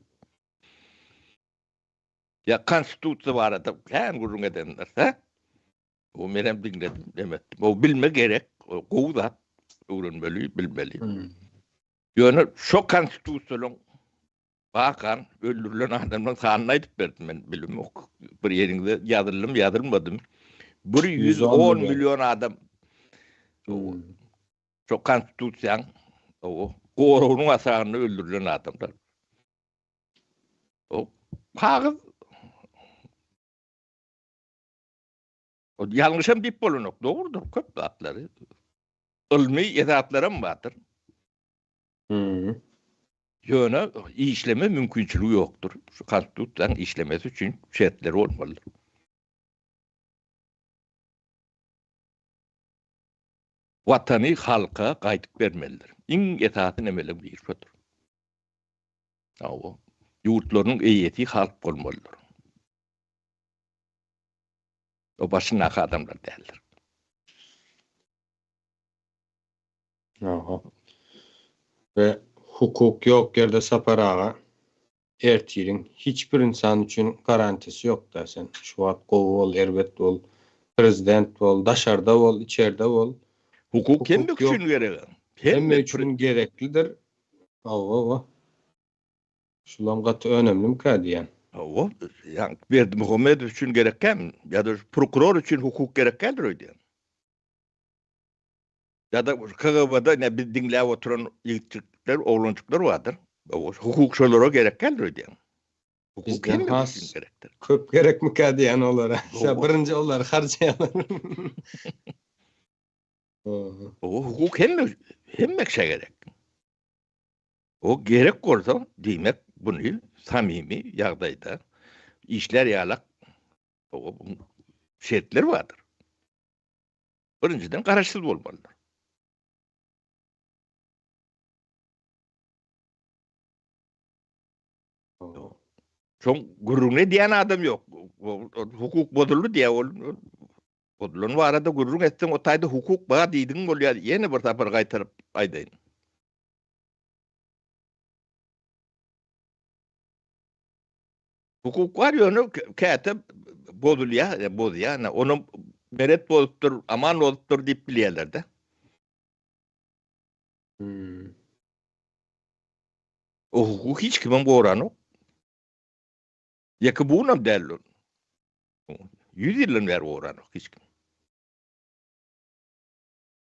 Ýa konstitusiýa barada kän gürrüň edenler, hä? O menem diňledim, demetdim. O bilme gerek, o gowy zat öwrenmeli, bilmeli. Hmm. Ýöne şo konstitusiýalaryň bakan öldürilen adamlaryň sanyny aýdyp berdim men bilimok. Bir ýeriňde ýazyldym, ýazylmadym. 110 million adam hmm. şo konstitusiýaň o goragynyň aşagynda öldürilen adamlar. O kagyz O ýalňyşam diýip bolanok. Dogrudyr, köp zatlary. Ylmy esaslar hem bardyr. Hmm. Ýöne işleme mümkinçiligi ýokdur. Şu konstitusiýanyň işlemesi üçin şertleri bolmalydyr. Watany halka gaýdyp bermelidir. Iň esasy nemeleň biri şodur. Hawa, ýurtlarynyň eýesi halk bolmalydyr. O başyndaky adamlar däldir. Hawa. We hukuk ýok ýerde Sapar aga ertiriň hiç bir insan üçin garantiýasy ýokda sen şu wagt gowy bol erbet bol prezident bol daşarda bol içerde bol Hukuk hemme üçin gerek. Hemme üçin gereklidir. Hawa, hawa. Şulam gaty önemlimkä diýýän. Hawa, ýa Berdimuhamedow üçin gerekkämi? Ýa-da prokuror üçin hukuk gerek däldir öýdýän. Ýa-da KGB-da ine biz diňläp oturan ýigitjikler, oglanjyklar bardyr. Hukuk şolara gerek däldir öýdýän. Hukuk Bizden hemme has üçin gerekdir. köp gerekmikä diýýän olara. Şa birinji olary harjaýarlar. O hukuk hemme hemme kişä gerek. O gerek bolsa, diýmek, buny samimi ýagdaýda işlär ýalak o şertler bardyr. Birinjiden garaşsyz bolmalydyr. Şoň gürrüňini edýän adam ýok. Hukuk bozuldy diýýär ol. Bozulan barada gürrüň etseň o taýda hukuk bar diýdigiň bolýar. Ýene bir sapar gaýtaryp aýdaýyn. Hukuk bar ýöne käte bozulýar, bozýar. Onam Meret bozupdyr, Aman bozupdyr diýip bilýärler-de. Hmm. O hukuk hiç kimem goranok. Ýeke bu günem däl ol. 100 ýyldan bäri goranok hiç kim.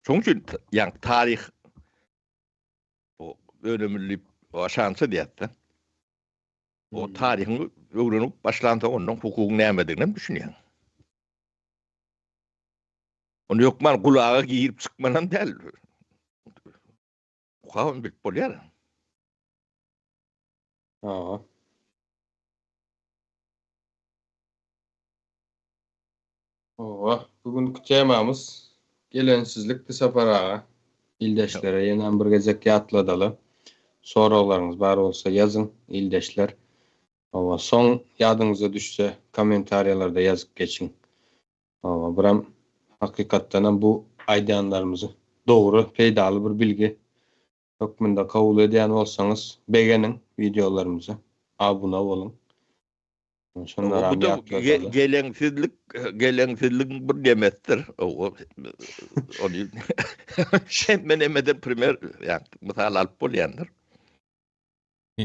Şonuň üçin ýaňky taryh o önemli şansa diýýär-de. O taryhyň öwrenip başlansoň ondan hukugyň nämedigini hem düşünýäň. Ony hökman gulaga girip çykmanam däl. Okabam bilip bolýar. Hawa. Hawa, bu günki temamyz gelensizlikdi Sapar aga. Ildeşlere ýenem bir gezek ýatladaly. Soraglaryňyz bar bolsa ýazyň ildeşler. Hawa, soň ýadyňyza düşse kommentariýalarda ýazyp geçiň. Hawa, biram hakykatdanam bu aýdýanlarymyzy dogry, peýdaly bir bilgi hökmünde kabul edýän bolsaňyz begeniň wideolarymyza, abuna boluň. Şonlaram Bu da ýatladaly. geleňsizlik, geleňsizligiň bir nemesidir. Ony hemme nemeden primer, ýa mysal alyp bolýandyr.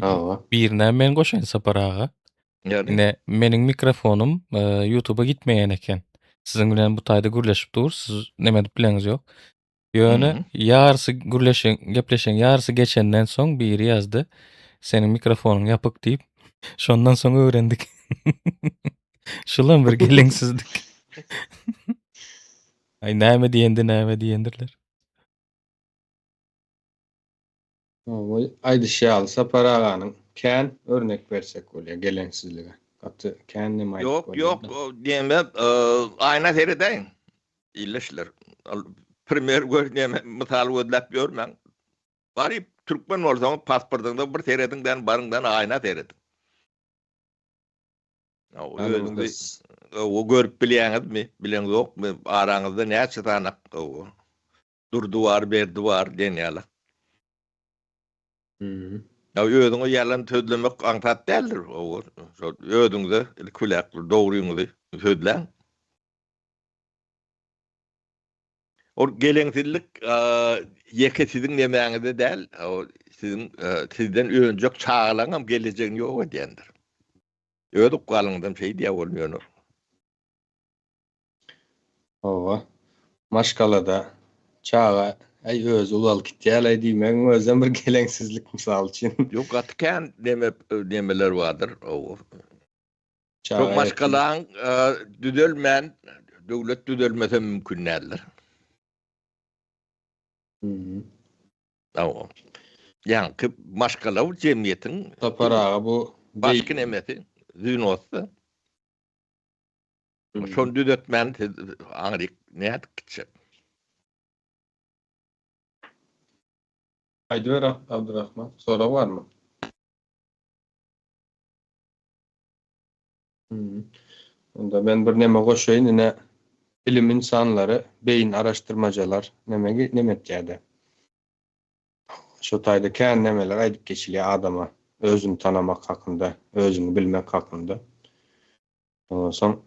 Hawa. Birine men goşaýyn Sapar aga. Ýani Ine meniň mikrofonym e, YouTube'a gitmeýän eken. Siziň bilen bu taýda gürleşip dur, siz neme edip bileňiz ýok. Ýöne Mhm. ýarysy gürleşen, gepleşen ýarysy geçenden soň biri ýazdy. Seniň mikrofonyň ýapyk diýip. Şondan soň öwrendik. Şulam bir geleňsizlik. Aý näme diýende näme diýendirler. Hawa, aýdyşy ýaly Sapar aganyň kän örnek bersek bolýar geleňsizlige. Gaty kän neme aýdyp Ýok, bolýar. ýok, o diýme, aýna seredäýiň. Illeşler. Ol primer gör diýme, mysal gözläp ýörmäň. Baryp türkmen bolsaňyz pasportyňyza bir serediň dän baryňdan aýna serediň. Özüňizi o görüp bilýäňizmi, bileňzokmy, araňyzda näçe sany o Durdy bar, Berdi bar diýen ýaly. Ýa özüňe ýalan sözlemek aňsat däldir. Şol özüňize ilki bilen dogryňyzy sözläň. Ol geleňsizlik ýeke siziň nemäňizde däl, siziň sizden önjek çagalaryňam gelejegini ýok edýändir. Öz ykbalyňyzam şeý diýýär ol ýöne. Hawa. Maşgalada çaga äý özi ulalyp gitýäleý diýmegiň özem bir geleňsizlik mysal üçin. Ýok gaty kän neme nemeler bardyr. Hawa. Çaga Şo maşgalaň düzelmän döwlet düzelmese mümkin däldir. Hawa. Ýaňky maşgala bu jemgyýetiň Sapar aga bu başky nemesi, zünosy. Şony düzetmän siz aňryk nädip gitjek? Aýdyber Abdurahman, sorag barmy? Onda men bir neme goşaýyn, ine bilim insanlary, beýin araşdyrmajalar neme neme etýärdi. Şo taýda kän nemeler aýdyp geçilýär adama özüni tanamak hakynda, özüňi bilmek hakynda. Ondan soň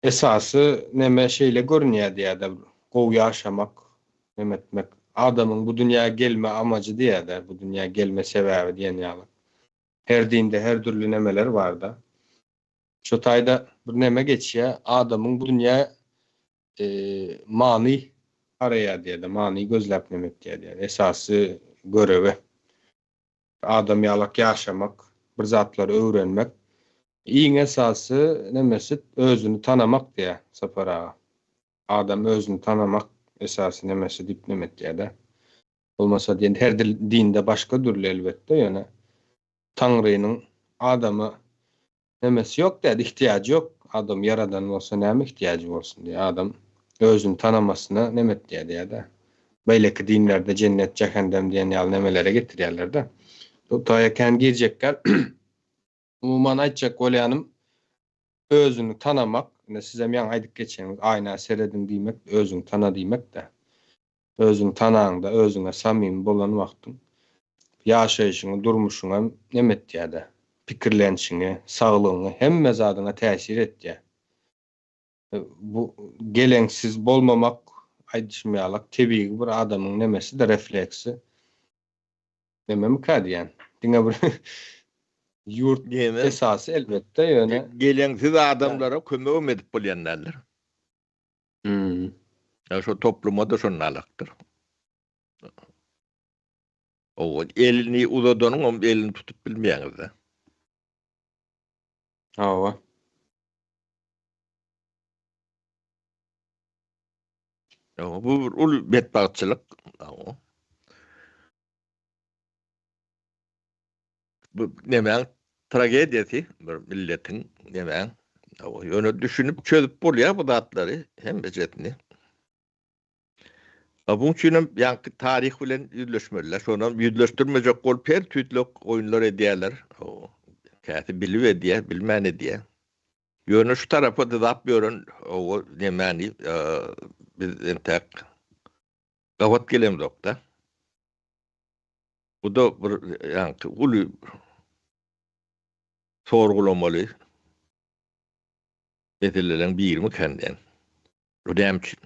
esasy neme şeýle görünýär diýýär-de, gowy ýaşamak, neme etmek, adamyň bu dünýä gelme amajy diýýär-de, bu dünýä gelme sebäbi diýen ýaly. Her dinde her dürli nemeler bar-da. Şo taýda bir neme geçýär, adamyň bu dünýä many araýar diýýär-de, many gözläp neme etýär diýýär. Esasy görewi adam ýalak ýaşamak, bir zatlary öwrenmek. Iň esasy nemesi özüni tanamak diýýär Sapar aga. Adam özüni tanamak esasy nemesi diýip neme etýär-de. Bolmasa diýen her dil dinde başga dürli elbetde ýöne Taňrynyň adama nemesi ýok dädi ihtiýajy ýok adam ýaradan bolsa näme ihtiýajy bolsun diýýär adam özüni tanamasyna neme etýär diýýär-de. Beýleki dinlerde jennet jähendem diýen ýaly nemelere getirýärler-de. Bu taýa kän girjekgäl. Umuman aýtjak bolýanym özüňi tanamak ine sizem ýaňy aýdyp geçeniňiz aýna serediň diýmek özüňi tana diýmek-dä. Özüňi tanaňda, özüňe samymy bolan wagtyň ýaşaýşyňy, durmuşyňa neme etýär-de, pikirlenişiňe, saglygyňa, hemme zadyňa täsir etýär. Bu geleňsiz bolmamak, aýdyşym ýalak, tebigy bir adamyň nemesi-de, refleksi. Nememikä diýýän. Diňe bir ýurt esasy elbetde, ýöne. Geleňsiz adamlara kömegem edip bolýan däldir. Hmm. Ya şo topluma-da şonda alakdyr. O elini uzadanyň hem elini tutup bilmeýäňiz-de. Hawa. Ýa bu bir uly betbagtçylyk. Hawa. Bu nemäň tragediýasy bir milletiň nemäň. Ýöne düşünip çözüp bolýar bu zatlary hemmejesini. A buň üçin hem ýaňky taryh bilen ýüzleşmeliler. Şonam ýüzleşdirmejek bolup her tüýtlek oýunlar edýärler. Käsi bilip edýär, bilmän edýär. Ýöne şu tarapa dyzap ýören o nemäni biz entäk gabat gelemzok-da. Bu-da bir ýaňky uly sorgulamaly meseleleriň birimikä diýen. Bu näme üçin?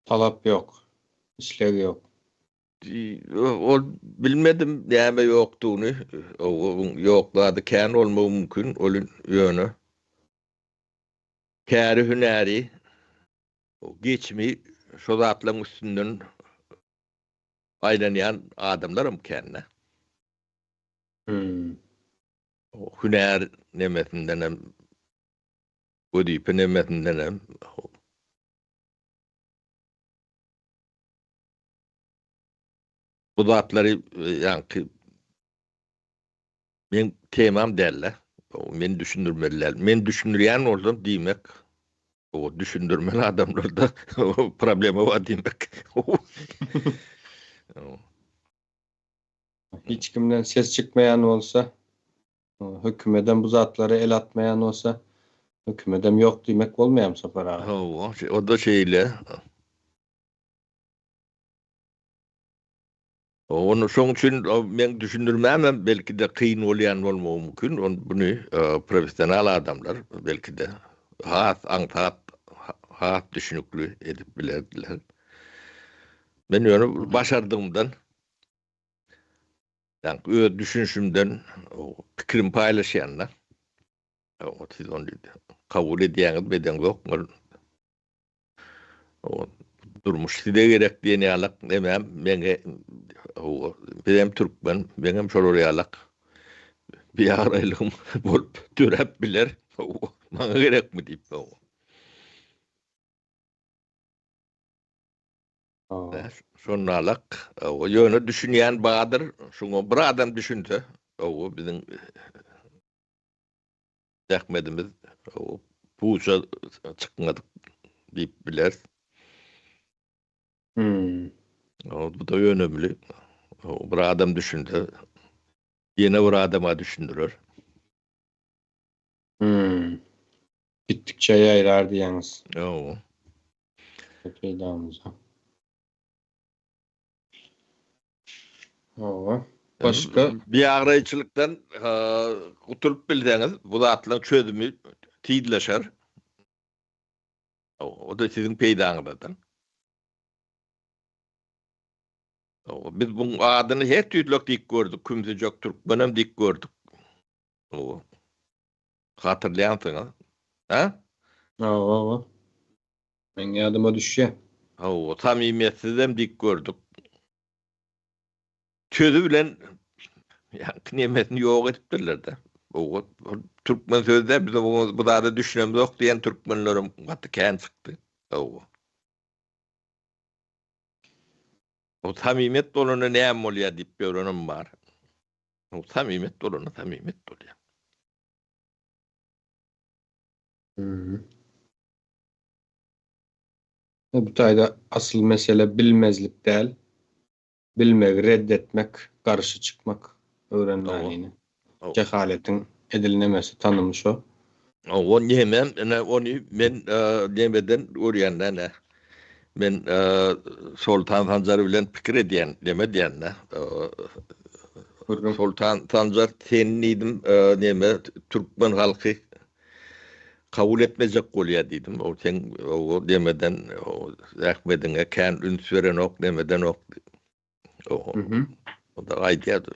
Talap ýok. Isleg ýok. Ol bilmedim näme ýokdugyny. Ýok zady kän bolmagy mümkin. Ol ýöne käri hünäri Geçimi şo zatlaryň üstünden aýlanýan adamlaram kän-dä. Hmm. Hünär nemesindenem, wezipe nemesindenem. Bu zatlary ýaňky meň temam däl-de. Men düşündirmeli däl. Men düşündirýän bolsam, diýmek, o düşündirmeli adamlarda problema bar diýmek. Hiç kimden ses çykmaýan bolsa, hökümedem bu zatlara el atmaýan bolsa, hökümedem ýok diýmek bolmaýarmy Sapar aga? Hawa, o-da şeýle. Ony şoň üçin meň düşündirmämem belki-de kyn bolýan bolmagy mümkin. Ony buny professional adamlar belki-de has aňsat, has düşünikli edip bilerdiler. Men ýöne başardygymdan, ýagny öz düşünişimden pikrimi paýlaşýan-da. Siz ony kabul edýäňizmi, edeňzokmy? Durmuş size gerek diýen ýalak nemem meňe hawa bizem türkmen meňem şolar ýalak biabraýlygym bolup döräp biler hawa maňa gerekmi diýip hawa. Şonalak hawa ýöne düşünýän bardyr şuňa bir adam düşünse hawa biziň zähmedimiz puja çykmadyk diýip bileris. Hmm. Bu da önemli. Bir adam düşünse, ýene bir adama düşündirer. Hmm. Gitdikçe ýaýrar diýýäňiz. Ýo. Peýdamyza. Hawa. Başga? Biabraýçylykdan gutulyp bilseňiz, bu zatlaryň çözümi tizleşer. O-da siziň peýdaňyzadyr. Biz buň adyny her tüýtlek diýip gördük, kümsüjek türkmenem diýip gördük. Hawa. Hatyrlaýansyňyz. Ha? Hawa, hawa. Meň ýadyma düşýär. Hawa, samimiýetsizem diýip gördük. Sözi bilen ýaňky nemesini ýok edipdirler-de. Hawa, türkmen sözi däl, biz bu zada düşünemzok diýen türkmenlerem gaty kän çykdy. Hawa. O samimiýet bolanda näme bolýar diýip ýörenem bar. O samimiýet bolanda samimiýet bolýar. Hmm. Bu taýda asyl mesele bilmezlik däl. Bilmegi red etmek, garşy çykmak öwrenmänini. Jehaletiň edil nemesi tanymy şo. O nemem ine ony men nemeden görýän nä. Men Soltan Sanjar bilen pikir edýän neme diýän nä. Soltan Sanjar sen diýdim neme türkmen halky kabul etmejek bolýar diýdim. O seň o nemeden zähmediňe kän üns berenok nemedenok. O da aýdýardy.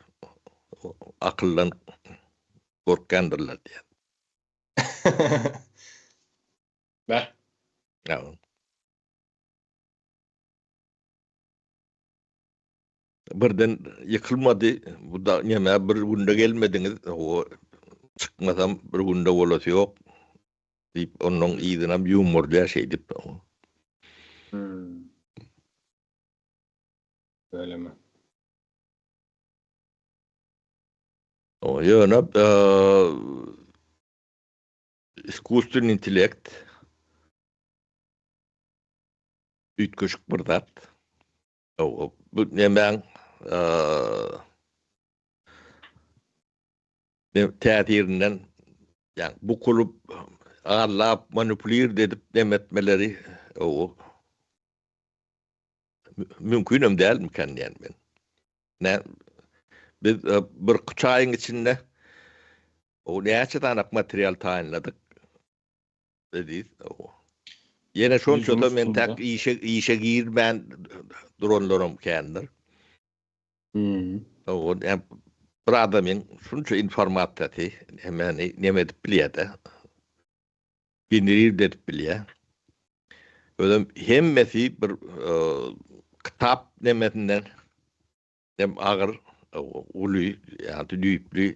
Akyldan gorkýandyrlar diýýär. Bäh. Ýa. Birden ýykylmady. Bu da näme bir günde gelmediňiz. O çykmasam bir günde bolasy ýok diýip, ondan yzynam ýumurlýar şeýdip. Hmm. Öylemi? O ýöne iskusstvennyý intellekt üýtgeşik bir zat. O bu nemäň täsirinden ýa bukulyp, allap, manipulir edip nemetmeleri o Mümkinem dälmikan diýen men. Nä biz e, bir çaýyň içinde o näçe danak material taýynladyk. Eziz. O. Ýene şonça da men tak işe işe girmän duranlarym kändir. Hmm. O bir adamyň şunça informasiýasy hemmäni neme edip bilýär-de. Generir edip bilýär. Özem hemmesi bir kitap nemesinden hem agyr, uly, ýa-da düýpli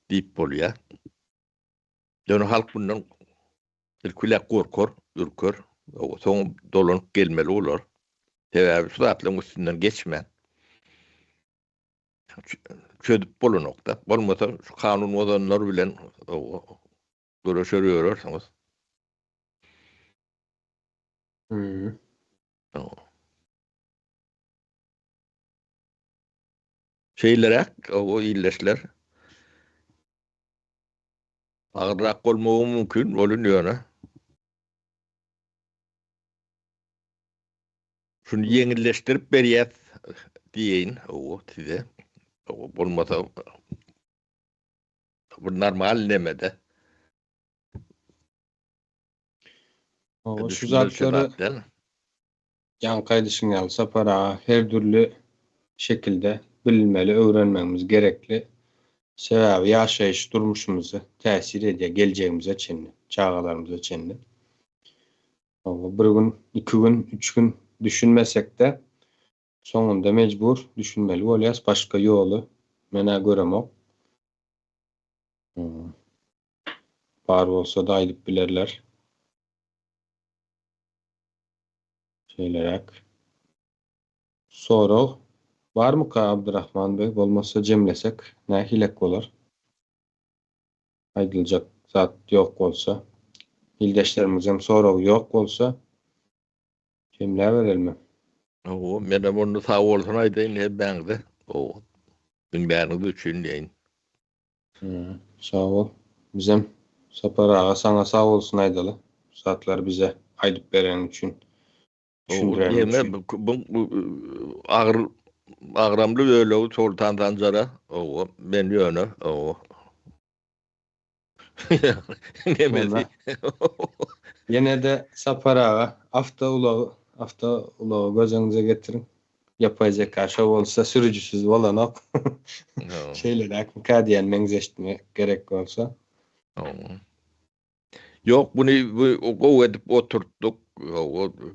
diýip bolýar. Ýöne halk bundan ilki gorkar, ürker, soň dolanyp gelmeli bolar. Sebäbi şu zatlaryň üstünden geçmän çözüp bolanokda. Bolmasa şu kanun bozanlar bilen göreşer ýörersiňiz. Hmm. Şeýleräk o illeşler. Agyrrak bolmagy mümkin, bolun ýöne. Şuny ýeňilleşdirip berýäs diýeýin o size. O bolmasa bu normal nemede. O şu zatlary ýaňky aýdyşyň ýaly Sapar aga her dürli şekilde bilinmeli, öwrenmegimiz gerekli. Sebäbi ýaşaýyş durmuşymyza täsir edýär, geljegimize çenli, çagalarymyza çenli. Hawa, bir gün, iki gün, üç gün düşünmesek-de, soňunda mejbur düşünmeli bolýas, başga ýoly men-ä göremok. Bar bolsa-da aýdyp bilerler. Şeýleräk. Sorag barmyka Abdyrahman beg, bolmasa jemlesek nähilek bolar? Aýdyljak zat ýok bolsa, ildeşlerimiziňem soragy ýok bolsa, jemläberelimi? Hawa, menem onda sag bolsun aýdaýyn hemmäňize. Hawa. Diňläniňiz üçin diýeýin. Sag bol. Bizem Sapar aga saňa sag bolsun aýdaly. Bu zatlary bize aýdyp bereniň üçin. Düşündireniň üçin. Bu agyr agramly bölegi Soltan Sanjara. Hawa, men ýöne, hawa. Nemesi. Ýene-de Sapar aga awtoulag. Awtoulagy göz öňüňize getiriň. Ýapaý zeka şo bolsa sürüjisiz bolanok. Şeýleräkmikä diýen meňzeşme gerek bolsa. Ýok, buny gowy edip oturtdyk.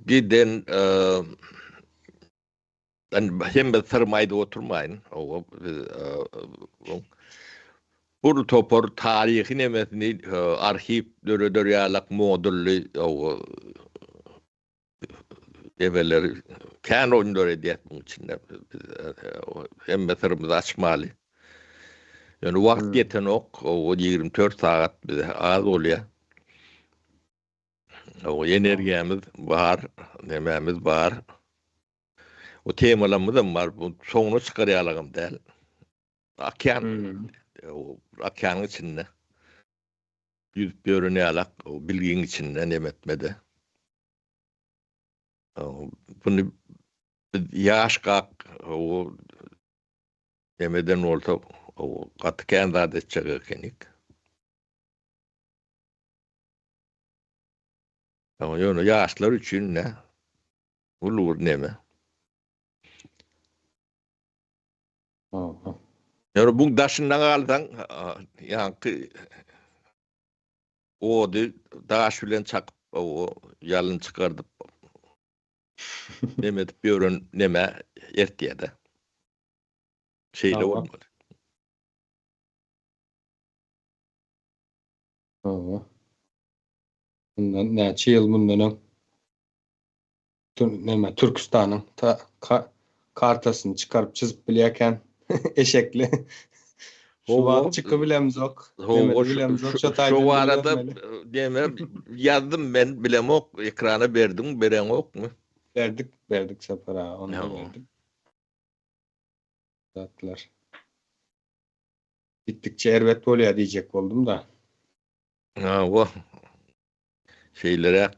Giden hemme syrymy aýdyp oturmaýyn. Bir topar taryhy nemesini arhiw döreder ýalak modully nemeleri kän oýunlar edýäs muň içinde. Biz hemme syrymyzy açmaly. Ýöne wagt ýetenok. O 24 sagat bize az bolýar. O energiýamyz bar, nemämiz bar. O temalarymyzam bar. Bu soňuna çykar ýalagam däl. Okean, okeanyň içinde ýüzüp ýören ýalak, o bilgiň içinde nemetmede. Bunu biz ýaş gak o nemeden bolsa o gaty kän zat etjek ekenik. Ýöne ýaşlar üçin ne? Uly bir neme. Ýöne bu daşynda galsaň, ýaňky ody daş bilen çakyp, o ýalyn çykardyp neme edip ýören neme ertýär-de. Şeýle bolmaly. Hawa. Mundan näçe ýyl mundan öň neme Türküstanyň kartasyny çykaryp çyzyp bilýärkän eşekli. Şu wagt çyky bilemzok. Hawa, şu barada neme ýazdym men bilemok, ekrana berdiň, bereňokmy? Berdik, berdik Sapar aga, ony berdik. Zatlar. Gitdikçe erbet bolýar diýjek boldum-da. Hawa. Şeýleräk.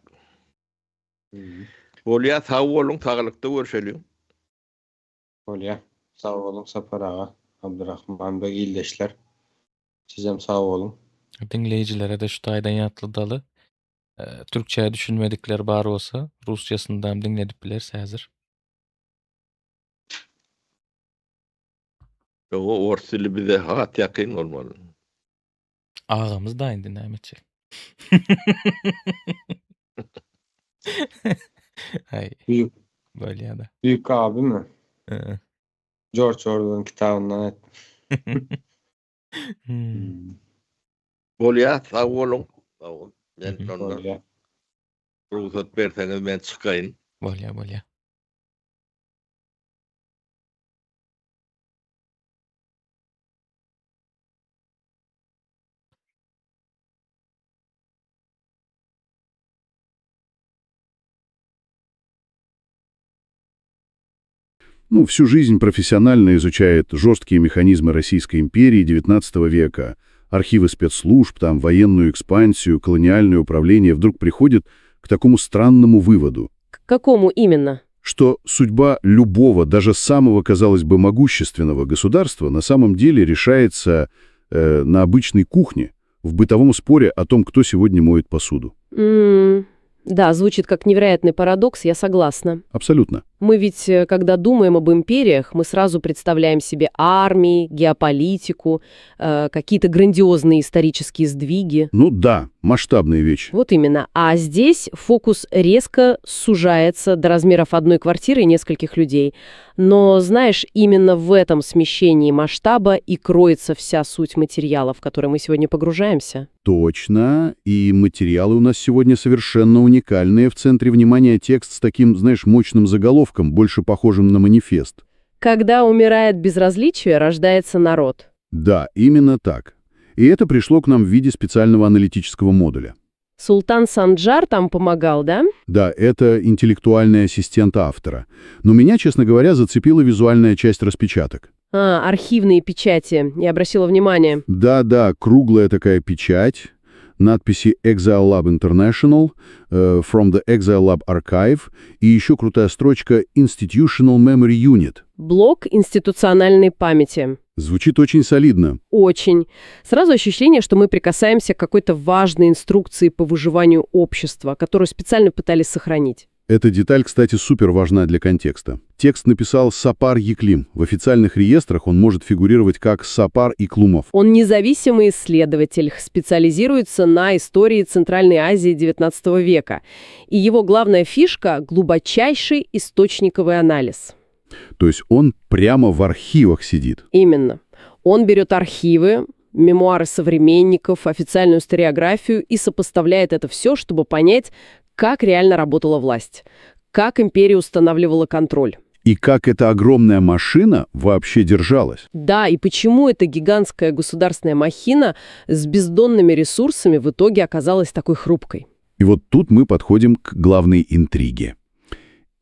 Bolýa sag boluň saglykda görşeliň. Bolýa. Sag boluň Sapar aga, Abdurahman beg ildeşler. Sizem sag boluň. Diňleýjilere-de şu taýdan ýatladaly. Türkçä düşünmedikler bar bolsa, rusçasyndam diňledip bileris häzir. Ýok, ors dili bize has ýakyn bolmaly. Agamyz da indi näme etjek. Haý. Büyük. Bolýa-da. Büyük abimi? He. George Orwell'in kitabyndan et. Hmm. Bolýa, sag boluň. Sag bol. Men şonda Bolýa. rugsat berseňiz men çykaýyn. Bolýa, bolýa. Ну, всю жизнь профессионально изучает жесткие механизмы Российской империи XIX века, архивы спецслужб, там, военную экспансию, колониальное управление, вдруг приходит к такому странному выводу, К какому именно? что судьба любого, даже самого, казалось бы, могущественного государства на самом деле решается э, на обычной кухне, в бытовом споре о том, кто сегодня моет посуду. М, Да, звучит как невероятный парадокс, я согласна. Абсолютно. Мы ведь, когда думаем об империях, мы сразу представляем себе армии, геополитику, какие-то грандиозные исторические сдвиги. Ну да, масштабные вещи. Вот именно. А здесь фокус резко сужается до размеров одной квартиры и нескольких людей. Но, знаешь, именно в этом смещении масштаба и кроется вся суть материала, в который мы сегодня погружаемся. Точно. И материалы у нас сегодня совершенно уникальные. В центре внимания текст с таким, знаешь, мощным заголовком, больше похожим на манифест. Когда умирает безразличие, рождается народ. Да, именно так. И это пришло к нам в виде специального аналитического модуля. Султан Санджар там помогал, да? Да, это интеллектуальный ассистент автора. Но меня, честно говоря, зацепила визуальная часть распечаток. А, архивные печати. Я обратила внимание. Да-да, круглая такая печать, надписи Exile Lab International, From the Exile Lab Archive и еще крутая строчка Institutional Memory Unit. Блок институциональной памяти. Звучит очень солидно. Очень. Сразу ощущение, что мы прикасаемся к какой-то важной инструкции по выживанию общества, которую специально пытались сохранить. Эта деталь, кстати, супер важна для контекста. Текст написал Сапар Еклим. В официальных реестрах он может фигурировать как Сапар Иклумов. Он независимый исследователь, специализируется на истории Центральной Азии XIX века. И его главная фишка – глубочайший источниковый анализ. То есть он прямо в архивах сидит. Именно. Он берет архивы, мемуары современников, официальную историографию и сопоставляет это все, чтобы понять, как реально работала власть, как империя устанавливала контроль. И как эта огромная машина вообще держалась. Да, и почему эта гигантская государственная махина с бездонными ресурсами в итоге оказалась такой хрупкой? И вот тут мы подходим к главной интриге.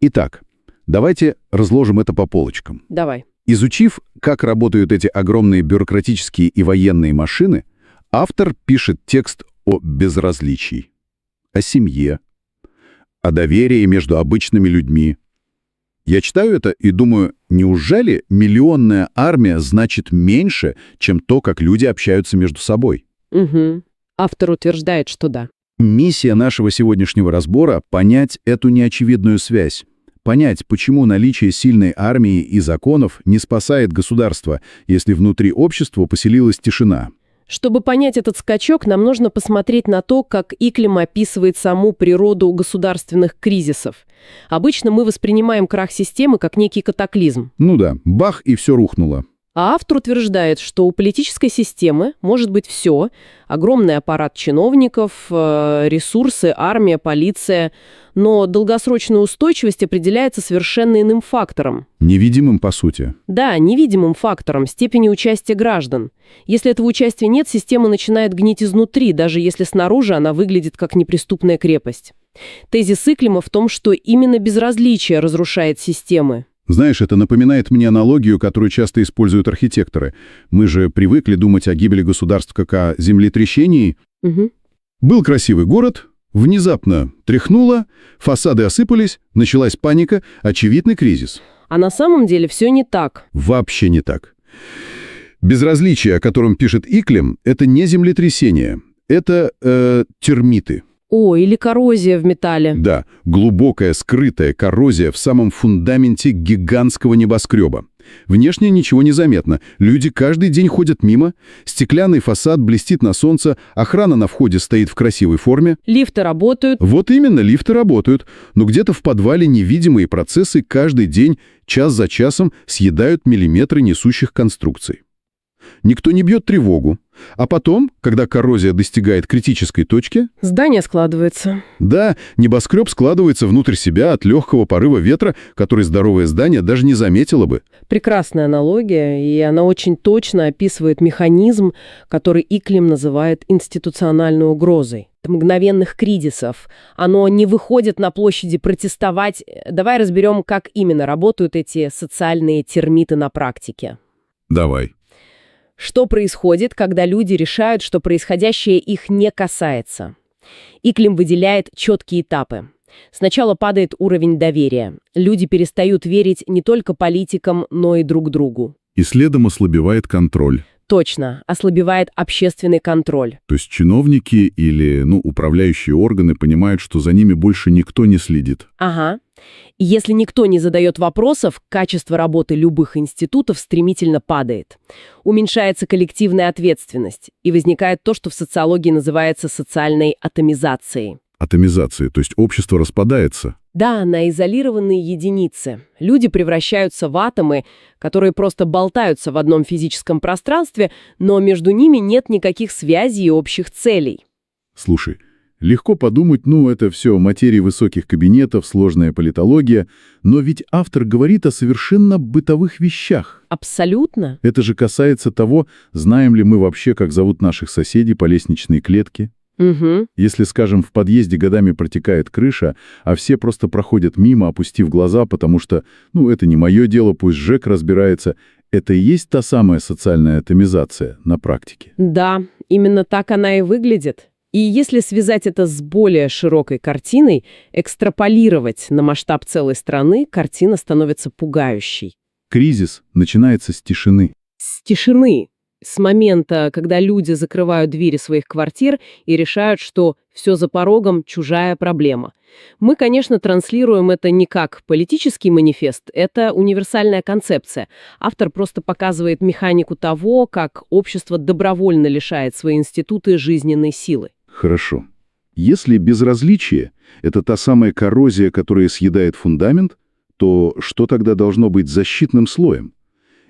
Итак, давайте разложим это по полочкам. Давай. Изучив, как работают эти огромные бюрократические и военные машины, автор пишет текст о безразличии, о семье, о доверии между обычными людьми. Я читаю это и думаю, неужели миллионная армия значит меньше, чем то, как люди общаются между собой? Угу. Автор утверждает, что да. Миссия нашего сегодняшнего разбора — понять эту неочевидную связь. Понять, почему наличие сильной армии и законов не спасает государство, если внутри общества поселилась тишина. Чтобы понять этот скачок, нам нужно посмотреть на то, как Иклим описывает саму природу государственных кризисов. Обычно мы воспринимаем крах системы как некий катаклизм. Ну да, бах, и все рухнуло. А автор утверждает, что у политической системы может быть все – огромный аппарат чиновников, э, ресурсы, армия, полиция – но долгосрочная устойчивость определяется совершенно иным фактором. Невидимым, по сути. Да, невидимым фактором степени участия граждан. Если этого участия нет, система начинает гнить изнутри, даже если снаружи она выглядит как неприступная крепость. Тезис Иклима в том, что именно безразличие разрушает системы. Знаешь, это напоминает мне аналогию, которую часто используют архитекторы. Мы же привыкли думать о гибели государств как о землетрясении. Угу. Был красивый город, внезапно тряхнуло, фасады осыпались, началась паника, очевидный кризис. А на самом деле все не так. Вообще не так. Безразличие, о котором пишет Иклем, это не землетрясение, это э, термиты. О, или коррозия в металле. Да, глубокая скрытая коррозия в самом фундаменте гигантского небоскреба. Внешне ничего не заметно. Люди каждый день ходят мимо, стеклянный фасад блестит на солнце, охрана на входе стоит в красивой форме. Лифты работают. Вот именно, лифты работают, но где-то в подвале невидимые процессы каждый день, час за часом, съедают миллиметры несущих конструкций. Никто не бьет тревогу. А потом, когда коррозия достигает критической точки, Здание складывается. да, небоскреб складывается внутрь себя от легкого порыва ветра, который здоровое здание даже не заметило бы. Прекрасная аналогия, и она очень точно описывает механизм, который Иклим называет институциональной угрозой. Мгновенных кризисов. Оно не выходит на площади протестовать. Давай разберем, как именно работают эти социальные термиты на практике. Давай. Что происходит, когда люди решают, что происходящее их не касается? Иклим выделяет четкие этапы. Сначала падает уровень доверия. Люди перестают верить не только политикам, но и друг другу. И следом ослабевает контроль. Точно, ослабевает общественный контроль. То есть чиновники или, ну, управляющие органы понимают, что за ними больше никто не следит. Ага. И если никто не задает вопросов, качество работы любых институтов стремительно падает. Уменьшается коллективная ответственность, и возникает то, что в социологии называется социальной атомизацией. Атомизация, то есть общество распадается. Да, на изолированные единицы. Люди превращаются в атомы, которые просто болтаются в одном физическом пространстве, но между ними нет никаких связей и общих целей. Слушай, легко подумать, ну, это все материя высоких кабинетов, сложная политология, но ведь автор говорит о совершенно бытовых вещах. Абсолютно. Это же касается того, знаем ли мы вообще, как зовут наших соседей по лестничной клетке. Угу. Если, скажем, в подъезде годами протекает крыша, а все просто проходят мимо, опустив глаза, потому что, ну, это не мое дело, пусть ЖЭК разбирается, это и есть та самая социальная атомизация на практике. Да, именно так она и выглядит. И если связать это с более широкой картиной, экстраполировать на масштаб целой страны, картина становится пугающей. Кризис начинается с тишины. С тишины. С момента, когда люди закрывают двери своих квартир и решают, что все за порогом – чужая проблема. Мы, конечно, транслируем это не как политический манифест, это универсальная концепция. Автор просто показывает механику того, как общество добровольно лишает свои институты жизненной силы. Хорошо. Если безразличие – это та самая коррозия, которая съедает фундамент, то что тогда должно быть защитным слоем?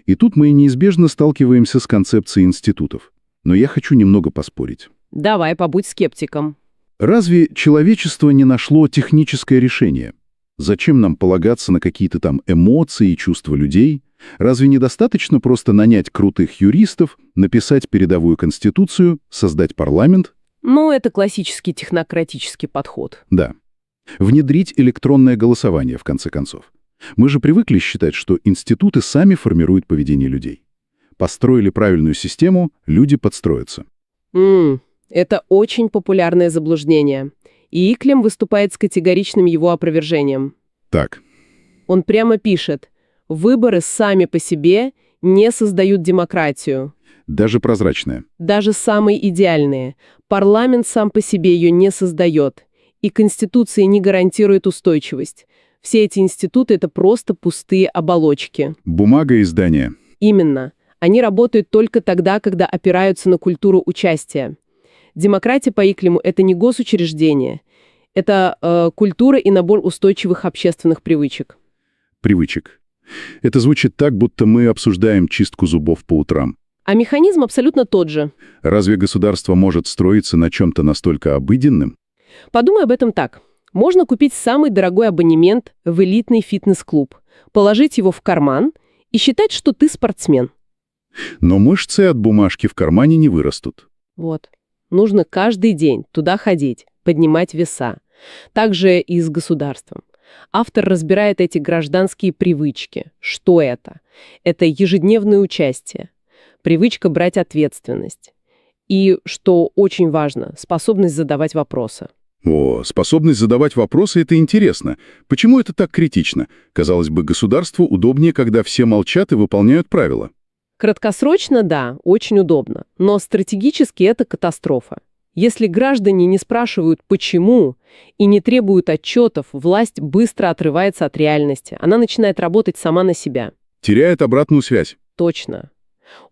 И тут мы неизбежно сталкиваемся с концепцией институтов. Но я хочу немного поспорить. Давай, побудь скептиком. Разве человечество не нашло техническое решение? Зачем нам полагаться на какие-то там эмоции и чувства людей? Разве недостаточно просто нанять крутых юристов, написать передовую конституцию, создать парламент? Ну, это классический технократический подход. Да. Внедрить электронное голосование, в конце концов. Мы же привыкли считать, что институты сами формируют поведение людей. Построили правильную систему, люди подстроятся. М, это очень популярное заблуждение. И Иклем выступает с категоричным его опровержением. Так, Он прямо пишет, выборы сами по себе не создают демократию, даже прозрачное. даже самые идеальные. Парламент сам по себе ее не создает, и Конституция не гарантирует устойчивость. Все эти институты – это просто пустые оболочки. Бумага и здание. Именно. Они работают только тогда, когда опираются на культуру участия. Демократия по Иклиму – это не госучреждение. Это культура и набор устойчивых общественных привычек. Привычек. Это звучит так, будто мы обсуждаем чистку зубов по утрам. А механизм абсолютно тот же. Разве государство может строиться на чем-то настолько обыденном? Подумай об этом так. Можно купить самый дорогой абонемент в элитный фитнес-клуб, положить его в карман и считать, что ты спортсмен. Но мышцы от бумажки в кармане не вырастут. Вот. Нужно каждый день туда ходить, поднимать веса. Также и с государством. Автор разбирает эти гражданские привычки. Что это? Это ежедневное участие, привычка брать ответственность. И, что очень важно, способность задавать вопросы. О, способность задавать вопросы – это интересно. Почему это так критично? Казалось бы, государству удобнее, когда все молчат и выполняют правила. Краткосрочно, да, очень удобно, но стратегически это катастрофа. Если граждане не спрашивают «почему» и не требуют отчетов, власть быстро отрывается от реальности. Она начинает работать сама на себя. Теряет обратную связь. Точно.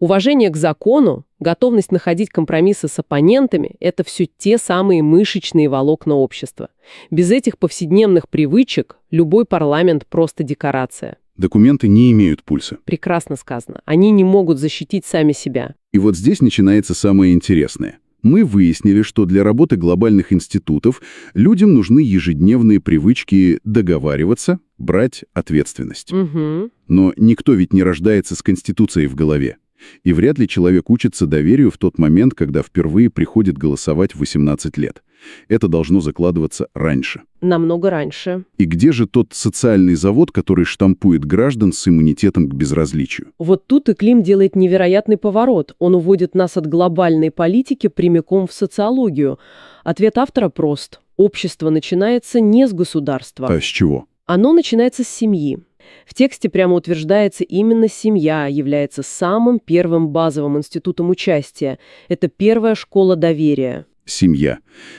Уважение к закону, готовность находить компромиссы с оппонентами – это все те самые мышечные волокна общества. Без этих повседневных привычек любой парламент просто декорация. Документы не имеют пульса. Прекрасно сказано. Они не могут защитить сами себя. И вот здесь начинается самое интересное. Мы выяснили, что для работы глобальных институтов людям нужны ежедневные привычки договариваться, брать ответственность. Угу. Но никто ведь не рождается с Конституцией в голове. И вряд ли человек учится доверию в тот момент, когда впервые приходит голосовать в 18 лет. Это должно закладываться раньше. Намного раньше. И где же тот социальный завод, который штампует граждан с иммунитетом к безразличию? Вот тут и Клим делает невероятный поворот. Он уводит нас от глобальной политики прямиком в социологию. Ответ автора прост. Общество начинается не с государства. А с чего? Оно начинается с семьи. В тексте прямо утверждается, именно семья является самым первым базовым институтом участия. Это первая школа доверия. Семья.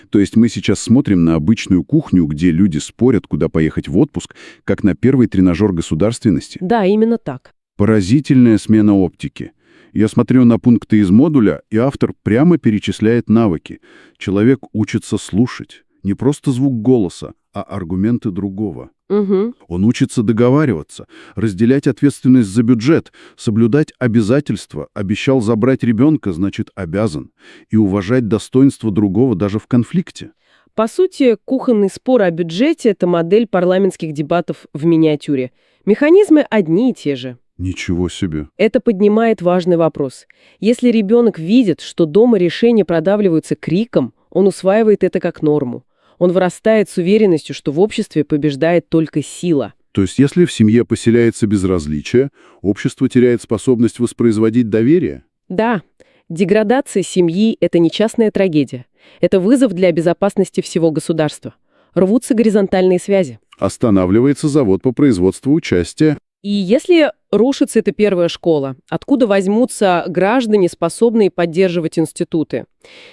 То есть мы сейчас смотрим на обычную кухню, где люди спорят, куда поехать в отпуск, как на первый тренажер государственности. Да, именно так. Поразительная смена оптики. Я смотрю на пункты из модуля, и автор прямо перечисляет навыки. Человек учится слушать. Не просто звук голоса, а аргументы другого. Угу. Он учится договариваться, разделять ответственность за бюджет, соблюдать обязательства, обещал забрать ребенка, значит, обязан, и уважать достоинство другого даже в конфликте. По сути, кухонный спор о бюджете – это модель парламентских дебатов в миниатюре. Механизмы одни и те же. Ничего себе. Это поднимает важный вопрос. Если ребенок видит, что дома решения продавливаются криком, он усваивает это как норму. Он вырастает с уверенностью, что в обществе побеждает только сила. То есть если в семье поселяется безразличие, общество теряет способность воспроизводить доверие? Да, деградация семьи – это не частная трагедия. Это вызов для безопасности всего государства. Рвутся горизонтальные связи. Останавливается завод по производству участия. И если Рушится эта первая школа. Откуда возьмутся граждане, способные поддерживать институты?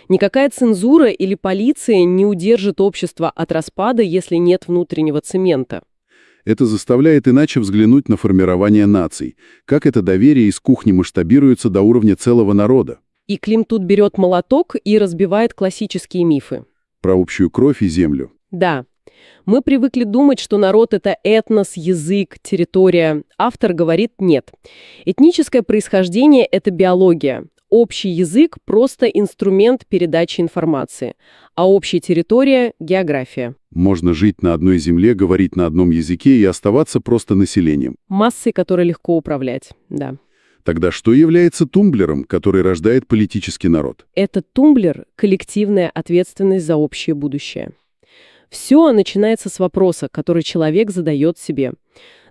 Никакая цензура или полиция не удержит общество от распада, если нет внутреннего цемента. Это заставляет иначе взглянуть на формирование наций, как это доверие из кухни масштабируется до уровня целого народа. И Клим тут берет молоток и разбивает классические мифы. Про общую кровь и землю. Да, мы привыкли думать, что народ – это этнос, язык, территория. Автор говорит – нет. Этническое происхождение – это биология. Общий язык – просто инструмент передачи информации, а общая территория – география. Можно жить на одной земле, говорить на одном языке и оставаться просто населением. Массой, которой легко управлять, да. Тогда что является тумблером, который рождает политический народ? Этот тумблер – коллективная ответственность за общее будущее. Все начинается с вопроса, который человек задает себе.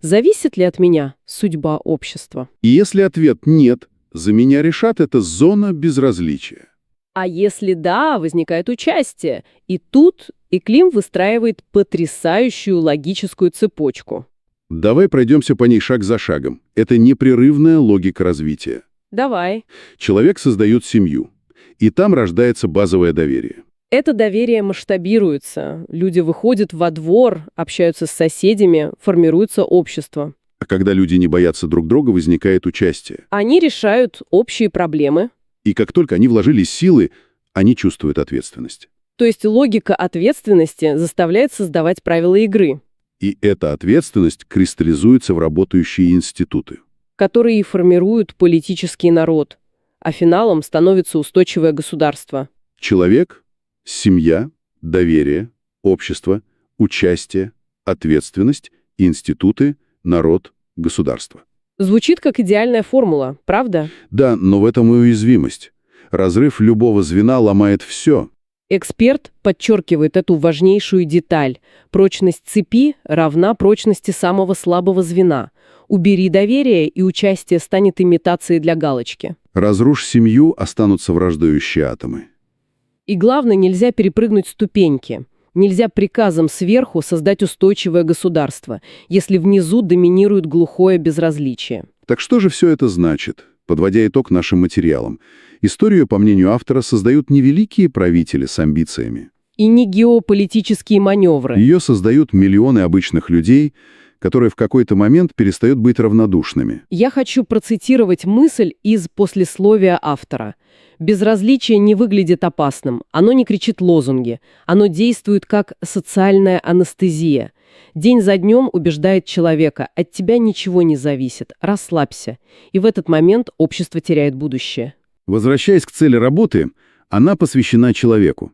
Зависит ли от меня судьба общества? И если ответ «нет», за меня решат, это зона безразличия. А если да, возникает участие. И тут Иклим выстраивает потрясающую логическую цепочку. Давай пройдемся по ней шаг за шагом. Это непрерывная логика развития. Давай. Человек создает семью, и там рождается базовое доверие. Это доверие масштабируется. Люди выходят во двор, общаются с соседями, формируется общество. А когда люди не боятся друг друга, возникает участие. Они решают общие проблемы. И как только они вложили силы, они чувствуют ответственность. То есть логика ответственности заставляет создавать правила игры, И эта ответственность кристаллизуется в работающие институты. которые и формируют политический народ, а финалом становится устойчивое государство. Человек, семья, доверие, общество, участие, ответственность, институты, народ, государство. Звучит как идеальная формула, правда? Да, но в этом и уязвимость. Разрыв любого звена ломает все. Эксперт подчеркивает эту важнейшую деталь. Прочность цепи равна прочности самого слабого звена. Убери доверие, и участие станет имитацией для галочки. Разрушь семью, останутся враждующие атомы. И главное, нельзя перепрыгнуть ступеньки. Нельзя приказом сверху создать устойчивое государство, если внизу доминирует глухое безразличие. Так что же все это значит? Подводя итог нашим материалам, историю, по мнению автора, создают не великие правители с амбициями. И не геополитические маневры. Ее создают миллионы обычных людей, которые в какой-то момент перестают быть равнодушными. Я хочу процитировать мысль из послесловия автора. Безразличие не выглядит опасным, оно не кричит лозунги, оно действует как социальная анестезия. День за днем убеждает человека, от тебя ничего не зависит, расслабься. И в этот момент общество теряет будущее. Возвращаясь к цели работы, она посвящена человеку.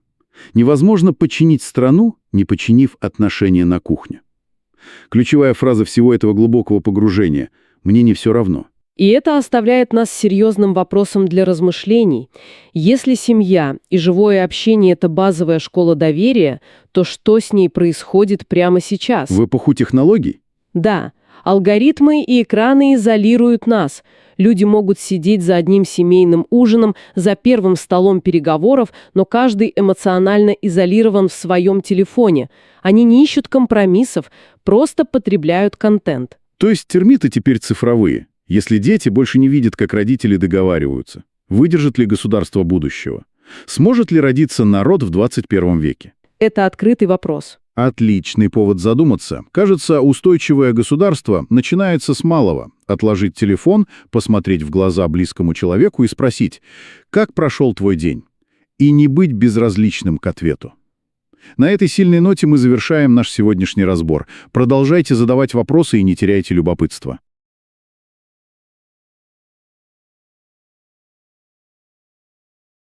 Невозможно подчинить страну, не подчинив отношения на кухне. Ключевая фраза всего этого глубокого погружения «мне не все равно». И это оставляет нас с серьезным вопросом для размышлений. Если семья и живое общение – это базовая школа доверия, то что с ней происходит прямо сейчас? В эпоху технологий Да, алгоритмы и экраны изолируют нас. Люди могут сидеть за одним семейным ужином, за первым столом переговоров, но каждый эмоционально изолирован в своем телефоне. Они не ищут компромиссов, просто потребляют контент. То есть термиты теперь цифровые. Если дети больше не видят, как родители договариваются, выдержит ли государство будущего? Сможет ли родиться народ в 21 веке? Это открытый вопрос. Отличный повод задуматься. Кажется, устойчивое государство начинается с малого. Отложить телефон, посмотреть в глаза близкому человеку и спросить, как прошел твой день? И не быть безразличным к ответу. На этой сильной ноте мы завершаем наш сегодняшний разбор. Продолжайте задавать вопросы и не теряйте любопытство.